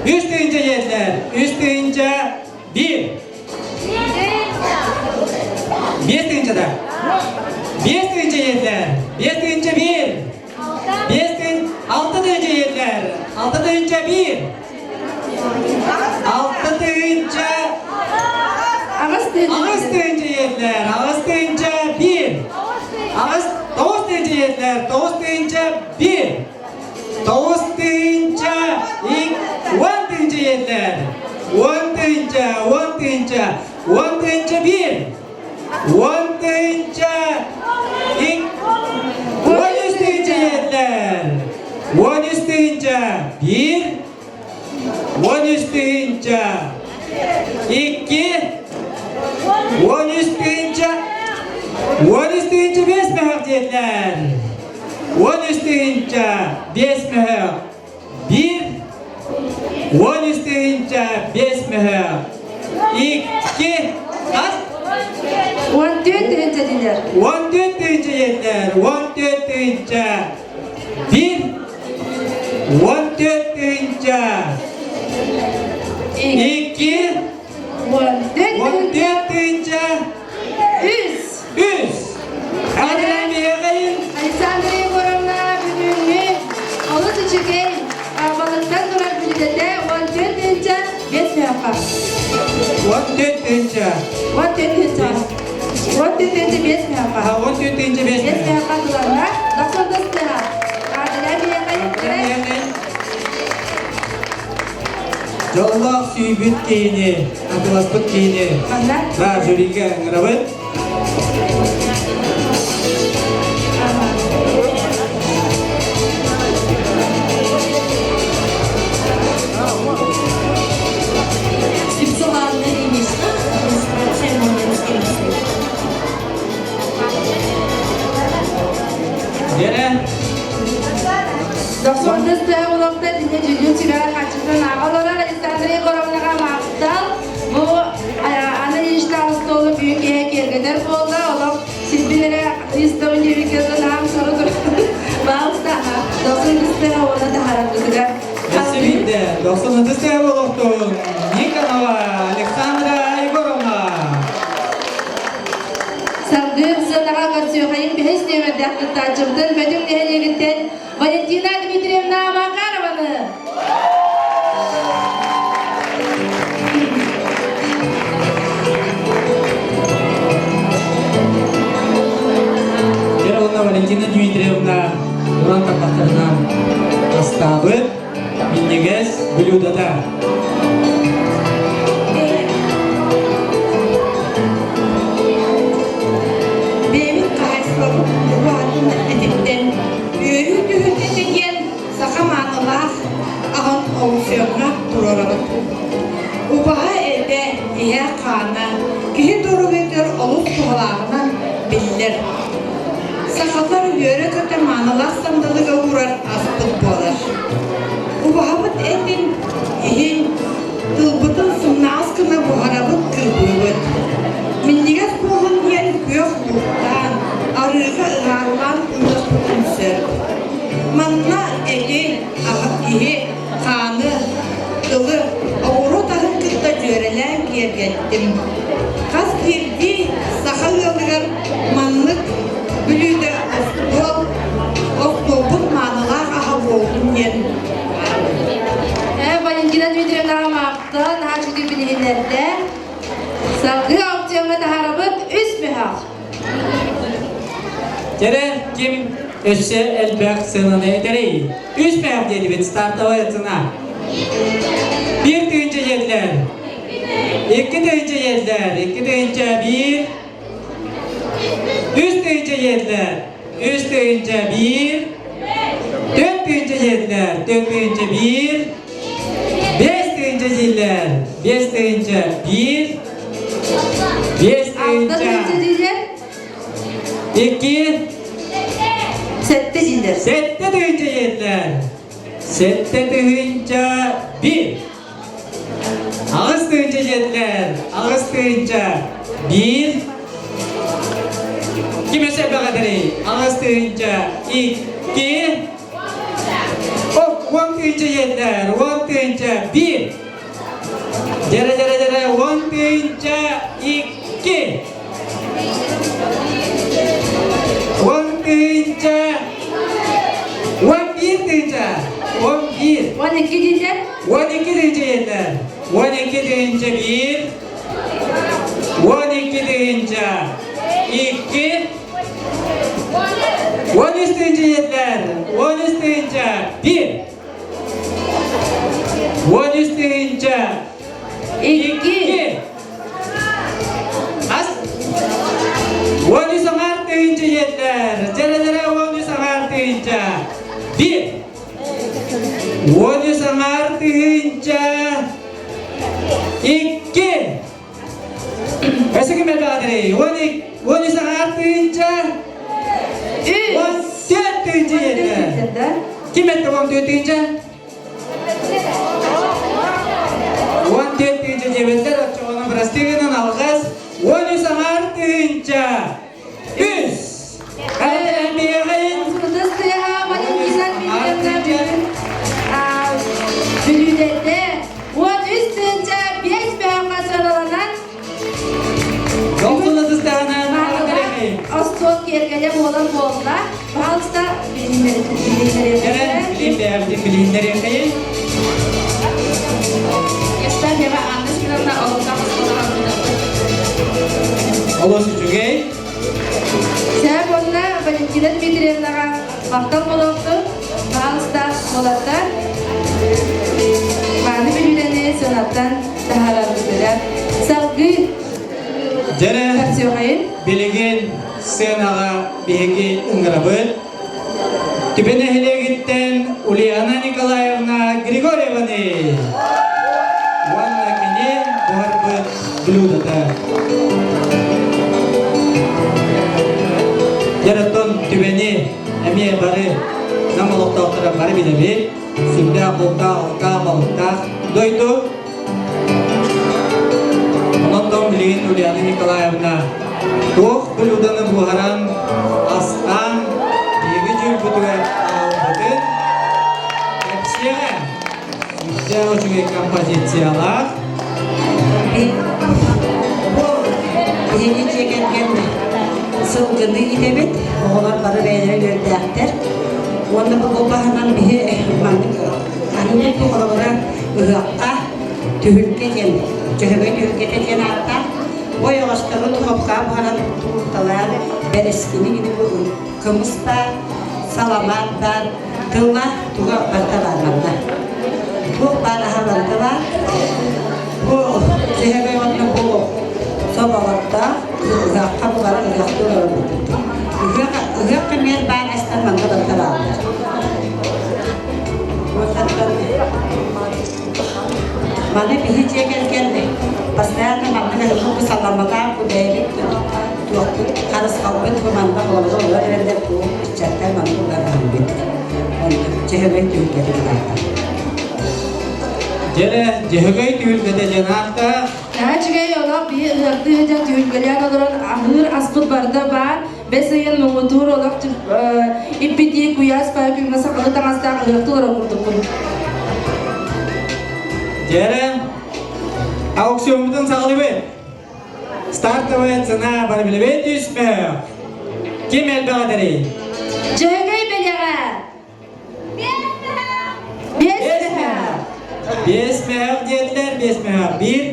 Үс тыһыынча диэтилэр. Үс тыһыынча биир. Биэс тыһыынча да. Биэс тыһыынча диэтилэр. Биэс тыһыынча биир. Биэс тыһын алта тыһыынча диэтилэр. Алта тыһыынча биир. Алта тыһыынча Аҕыс Аҕыс тыһыынча диэтилэр. Аҕыс тыһыынча биир. Аҕыс тоҕус тыһыынча диэтилэр. Тоҕус тыһыынча биир. Тоҕус тыһыынча ик уон тыһыынча диэтилэр. Уон тыһыынча, уон тыһыынча, уон тыһыынча биир. Уон тыһыынча ик уон үс тыһыынча диэтилэр. Уон үс тыһыынча биир. Уон үс тыһыынча икки. Уон үс тыһыынча уон үс тыһыынча биэс мөһөх диэтилэр. Уон үс тыһыынча биэс мөһөх биир. Уон үс тыһыынча биэс мөһөх икки. Хас? Уон түөрт тыһыынча диилэр. Уон түөрт тыһыынча диэтилэр. Уон түөрт тыһыынча биир. Уон түөрт тыһыынча икки. Уон түөрт тыһыынча үс. Үс. Александра Егоровна бүгүҥҥү олус үчүгэй балыктан турар бүлүүдэтэ уон түөрт тыһыынча биэс мөһөххө. Уон түөрт тыһыынча. Уон түөрт тыһыынча. Уон түөрт тыһыынча биэс мөһөххө. Уон түөрт тыһыынча биэс Биэс мөһөххө туланна. Дохсун тыһа. Дьоллоох сүүйбүт киһини, атыласпыт киһини да жюригэ ыҥырабыт. Дохсуонтас тыа олохто динэ дьүллүн сүбэҕэ хаччытын ааҕа олорор Александра Егоровнаҕа махтал. Бу Анна Ильична остуолу бүгүн киһи киэргэтэр буолла. Олох сирбин эрэ ыйыстабын диэбиккэ наам сору Баалыста дохсун тыстыа уонна таһаарарбытыгар. Өссө дохсун ытыстыа олохтун Никонова Александра Егоровна. Салгыы сыанаҕа көрсүөхайын бэһис нүөмэрдээх кыттааччыбытын Бөтүҥ нэһилиэгиттэн Валентина Дмитриевна Макарованы. Вера Валентина Дмитриевна уран тарбахтарынан астаабыт минньигэс блюдота. Бэйэбит хаһаайыстыбабыт уһаатын этиттэн үөрүү түһүлгэтэ диэн саха маанылаах аҕын аукциоҥҥа туруорабыт. Убаһа этэ, иһэ хаана киһи доруобуйатыгар олус туһалааҕынан биллэр. Сахалар үөрэ-көтө маанылаах сандалыга уурар аспыт буолар. Убаһабыт этин, иһин, тылбытын сымнаҕас гына буһарабыт, кырбыыбыт. Минньигэс буоллун диэн күөх лууктаан, арыыга ыһаарылаан ыытыахпытын сөп. Манна эти, иһи, хааны, тылы, оҕуруот аһын кытта дьүөрэлээн киэргэттим. Хас биирдии саха ыалыгар маннык бүлүүдэ остуол, остуолбут маанылаах аһа буоллун диэн. Валентина Дмитриевнаҕа махтал, наһаа үчүгэй билиһиннэрдэ. Салгыы аукциоҥҥа таһаарабыт үс мөһөх. Дьэрэ ким өссө элбэх сыананы этэрий? Үс мөһөх диэтибит стартовая цена. Биир тыһыынча диэтилэр. Икки тыһыынча диэтилэр. 2 тыһыынча 1. 3 тыһыынча диэтилэр. 3 тыһыынча 1. 4 тыһыынча диэтилэр. 4 тыһыынча 1. 5 тыһыынча дииллэр. 5 тыһыынча 1. 5 Алта тыһыынча тыһыынча дииллэр. 2. Сэттэ дииллэр. 7 тыһыынча диэтилэр. 7 тыһыынча 1. 8 тыһыынча диэтилэр. 8 тыһыынча 1. Ким өссө элбэх этэрий? 8 тыһыынча 2. 10 тыһыынча диэтилэр. 10 тыһыынча 1. Дьэрэ, дьэрэ, дьэрэ, 10 тыһыынча 2. 10 тыһыынча, 11 тыһыынча, 11. 12 дииллэр. 12 тыһыынча диэтилэр. 12 тыһыынча 1. 12 тыһыынча 2. 13 тыһыынча диэтилэр. 13 тыһыынча 1. 13 тыһыынча 2. Ас. 13,5 тыһыынча диэтилэр. Дьэрэ-дьэрэ 13,5 тыһыынча 1. 13,5 тыһыынча 2. Өссө ким элбэҕэ 13,5 тыһыынча. 14 тыһыынча диэтилэр. Ким этте 14 тыһыынча? 14 тыһыынча диэбэттэр, оччоҕуна бырастыы гынан алҕас 13,5 тыһыынча 3. Эбиэҕин. Ытыс тыаһа Валентина Дмитриевна бүгүн бүлүүдэтэ 13 тыһыынча 5 бөһөххө сыаналанан Долгун ытыс таһынан остуол киэргэлэ буолар буолла. Пожалуйста, Кэрэн билин билиннэриэхэйин. Евстафьева Анна Семеновна олохтоох оскуолаҕа Олус үчүгэй. Сөп онно Валентина Дмитриевнаҕа махтал буолуохтун. Пожалуйста, уолаттар мааны бүлүүдэни сыанаттан таһаарарбытыгар салгыы Дьэрэ, билигин сценаҕа биһиги ыҥырабыт. Түбэ нэһилиэгиттэн Ульяна Николаевна Григорьеваны уонна кини буһарбыт блюдота. Дьэ, оттон түбэни эмиэ бары. Нам олохтоохторо бары билэбит, сүрдээх бултаах, алтаах, балыктаах дойду. Онон билигин Ульяна Николаевна туох блюданы буһаран, астаан, биһиги дьүүлбүтүгэр аҕалбытын кэпсиэҕэ. Сүрдээх үчүгэй композициялаах. Бу биһиги дьиэ кэргэн сылгыны итэбит, оҕолор бары бэйэлэрэ үөрдээхтэр. Уонна бу баһынан биһи маннык аһыыбыт холобура ыһыахха түһүлгэ диэн, дьөһөгөй түһүлгэтэ диэн ааттаах ойоҕостору духовкаҕа буһаран туурталаан бэрэскини гини кымыс баар, саламаат баар, тыла туга барыта баар манна. Туох баар аһа барыта баар. Бу дьөһөгөй уонна бу собоҕордоох ыһыахха бу бары ыһыахтыы олорбуппут. Ыһыах ыһыах кэмигэр баар астар манна барыта бааллар. Маны биһи дьиэ кэргэн постоянно маннык ыһыахпыт салламматаах бу бэйэбит туохпут харысхалбыт бу манна холобура олорор эрэллэр бу ыччаттар маннык уларыһыммыт. Оннук дьөһөгөй түһүлгэтин аата. Дьэ, дьөһөгөй түһүлгэтэ диэн ааттаах. Наһаа үчүгэй олох биһи ыһыахтыы сылдьан түһүлгэлээн олорон аһыыр аспыт барыта баар. Бэс ыйын муҥутуур олох иппитии куйаас баар күҥҥэ сахалыы таҥастаах ыһыахтыы олорор курдукпун. Дьэрэ, аукциоммутун саҕалыыбыт. Стартовая цена бары билэбит үс мөһөөх. Ким элбэх этэрий? Дьөһөгөй бэлэҕэ! 5 мөһөөх! 5 мөһөөх диэтилэр, 5 мөһөөх. Биир.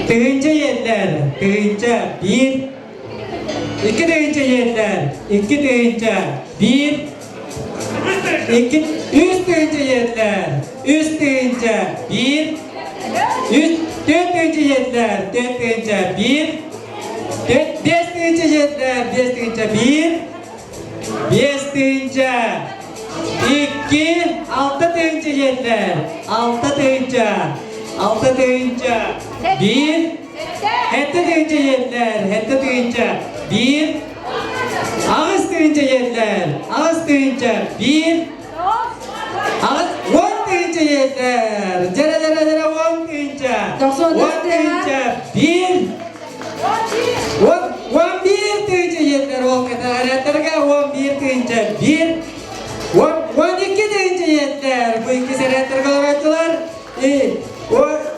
Тыһыынча диэтилэр, тыһыынча, биир. 2000 диэтилэр, 2000, биир. 2, 3000 диэтилэр, 3000, биир. Үс, 4000 диэтилэр, 4000, биир. 5000 диэтилэр, 5000, биир. 5000, икки, 6000 диэтилэр, 6000, 6000, биир. 7000 диэтилэр, 7000, биир. 8000 диэтилэр, 8000, биир. 80,000 диэтилэр, дьэрэ дьэрэ дьэрэ 10 000, 10 000, биир. 11 000 диэтилэр, ол кэтээрэттэргэ 11 000, биир. 12 000 диэтилэр, бу икки сэрэттэргэ олорооччулар.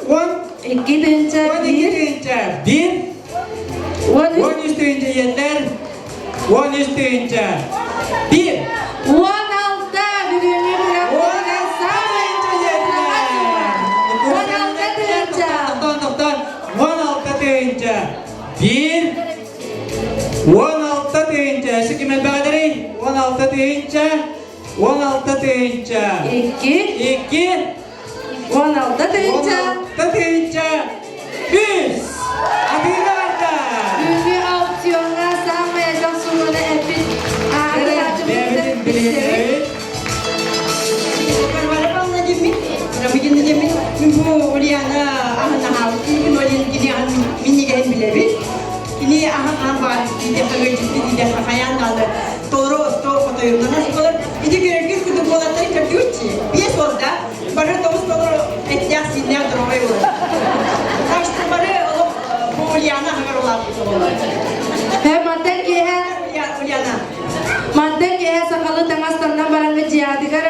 Он 2000 12 000, биир. 13 000 диэтилэр, 13 000, биир. 16 бүгүҥҥү күрэхпитигэр саамай 16 000. Тохтоон, тохтоон. 16 000, биир. 16 000. Өссө ким элбэҕэ 16 000. 16 000. Икки. Икки. 16 000. 16 000. Үс. Атыыга барда. Бүгүҥҥү аукциоҥҥа саамай элбэх сумманы эппит Бэйэбитин билиһиннэрэбит. Варвара Павловна диэммин, Рамыгина диэммин, мин бу Ульяна аһын аһаабыт киһибин, ол кини аһын минньигэһин билэбин. Кини аһын аһан баар диэххэ ыалдьытты диэххэ хайаан даҕаны толору остуол хотойунан ас буолар. Ити көрөргүт курдук уолаттары көрдүгүт биэс уолда бары тоҕус толору эттээх-сииннээх доруобай буолар. Так что бары олох бу Ульяна аһыгар улааппыт оҕолор. Мантан киэһэ Ульяна. Мантан киэһэ сахалыы таҥастанан бараҥҥыт дьиэҕитигэр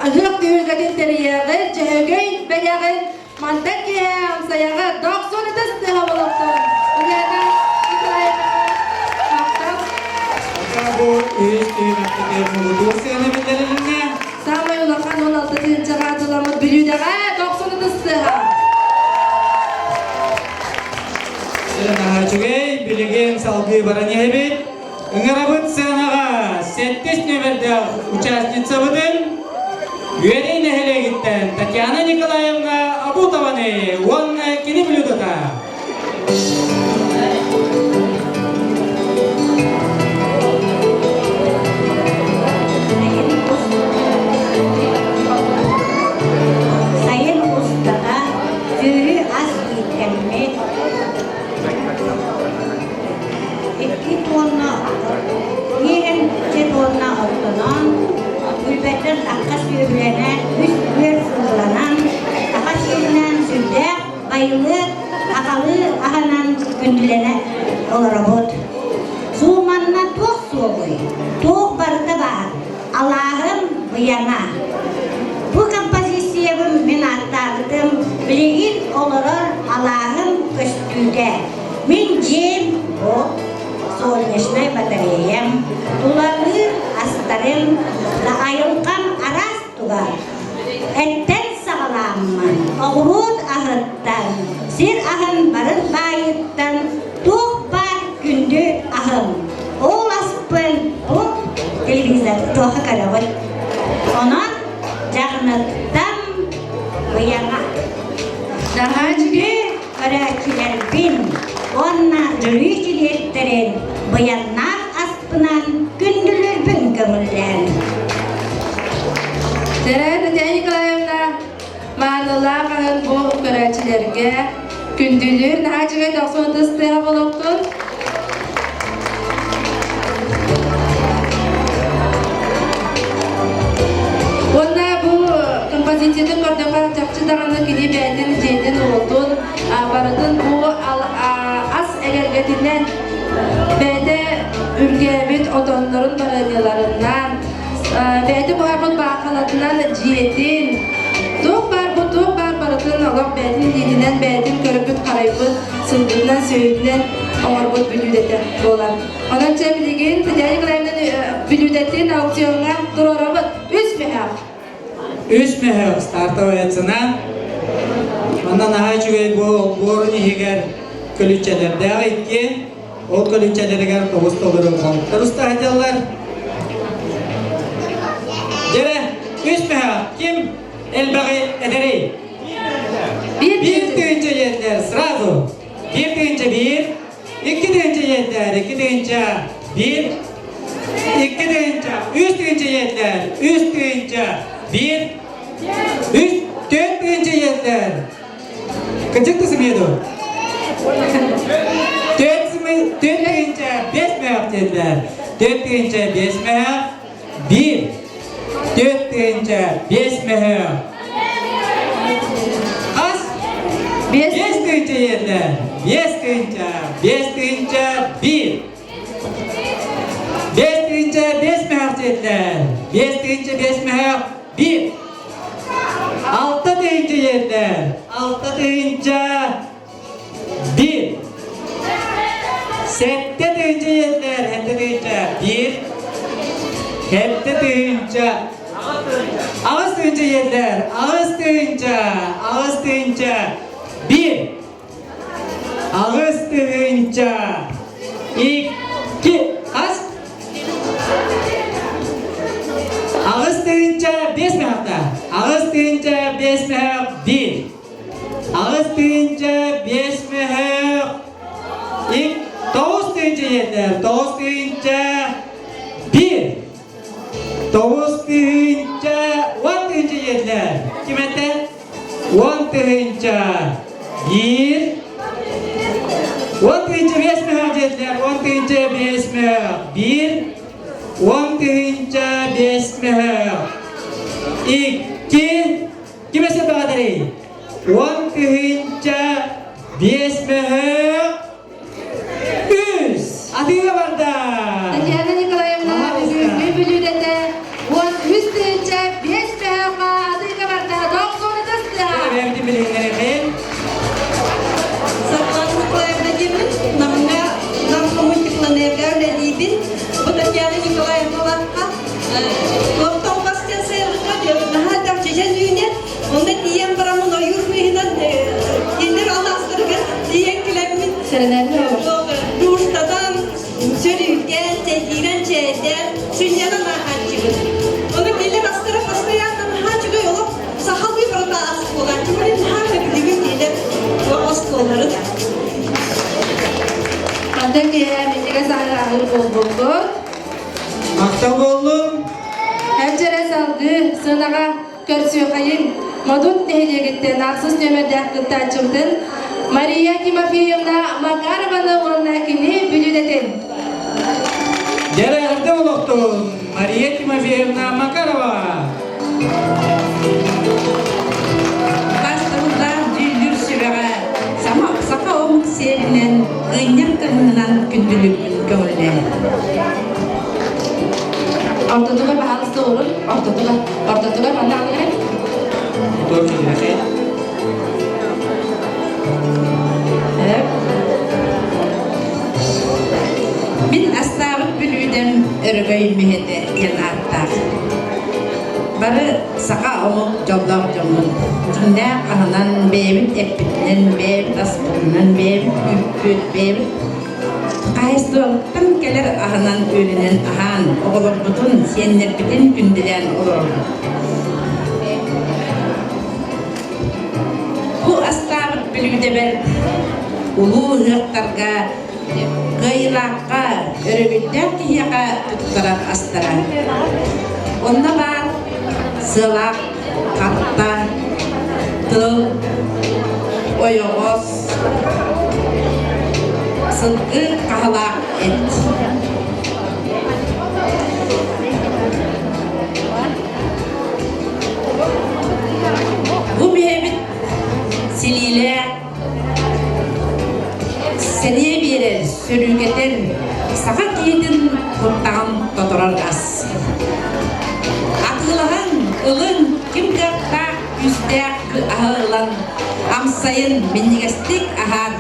ыһыах түһүлгэтин тэрийэҕит, дьөһөгөй бэлэҕин мантан киэһэ амсайаҕа 90 ытыс тыаһа болуохтун. Ульяна Николаевна, махтал. Бу үс түһүмэхпитигэр муҥутуур сыана биллэрилиннэ. Саамай улахан 16 тыһыынчаҕа атыыламмыт бүлүүдэҕэ 90 ытыс тыаһа. Наһаа үчүгэй, билигин салгыы баран иһэбит. Ыҥырабыт сыанаҕа сэттис нүөмэрдээх участницабытын Үөдэй нэһилиэгиттэн Татьяна Николаевна Абутованы уонна кини блюдота. Сайын устата сүөһү ас ииттэммит. 2 тонна, 2 тонна. Сүүрбэттэн тахха сүөһүлэнэн, үс үөр сылгыланан, саха сиэринэн сүрдээх байылыат сахалыы аһынан күндүлэнэ олоробут. Сууманна туох суоҕуй? Туох барыта баар. Алааһым быйаҥа. Бу композициябын мин ааттаабытым билигин олорор алааһым көстүүтэ. Мин дьиэм бу солнечнай батареям, тулалыыр астарым, айылҕам араас туга. Эттэн саҕалааммын, оҕуруот аһыттан, сир аһын барын баайыттан туох баар күндү аһым. Ол аспын бу телевизор туоха көрөҕүт. Онон дьаҕыныттан быйаҥа. Наһаа үчүгэй. Көрөөччүлэрбин уонна жюри чилиэттэрин быйаннаах аспынан күндүлүүрбүн көҥүллээн. Дьэрэ Татьяна Николаевна маанылаах аһын бу көрөөччүлэргэ күндүлүүр наһаа үчүгэй дохсун ытыс тыаһа болохтун. Уонна бу композициятын көрдөххө чахчы даҕаны кини бэйэтин дьиэтин-уотун барытын бу ас эгэлгэтинэн бэйэтэ үргээбит отоннорун барыанньаларынан бэйэтэ буһарбыт баахалатынан дьиэтин туох баар бу туох баар барытын олох бэйэтин илиитинэн бэйэтин көрбүт харайбыт сылгытынан сүөһүтүнэн оҥорбут бүлүүдэтэ буолар. Онон чэ билигин Татьяна Николаевна бүлүүдэтин аукциоҥҥа туруорабыт. Үс мөһөөх. Үс мөһөөх стартовая цена. Манна наһаа үчүгэй бу олбуорун иһигэр көлүччэлэрдээх икки, ол көлүччэлэригэр тоҕус толору хонуктар устаһыталлар. Дьэрэ, үс мөһөөх ким элбэҕи этэрий? Биир тыһыынча диэтилэр сразу. 1 1001, 2007, 2001, 2000, 3007, 3001, үс, 4007. Кырдьык да сымыйа дуо? Төрт 45 мөһөх диэтилэр. 45 мөһөх, bir. 45 мөһөх. Хас? 5000 диэтилэр. 5000, 5001. 5005 мөһөх диэтилэр. 5005 мөһөх, bir. 6000 диэтилэр. 6001. 7000 диэтилэр. 7001. 7000. 8000 диэтилэр. 8000. 8001. 8000. Икки. Хас? 8500 мөһөхтө. 8500 мөһөх биир. 8500 мөһөх ик 9000 диэтилэр. 9001. 9000 10,000 диэтилэр. Ким этэ? 10,000 биир. 10 500 диэтилэр. 10 500 биир. 10 500 икки. Ким эсэ баҕатарый? 10 500 үс. Атыыга барда. Татьяна Николаевна бүгүҥҥү бүлүүдэтэ 13 500 мөһөөххө атыыга барда. Дохсун ытыс тыаһа. Бэйэбитин билиһиннэриэхин. Саргылана Николаевна диэммин, Намҥа Нам коммунтеплэнерго үлэлиибин. Бу Татьяна Николаевналаахха туохтан бастан сайылыкка наһаа элбэх чэчэн үүнэр. Онно тиийэн бараммын ойуур быыһынан кинилэр алаастарыгар тиийэн кэлэммин душтатан, сөрүүкээн, чэйдиирэн чээйдээн, сынньанан ааһааччыбын. Ону кинилэр астара постоянно наһаа үчүгэй олох сахалыы барыта ас буолааччы. Мин наһаа сөбүлүүбүн кинилэр остуолларын. Мантан киэһэ минньигэс аһы аһыыр буолбуккут. Махтал буоллун. Эбдьэрэ салгыы сыанаҕа көрсүөххэйиҥ. Модут нэһилиэгиттэн ахсыс нүөмэрдээх кыттааччыбытын Мария Тимофеевна Макарованы уонна кини бүлүүдэтин. Дьэ, эрдэ олохтун Мария Тимофеевна. Тимофеевна Макарова. Бастабыллаах дьүүллүүр сүбэҕэ саха омук сиэринэн ыынньар кыһынынан күндүлүкпүн көҥүллээн. Ортотугар баһаалыста олорун, ортотугар, ортотугар манна аҕалар. Мин астаабыт бүлүүдэм Өрөгөй мүһэтэ диэн ааттаах. Бары саха омук дьоллоох дьоммут. Дьиҥнээх аһынан, бэйэбит эппитинэн, бэйэбит аспытынан, бэйэбит үүппүт, бэйэбит хаһаайыстыбабыттан кэлэр аһынан үөлүнэн аһаан, оҕолорбутун, сиэннэрбитин күндүлээн олоробут. Бу астаабыт бүлүүдэбэр улуу ыһыахтарга кыайыылаахха, өрөбүлдээх киһиэхэ туттарар астара. Онно баар сыалаах хатта, тыл, ойоҕос, сылгы хаһалаах эт. Бу биһэбит силиилээх сэниэ биэрэр, сөрүүкэтэр, саха киһитин куттаҕын тоторор ас. Атыылаһан, ылын, ким кыахтаах, күүстээх аһы ылан, амсайын, минньигэстик аһаан.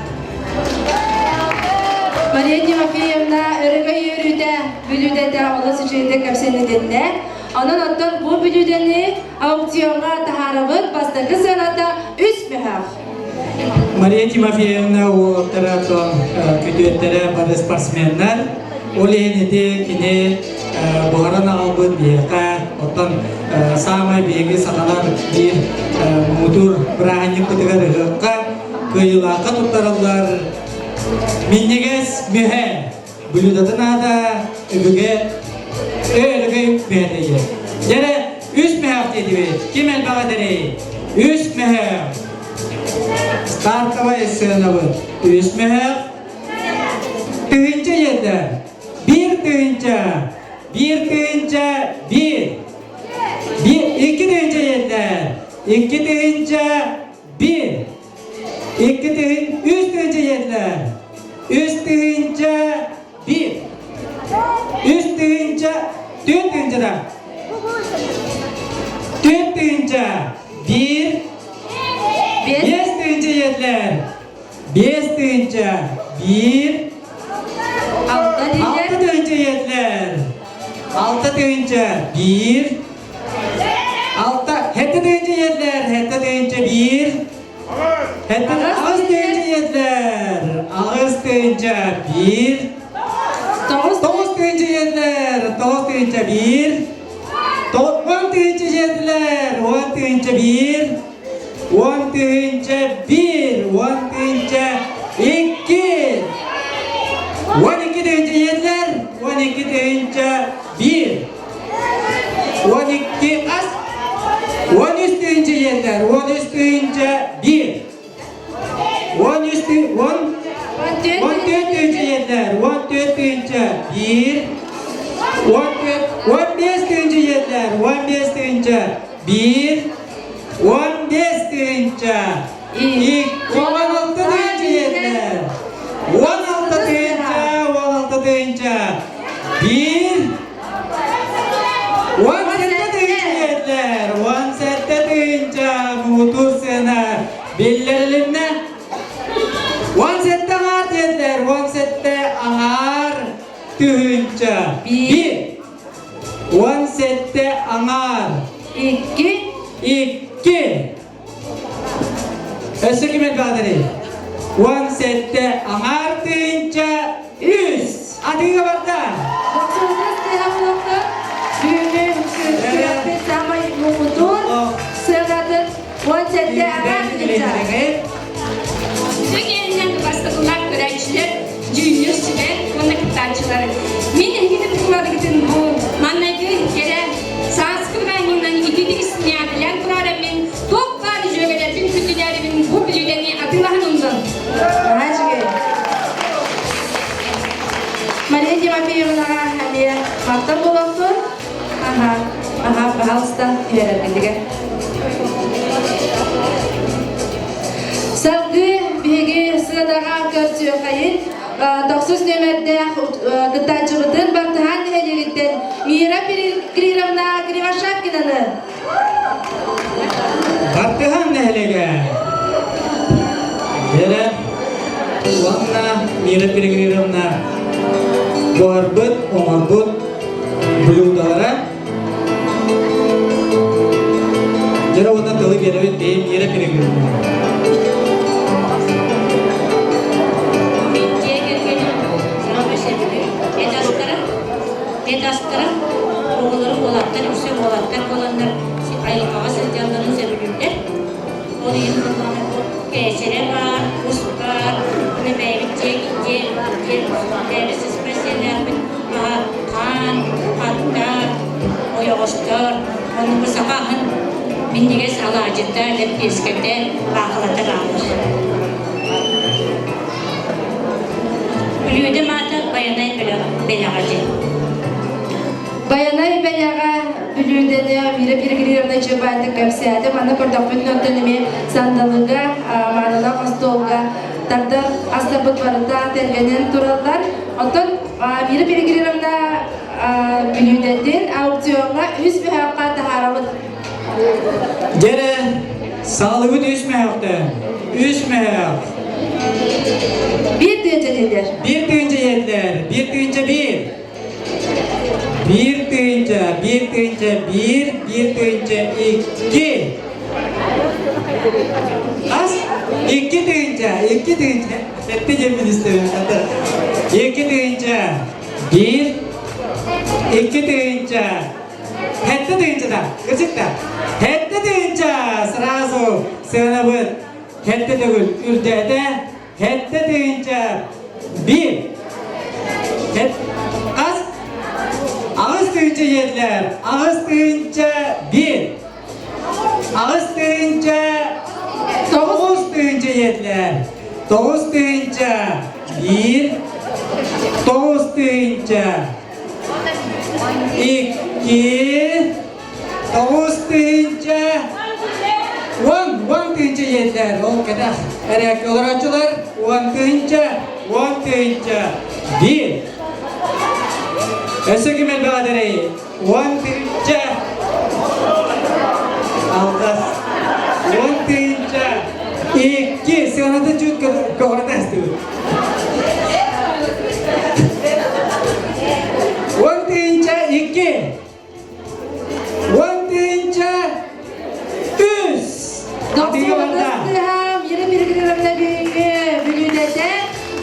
Мария Тимофеевна өрөгөй үөрүүтэ бүлүүдэтэ олус үчүгэйдик кэпсэнитиннэ. Онон оттон бу бүлүүдэни аукциоҥҥа таһаарабыт бастакы сыаната үс мөһөөх. Мария Тимофеевна уолаттара күтүөттэрэ бары спортсменнар. Ол иһин ити кини буһаран аҕалбыт биһиэхэ, оттон саамай биһиги сахалар биир муҥутуур бырааһынньыкпытыгар ыһыахха кыайыылаахха туттараллар минньигэс мүһэ. Блюдатын аата өбүгэ өрөгөй мүһэтэ Дьэрэ үс мөһөөх диэтибит. Ким элбэҕэ тэрий? Үс мөһөөх. Стартовая сыанабыт. Үс мөһөөх. Тыһыынча иэтэ. Биир тыһыынча. Биир тыһыынча биир. Биир, икки тыһыынча иэтэ. Икки тыһыынча биир. Икки тыһын, үс тыһыынча иэтилэр. Үс тыһыынча биир. Үс тыһыынча, түөрт тыһыынча да. Түөрт тыһыынча биир. Биэс тыһыынча иэтилэр. Биэс тыһыынча биир. Алта тыһыынча иэтилэр. Алта тыһыынча биир. Алта, хэттэ тыһыынча иэдлэр, хэттэ тыһыынча биир. Хэттэ аҕыс тыһыынча иэдлэр, аҕыс тыһыынча биир. Тоҕус тыһыынча иэдлэр, тоҕус тыһыынча биир. Он тыһыынча иэдлэр, он тыһыынча биир. Он тыһыынча биир, он тыһыынча икки. Он икки тыһыынча иэдлэр, он икки тыһыынча биир. 12 ас 13 тыһыынча иэннэр 13 тыһыынча биир 13 ты он 14 тыһыынча иэннэр 14 тыһыынча биир 14 15 тыһыынча иэннэр 15 тыһыынча биир 15 тыһыынча 16 тыһыынча иэннэр 16 тыһыынча 16 тыһыынча биир Уон сэттэ тыһыынча диэтилэр. Уон сэттэ тыһыынча муҥутуур сыана биллэрилиннэ. Уон сэттэ аҥаар диэтилэр. Уон сэттэ аҥаар тыһыынча. Биир. Уон сэттэ аҥаар. Икки. Икки. Өссө ким элбэҕдэрий? Уон сэттэ аҥаар тыһыынча үс. Атыыга барда. Боксуотас тыаһа буолуохтун. Түүнү күрэхпит саамай муҥутуур сыанатын 17 аҥаар тыһыынча. Үтүө бастакылаах көрөөччүлэр, дьүүллүүр сүбэ уонна кыттааччылар. Мин эһигини букуларыгытын бу маннайгы кэрэ сааскы бырааһынньыгынан итиитик истинээтилээн турар мин туох баар дьүөгэлэрбин күндүлээрибин бу бүлүүдэни атыылаһан ыллым. Мария Тимофеевнаҕа эмиэ махтал буолуохтун. Аха, аха, пожалуйста, түһэрэргитигэр. Салгыы биһиги сыанаҕа көрсүөххэйин тохсус нүөмэрдээх кыттааччыбытын Бартыһаан нэһилиэгиттэн Мира Кирилловна Кривошапкинаны. Бартыһаан нэһилиэгэ. Вера уонна Мира Перегриновна буһарбыт, оҥорбут блюдалара Дьэ уонна тылы биэрэбит бэйэ Мира Перегриновна. Мин дьиэ кэргэним саҥа сөбүлүүр эт астара, эт астара оҕолорум уолаттар үксэ уолаттар буоланнар айылҕаҕа сылдьалларын сөбүлүүллэр. Ол иһин буоллаҕына бу кээчэрэ баар, кус баар, уонна бэйэбит дьиэ дьиэ дьиэ бэйэбит сыспай сиэллээхпит аһа хаан, хаттар, ойоҕостор, ону бу саха аһын минньигэс алаадьыта, лэппиэскэтэ, баахылата бааллар. Бүлүүдэм аата Байанай бэлэҕэ диэн. Байанай бэлэҕэ бүлүүдэни Мира Перегриновна Чебаева кэпсээтэ. Манна көрдөхпүнүн онтон эмиэ сандалыга, маанылаах остуолга тардар астарбыт барыта тэлгэнэн тураллар. Оттон Мира Перегриновна бүлүүдэтин аукциоҥҥа үс мөһөөххө таһаарабыт. Дьэрэ, саалыбыт үс мөһөөхтөн. Үс мөһөөх. Биир тыынча диэтилэр. Биир тыынча диэтилэр. Биир тыынча биир. Биир тыынча, биир тыынча биир, биир тыынча икки. Ас? Икки тыынча, икки тыынча. Сэттэ диэн министр. Икки тыынча, биир, икки тыынча, Сэттэ тыынча да, кырдьык да. Сэттэ тыынча сразу сыанабыт сэттэ төгүл үрдээтэ. Сэттэ тыынча биир. Хас? Аҕыс тыынча диэтилэр. Аҕыс тыынча биир. Аҕыс тыынча тоҕус тыынча диэтилэр. Тоҕус тыынча биир. Тоҕус тыынча Икки, тоҕус тыһыынча, уон, уон тыһыынча диэтилэр. Ол кэтэх эрээккэ олорооччулар уон тыһыынча, уон тыһыынча, биир. Өссө ким элбэҕэ дэрэй? Уон тыһыынча, алҕас, уон тыһыынча, икки, сыаната чуть көҕүрэтэ астыбыт. Уон тыһыынча икки. Уон тыһыынча үс. Тыһа Мира Перегриновна бүгүҥҥү бүлүүдэтэ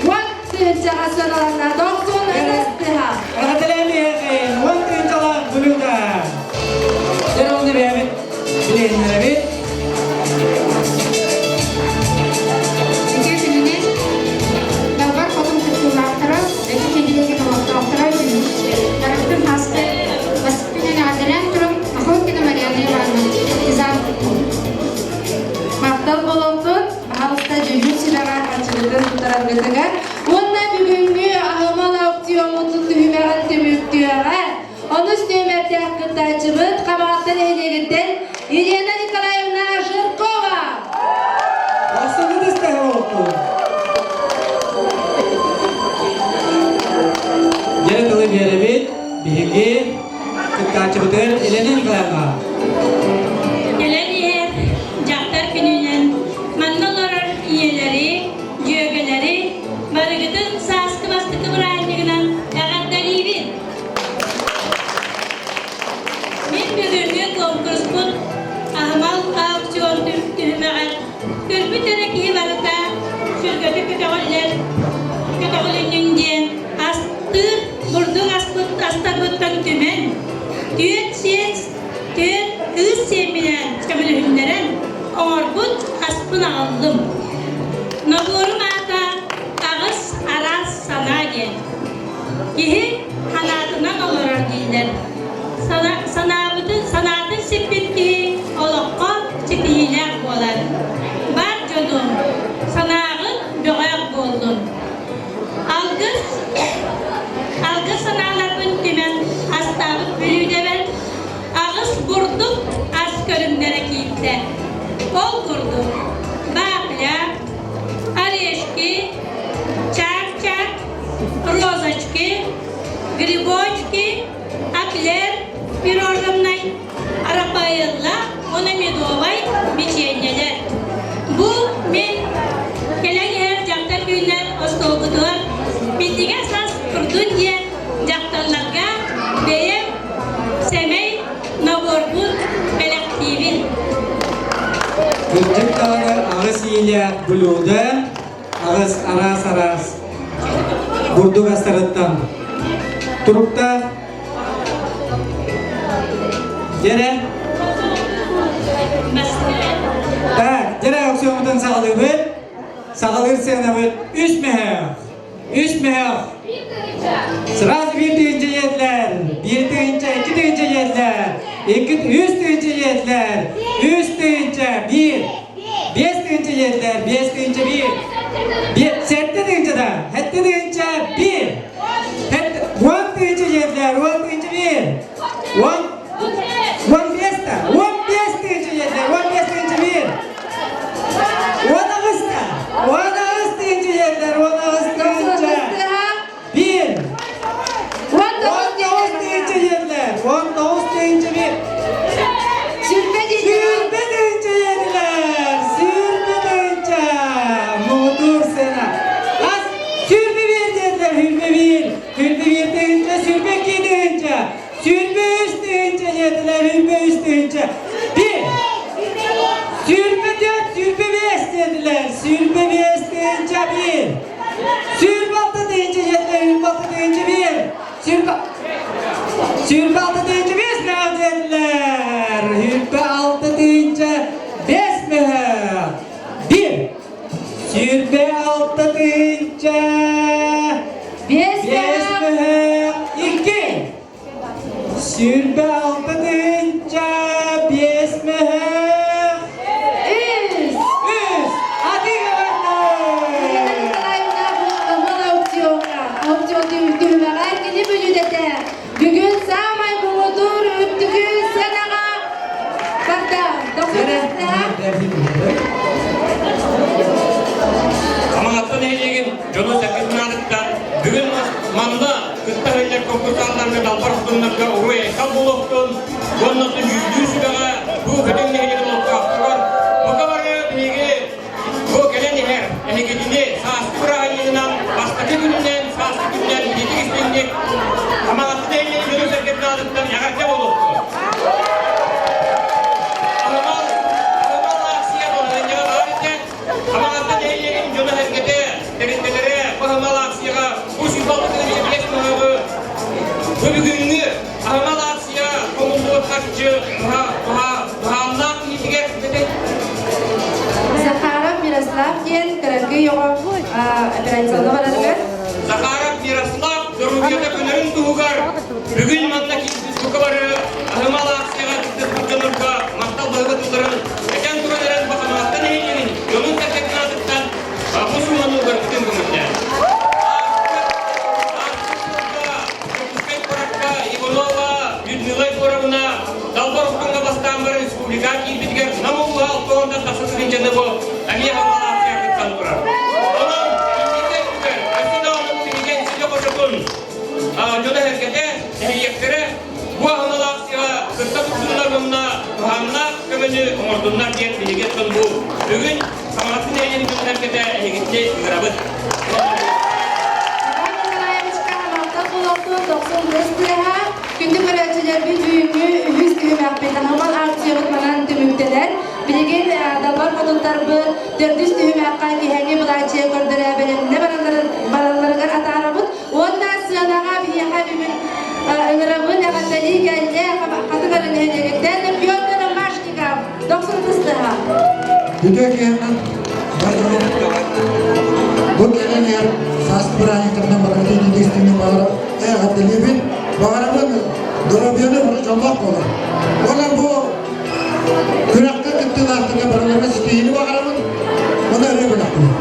уон тыһыынчаҕа сыаналанна. Дохсун ытыс тыһа. Эҕэрдэлээмиэхин уон тыһыынчалаах бүлүүдэ. Дьэ оны бэйэбит билиһиннэрэбит. Үтүө күнүнэн Далбар хотун кыттыылаахтара, Бэти нэһилиэгин олохтоохторо барахтын хаста бастакынан эҕэрдэлээн туран Охотина Марианна Ивановна партизан Махтал буолуохтун, баһаалыста дьүүллүүр сүбэҕэ харчыбытын туттараргытыгар уонна бүгүҥҥү аһымал аукциоммутун түһүмэҕин түмүктүөҕэ. Онус нүөмэрдээх кыттааччыбыт Хамаҕатта нэһилиэгиттэн Елена Николаевна Жиркова. Бастакы тыстаһы олохтун. Дьэ тылы биэрэбит биһиги кыттааччыбытыгар Елена Николаевна. Кэлэн иһэр дьахтар күнүнэн манна олорор ийэлэри, дьүөгэлэри барыгытын сааскы бастакы бырааһынньыгынан эҕэрдэлиибин! Мин бүгүҥҥү куонкуруспут аһымал аукцион түһүмэҕэр көрбүт эрэ киһи барыта сүргэтэ көтөҕүллэр көтөҕүлүннүн диэн астыыр бурдук аспыт астарбыттан түмэн түөрт сиэн түөрт кыыс сиэмминээн көмөлөһүннэрэн оҥорбут аспын аҕаллым. Нобуорум аата аҕыс араас санаа диэн. Киһи санаатынан олорор дииллэр. Санаабытын, санаатын сиппит киһи олоххо ситиһиилээх буолар. Бар дьонум, санааҕыт бөҕөх буоллун. Алгыс, алгыс санааларбын түмэн астаабыт бүлүүдэбэр. грибочки, аклер пироженнай, арапаэлла уонна медовай бичиэнньэлэр. Бу мин кэлэн иһэр дьахтар күннэр остуолгутугар минньигэс ас курдун диэн дьахталларга бэйэм сэмэй наборбун бэлэхтиибин. Кырдьык даҕаны аҕыс иилээх блюдо, аҕыс араас-араас бурдук астарыттан туруктаах Дьэрэ. Так, дьэрэ аукциоммутун саҕалыыбыт. Саҕалыыр сыанабыт үс мөһөөх. Үс мөһөөх. Сразу биир тыһыынча ийэтилэр. Биир тыһыынча, икки тыһыынча ийэтилэр. Икки, үс тыһыынча ийэтилэр. Үс тыһыынча, биир. Биэс тыһыынча ийэтилэр. Биэс тыһыынча биир. Биэс, сэттэ тыһыынча да. Сэттэ тыһыынча биир. Уон тыһыынча ийэтилэр. Уон тыһыынча биир. Уон, уон биэс да. Уон биэс тыһыынча ийэтилэр. Уон биэс тыһыынча биир. Уон аҕыста. Уон аҕыс тыһыынча ийэтилэр. Уон аҕыс тыһыынча биир. Уон Уон тоҕус тыһыынча ийэтилэр. Уон тоҕус тыһыынча биир. Сүүрбэ Сүүрбэ тыһыынча ийэтилэр. Сүүрбэ тыһыынча. Муҥутуур сыана. Ас сүүрбэ биир диэтилэр. Сүүрбэ биир. Сүүрбэ биир тыһыынча. Сүүрбэ икки тыһыынча. Сүүрбэ үс тыһыынча диэтилэр. Сүүрбэ үс тыһыынча. Биир. Сүүрбэ түөрт, сүүрбэ биэс диэтилэр. Сүүрбэ биэс тыһыынча биир. Сүүрбэ алта тыһыынча диэтилэр. Сүүрбэ алта тыһыынча биир. Сүүрбэ сүүрбэ алта тыһыынча биэс мөһөөх диэтилэр. Сүүрбэ алта тыһыынча биэс мөһөөх. Биир. Сүүрбэ алта тыһыынча биэс биэс мөһөөх. Икки. Сүүрбэ алта тыһыынча биэс мөһөөх. Үс. Үс. Атыыга барда! Елена Николаевна бу Аман аукциоҥҥа, аукцион түһүмэҕэр кини бүлүүдэтэ бүгүн саамай муҥутуур үрдүкү сыанаҕа барда. Аманаттан нэһилиэгин дьоно-сэргэтин аатыттан бүгүн манна кытта иһиллэр конкурсаннарга далбар хотуннарга уруй-айхал буолуохтун уонна дьүүллүүр сүбэҕэ бу Бөтүҥ нэһилиэгин олохтоохторугар бука бары биһиги бу кэлэн иһэр эһигитини сааскы бырааһынньыгынан бастакы күнүнэн сааскы күнүнэн ититик истиҥник Хамаҕатта нэһилиэгин дьоно-сэргэтин аатыттан эҕэрдэ буолуохтун! Аһымал, аһымал аахсыйа балаһыанньаҕа баар этэ. Хамаҕатта нэһилиэгин дьоно-сэргэтэ, тэрилтэлэрэ бу аһымал аахсыйаҕа бу сүүрбэ биэс мөһөөҕү бу бүгүҥҥү аһымал аахсыйа хомуллубут харчы туһааннаах киһитигэр Захаров Мирослав диэн кыракый оҕо операционно барарыгар. Захаров Мирослав доруобуйата көнөрүн туһугар бүгүн манна киирбит бука бары аһымал аахсыйаҕа кыттыспыт дьоннорго махтал баһыыба тылларын этэн туран эрэн Бахамаҕаттан нэһилиэгин дьонун сэргэтин аатыттан бу сууманы барытын көҥүллээн. Дьокуускай куоракка Иванова Людмила Егоровна Далбар Охтоҥҥо бастаан баран республика киирбитигэр Нам улууһа алтыонтан тахса тыһыынчаны бу эмиэ аһымал аахсыйа кыттан турар. Онон инники өттүгэр өссө даҕаны бу биһиги Эҥсиэли хочотун дьоно-сэргэтэ, нэһилиэктэрэ бу аһымал аахсыйаҕа кытта турдуннар уонна туһааннаах көмөнү оҥордуннар диэн биһиги оттон бу бүгүн Самаратын нэһилиэгин дьоно-сэргэтэ эһигитини ыҥырабыт. Иван Николаевичка махтал буолуохтун дохсун көс тыаһа. Күндү көрөөччүлэрбит бүгүҥҥү үһүс түһүмэхпит аһымал акциябыт манан түмүктэнэр. Билигин далбар хотуттарбыт төрдүс түһүмэххэ киһэҥи былаачыйа көрдөрө бэлэмнэ баралларыгар атаарабыт. Уонна сыанаҕа биһиэхэ бүгүн ыҥырабын эҕэрдэлии кэллэ Хатыҥ Арыы нэһилиэгиттэн Петр Ромашников дохсун тыстыһа. Үтүө киһинэн бу кэлэн иһэр сааскы бырааһынньыктарынан барыгытын итиитик баҕара эҕэрдэлиибин баҕарабын доруобуйаны бары дьоллоох буолар. Уонна бу күрэххэ кыттыылаахтарга барыларга ситиһиини баҕарабын уонна өрүү бэлэхтиибин.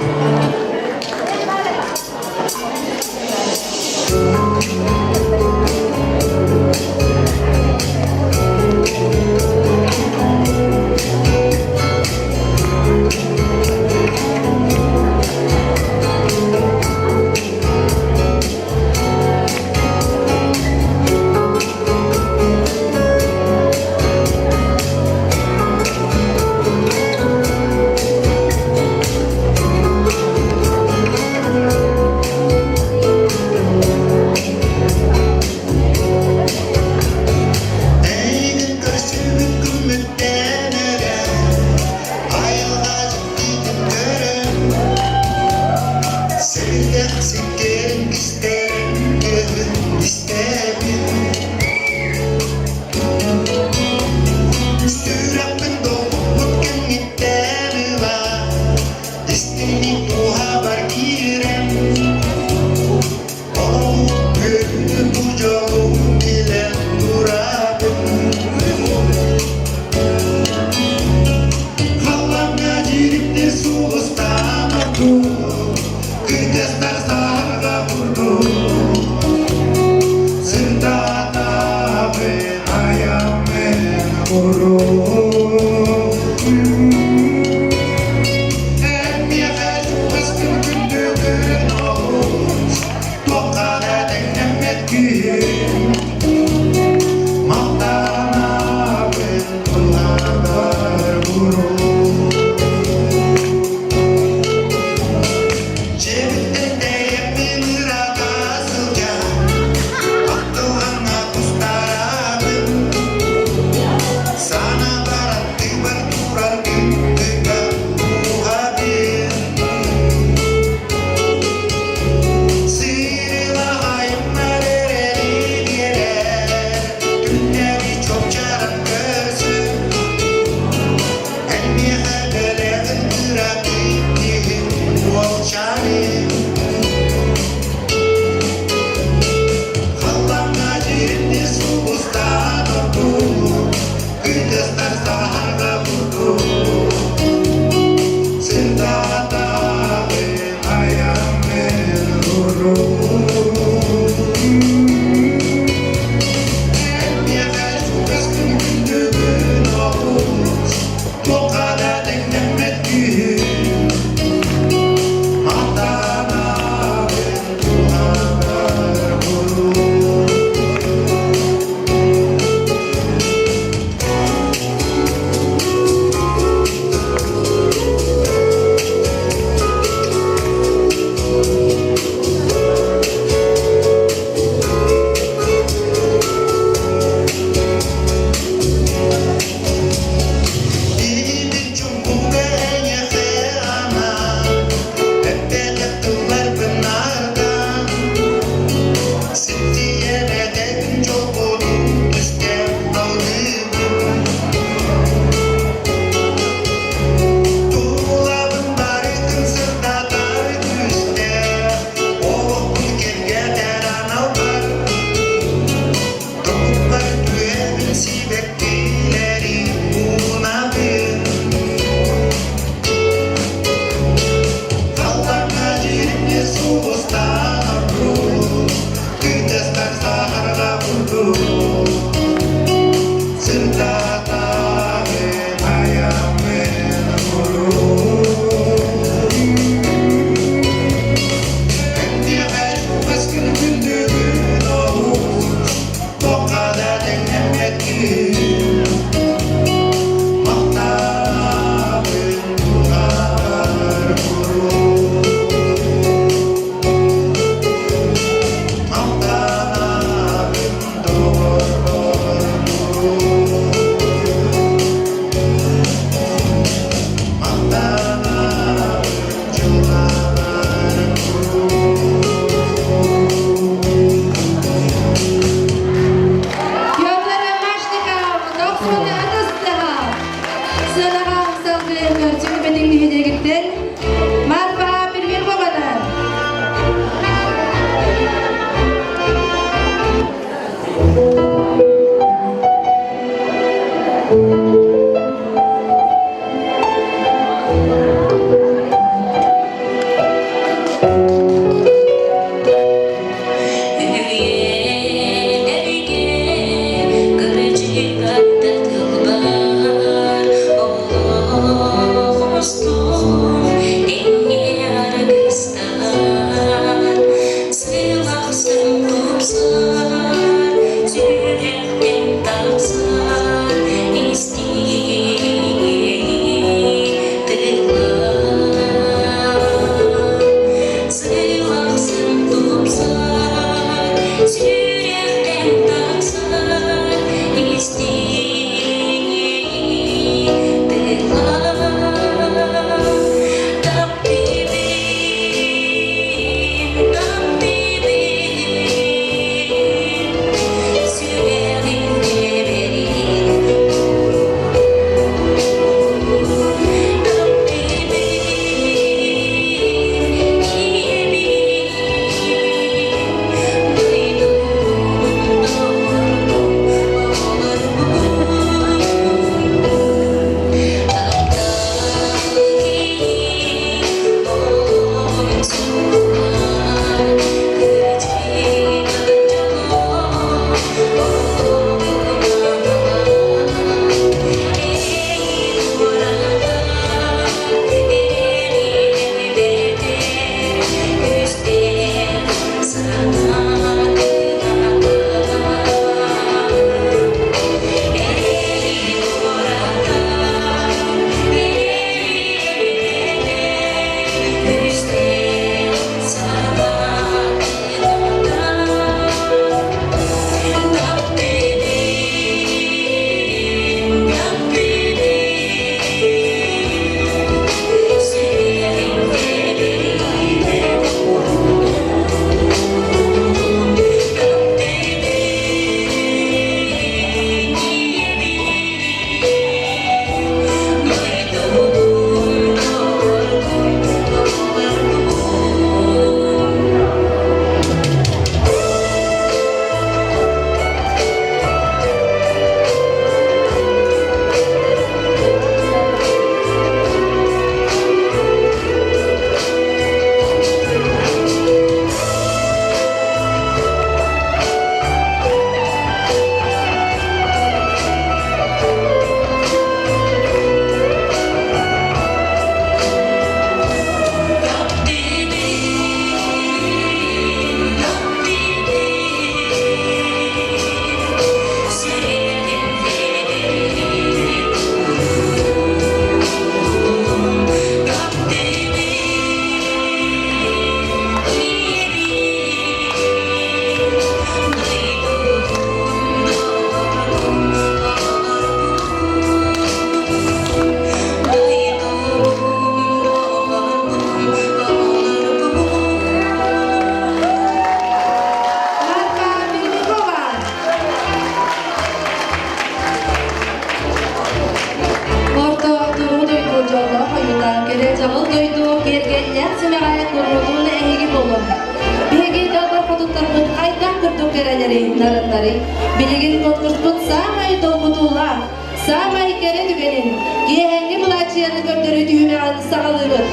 кэрэлэрий, нарыннарый. Билигин конкурспут саамай долгутуулаах, саамай кэрэ түгэнин, киэһээҥҥи былаачыйаны көрдөрүү түһүмэҕин саҕалыыбыт.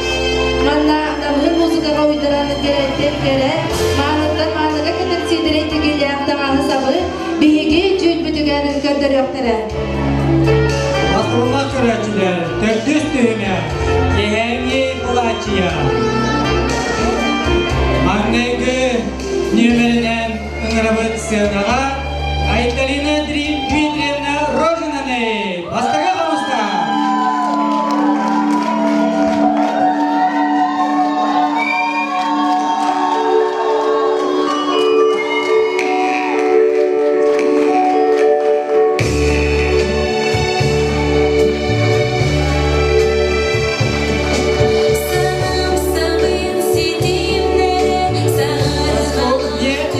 Манна намыһын музыкаҕа уйдаран кэрэттэн кэрэ, мааныттан мааныга кэтэр сиэдэрэй тигиилээх таҥаһы-сабы биһиги дьүүлбүтүгэр көрдөрүөхтэрэ. Басылма көрөөччүлэр төрдүс түһүмэх киэһээҥҥи былаачыйа. Маҥнайгы нүөмэринэн ыҥырабыт сыанаҕа Айталина Дмитриевна Рожинаны бастакы хомуста.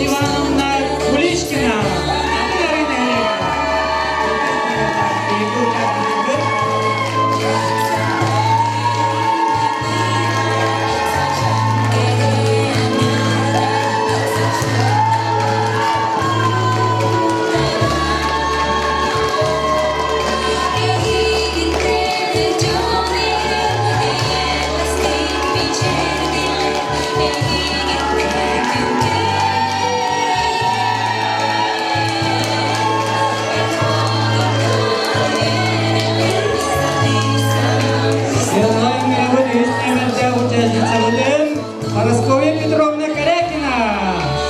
Ивановна Куличкина. Светлана Мировой участницабытын Парасковья Петровна Корякина,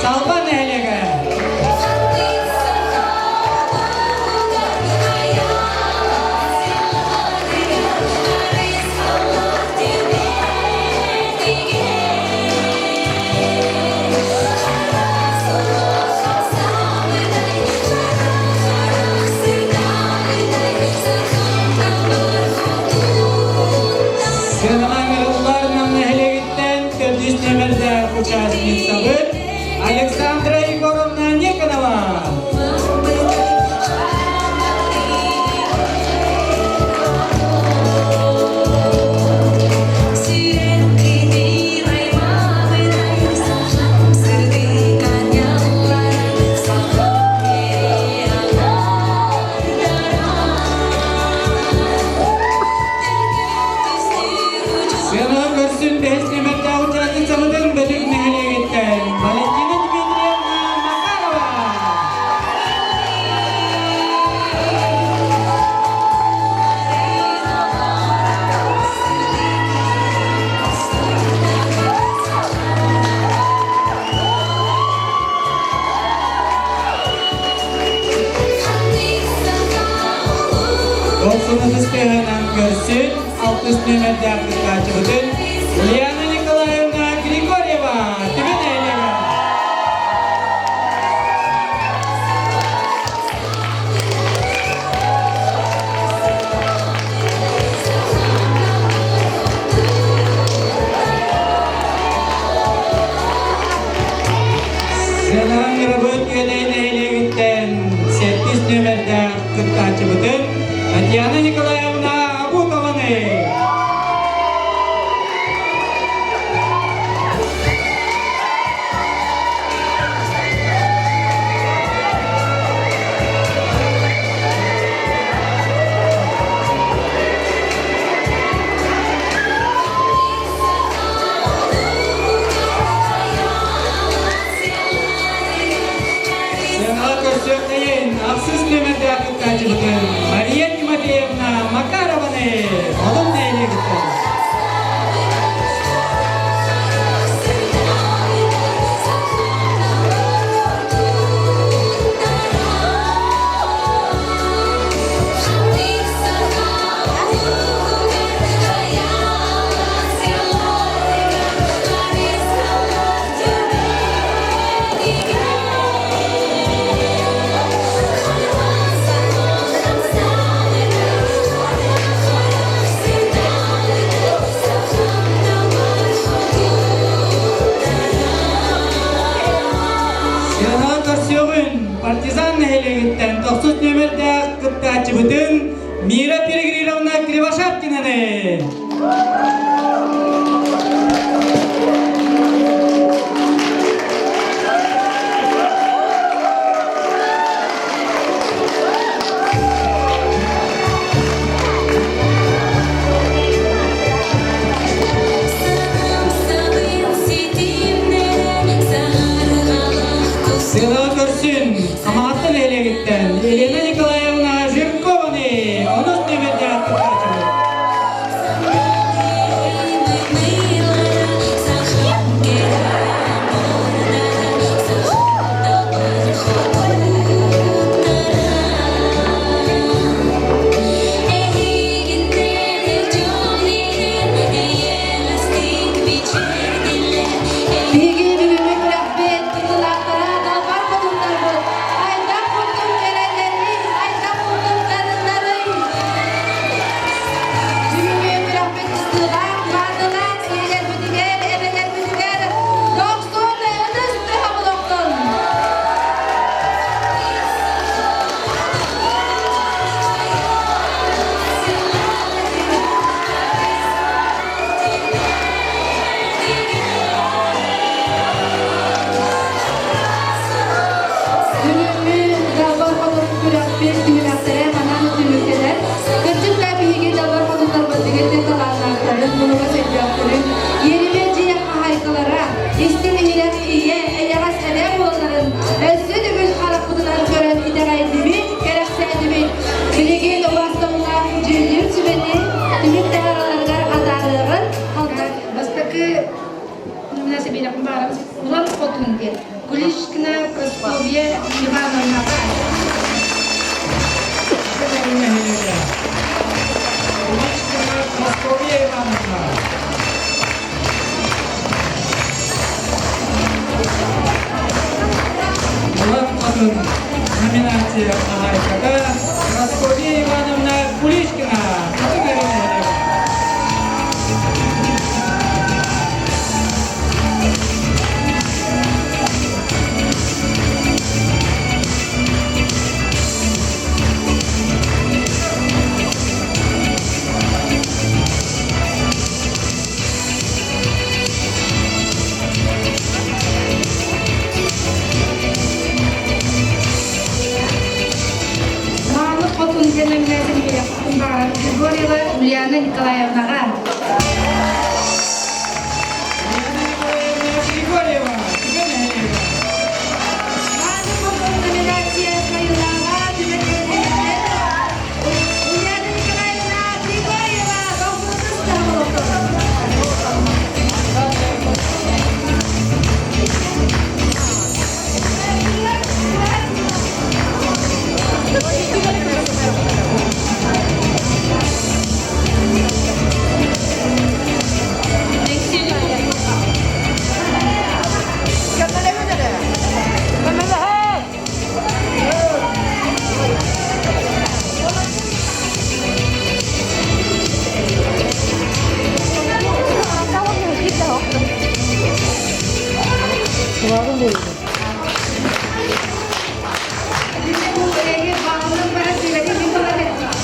Салба нэһилиэгэ. Сыанаҕа ыҥырыллар Нам нэһилиэгиттэн төрдүс нүөмэрдээх участницабыт Александра Егоровна Никонова. Сыана көрсүн бэһис нүөмэрдээх участницабытын Бөтүҥ нэһилиэгиттэн Валентина Дмитриевна Макарова. Дохсун ытыстыһынан көрсүн алтыс нүөмэрдээх кыттааччыбытын Ульяна Николаевна Григорьева Түбэ нэһилиэгэ. Сыанаҕа Мирабыт Үөдэй нэһилиэгиттэн сэттис нүөмэрдээх кыттааччыбытын Татьяна Николаевна Абутованы. Сыанаҕа көрсүөххэйин ахсыс нүөмэрдээх кыттааччыбытын Мария Тимофеевна Макарованы Одун нэһилиэгиттэн. Сыанаҕа көрсүөҕүн Партизан нэһилиэгиттэн тохсус нүөмэрдээх кыттааччыбытын Мира Перегриновна Кривошапкинаны! нэһилиэгиттэн Елена Николаевна Жиркованы онус нүөмэрдээх кыттааччыбыт. Биһиги бүгүҥҥү күрэхпит кыттыылаахтара далбар хотуттарбыт хайдах курдук кэлэллэрий, хайдах курдук дарыннарый? Бүгүҥҥү күрэхпит кыттыылаах, маанылаах ийэлэрбитигэр, эбэлэрбитигэр дохсун ытыс тыаһа булуохтун! Бүгүҥҥү Далбар Хотун күрэхпит түһүмэхтэрэ манан түмүктэнэр. Кырдьык да биһиги Далбар Хотуннарбыт дэгиттэр талааннаахтарын, мунуга өйдөөхтөрүн, иэримэ дьиэ хаһаайкалара, истиҥ иһирэх ийэ, эйэҕэс эбээ буолалларын өссө төгүл харахпытынан көрөн итэҕэйдибит, кэрэхсээтибит. Билигин убаастабыллаах дьүүллүүр сүбэни түмүк таһаараларыгар атаарыаҕын Бастакы номинация биэрэхпин баҕарабын Уран Хотун диэн Куличкина Прасковья Ивановнаҕа. Куличкина Прасковья Ивановна. Уран Хотун номинация хаһаайката Прасковья Ивановна Куличкина. Хотун эрэнэһэлэр. Мааны Хотун диэн номинация биэрэхпин баҕарабын Григорьева Ульяна Николаевнаҕа. Григорьева, Түбэ нэһилиэгэ. Мааны Хотун номинация кыайыылааҕа Түбэ нэһилиэгиттэн Ульяна Николаевна Григорьева дохсун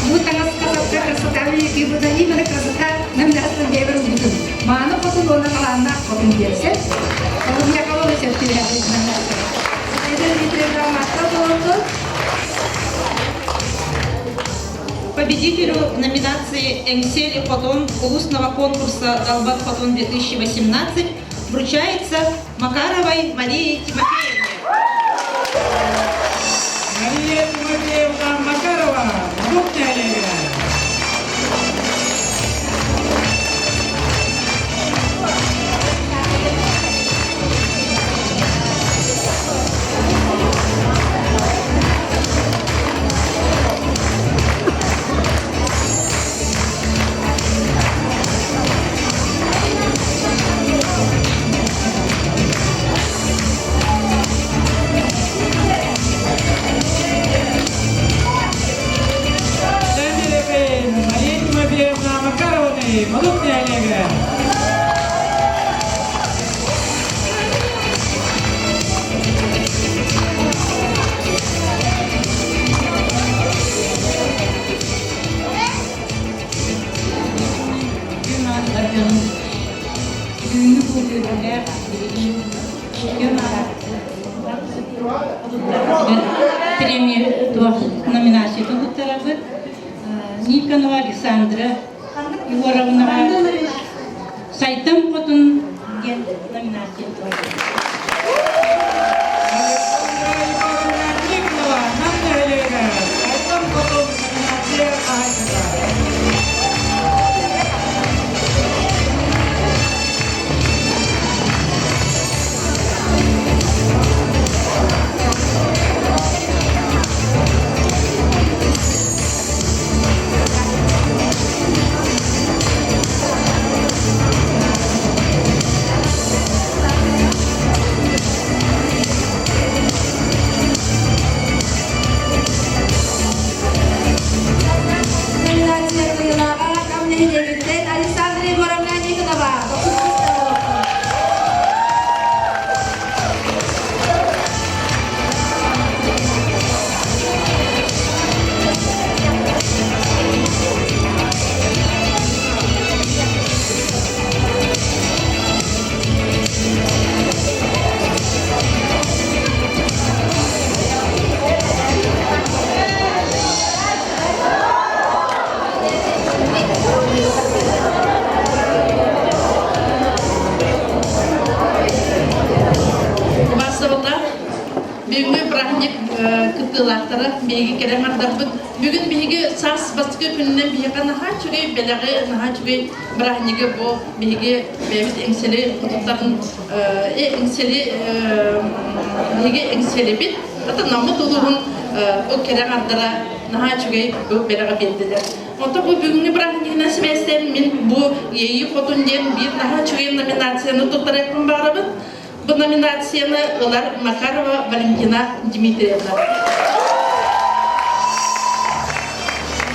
Бу таҥаска сапка красота именно красота номинацияны бэйэбэр ылбытым. Мааны хотун уонна талааннаах хотун диэсэ. Ол миэхэ сөп түбэһэр Эдэр Дмитриевна махтал буолуохтун. Победителю в номинации «Эҥсиэли Хотун» улусного конкурса «Далбар Хотун-2018» вручается Макаровой Марии Тимофеевне. Мария Тимофеевна Макарова, Модут нэһилиэгэ. Мария Тимофеевна Макарованы, Модут нэһилиэгэ. Бүгүҥҥү бу үөрүүлээх биһиги премия туох номинациятын туттарабыт. Никонова Александра Егоровнаҕа Сайдам Хотун диэн номинация Александра Егоровна Никонова, Нам нэһилиэгэ. кыттыылаахтара биһиги кэрэ аҥардарбыт. Бүгүн биһиги саас бастакы күнүнэн биһиэхэ наһаа үчүгэй бэлэҕи, наһаа үчүгэй бырааһынньыгы бу биһиги бэйэбит Эҥсэли хотуттарын Эҥсэли биһиги Эҥсэлибит Наммыт улууһун бу кэрэ аҥардара наһаа үчүгэй бу бэлэҕи биэрдилэр. Онтон бу бүгүҥҥү бырааһынньыгынан сибээстээн мин бу Иэйии Хотун диэн биир наһаа үчүгэй номинацияны туттарыахпын баҕарабын. Бу номинацияны ылар Макарова Валентина Дмитриевна.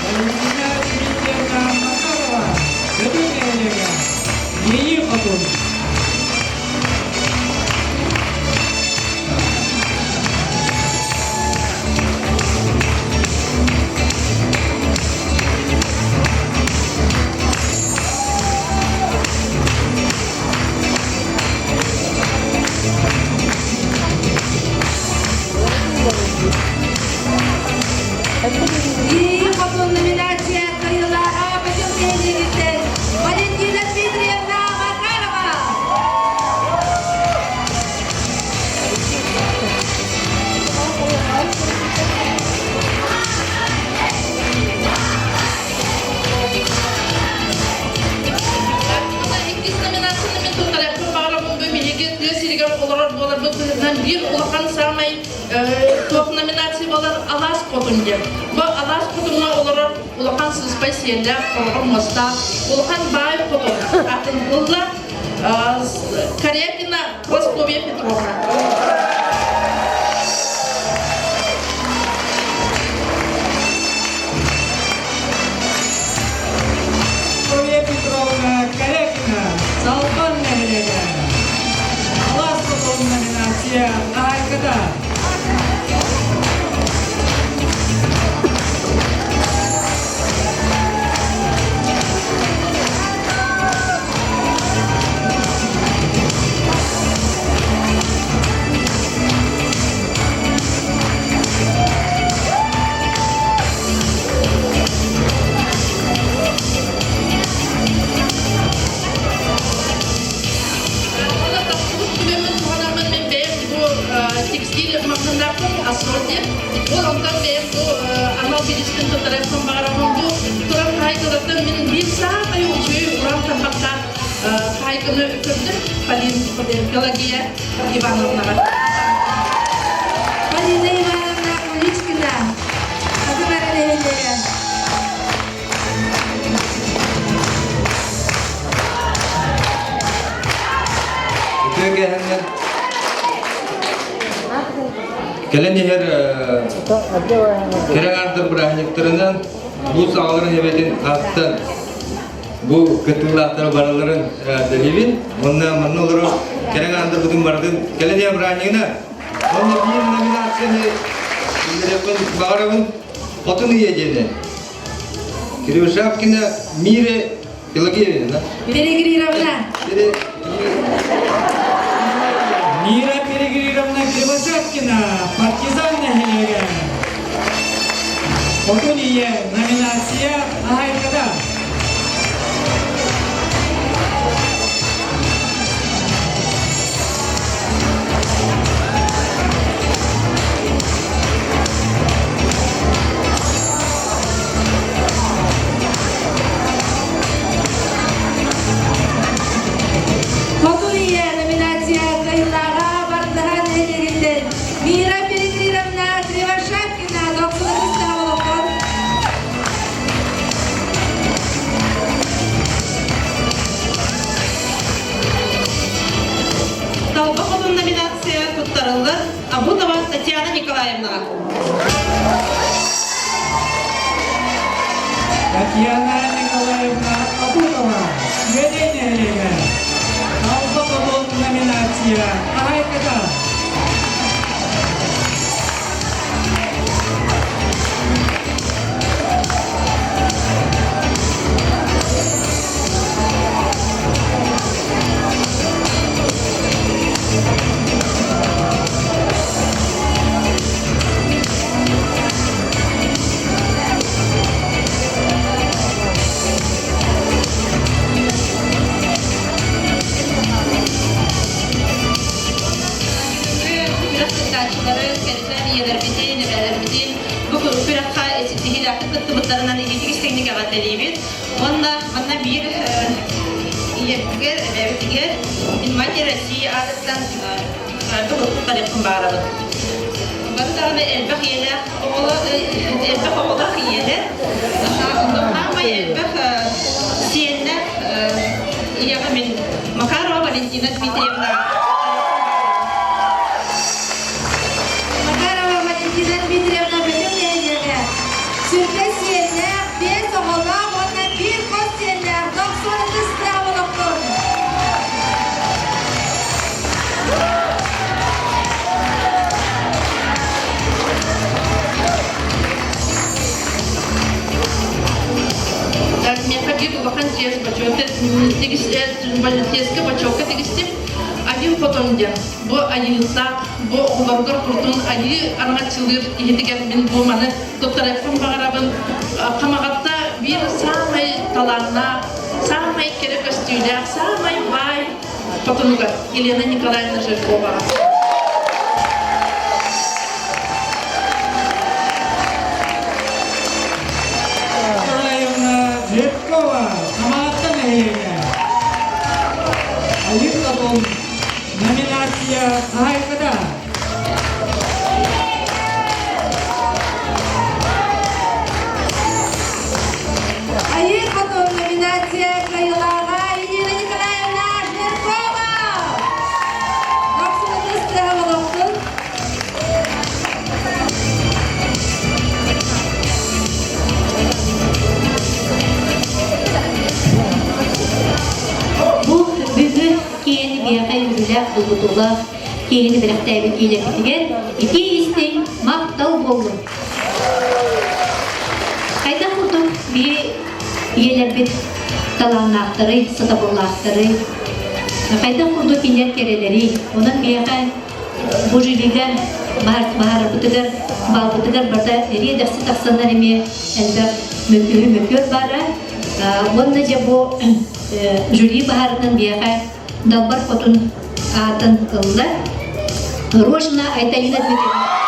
Валентина Дмитриевна Макарова, Бөтүҥ нэһилиэгэ, Иэйии Хотун. Иэйии Хотун номинация кыайыылааҕа Бөтүҥ нэһилиэгиттэн Валентина Дмитриевна Макарова. Иккис номинацияны мин туттарыахпын баҕарабын бу биһиги тыа сиригэр олорор буоларбыт быһыытынан биир улахан саамай туох номинация буолар алаас хотун диэн. Бу алаас хотуҥҥа олорор улахан сыспай сиэллээх, хороҕор муостаах, улахан баай хотун атын ылла Корякина Прасковья Петровна. Прасковья Петровна Корякина, Салбан нэһилиэгэ. Алаас хотун номинация хаһаайката. Текстиль маҕаһыыннаахпын Ассорти. Ол онтон бэйэм бу анал бириспин туттарыахпын баҕарабын. Бу турар хаһаайкалартан мин биир саамай үчүгэй уран тарбахтаах хаһаайканы көрдүм Полин Пелагея Ивановнаҕа. Полина Ивановна Куличкина. Аты баран эһэллэрэ. Үтүө кэһэннэр кэлэн иһэр кэрэ аҥардар бырааһынньыктарынан улуус аҕаларын эбэтин ааттан бу кыттыылаахтары барыларын дэлибин уонна манна олорор кэрэ аҥардарбытын барытын кэлэн иһэр бырааһынньыгына уонна биир номинацияны биллэриэхпин баҕарабын Хотун ийэ диэни Кривошапкина Мире Пелагеевна. Перегрировна. Мира Перегрировна Кривошапкина, партизан нэһилиэгэ. Хотун ийэ номинация хаһаайката. Хотун ийэ номинация кыайыылааҕа Бардыһа нэһилиэгиттэн Мира Перегрировна Кривошапкина дохсун олохтон. Талба хотун номинация туттарыллар Абутова Татьяна Николаевнаҕа. Татьяна Николаевна Абутова, Үөдэй нэһилиэгэ. Талба хотун номинация хаһаайката. күрэххэ ситиһиилээхтик кыттыбыттарынан итиитик истиҥник эҕэрдэлиибит. Уонна манна биир ийэбитигэр, эбэбитигэр Матери России аатыттан туттарыахпын баҕарабын. Бары даҕаны элбэх ийэлээх оҕолор, элбэх оҕолоох ийэлэр, саамай элбэх сиэннээх ийэҕэ мин Макарова Валентина Дмитриевна Макарова Валентина Дмитриевна Бөтүҥ нэһилиэгэ сүргэ сиэннээх, биэс оҕолоох уонна биир хос сиэннээх дохсун ытыстаах олохтон. Так, миэхэ биир улахан чиэс бочуота тигистим, бочуокка тигистим. Айыы хотон диэн. Бу айыылаах, бу оҕолоргор куртун айыы араҥаччылыыр киһитигэр мин бу маны туттарыахпын баҕарабын. Хамаҕатта биир саамай талааннаах, саамай кэрэ көстүүлээх, саамай баай хотунугар Елена Николаевна Жирковаҕа. Николаевна Жиркова, Хамаҕатта нэһилиэгэ. Айыы Хотун номинация хаһаайката. Айыы Хотун номинация кыайыылааҕа Елена Николаевна Жиркова! Махсымытыс тыаһа Бу бүгүн киэн биэхэ үөрүүлээх долгутуулаах киэһэни бэлэхтээбит киилэрбитигэр итии истиҥ махтал буоллун. Хайдах курдук биһи ийэлэрбит талааннаахтарый, сатабыллаахтарый, хайдах курдук кинилэр кэрэлэрий, онон биһиэхэ бу жюрига баһаарбытыгар, баалбытыгар барыта эриэ-дэхси тахсаннар эмиэ элбэх мөккүһү мөккүөр баара. Уонна дьэ бу жюри баһаарынан биһиэхэ Далбар Хотун аатын ылла. Рожина Айталина Дмитриевна.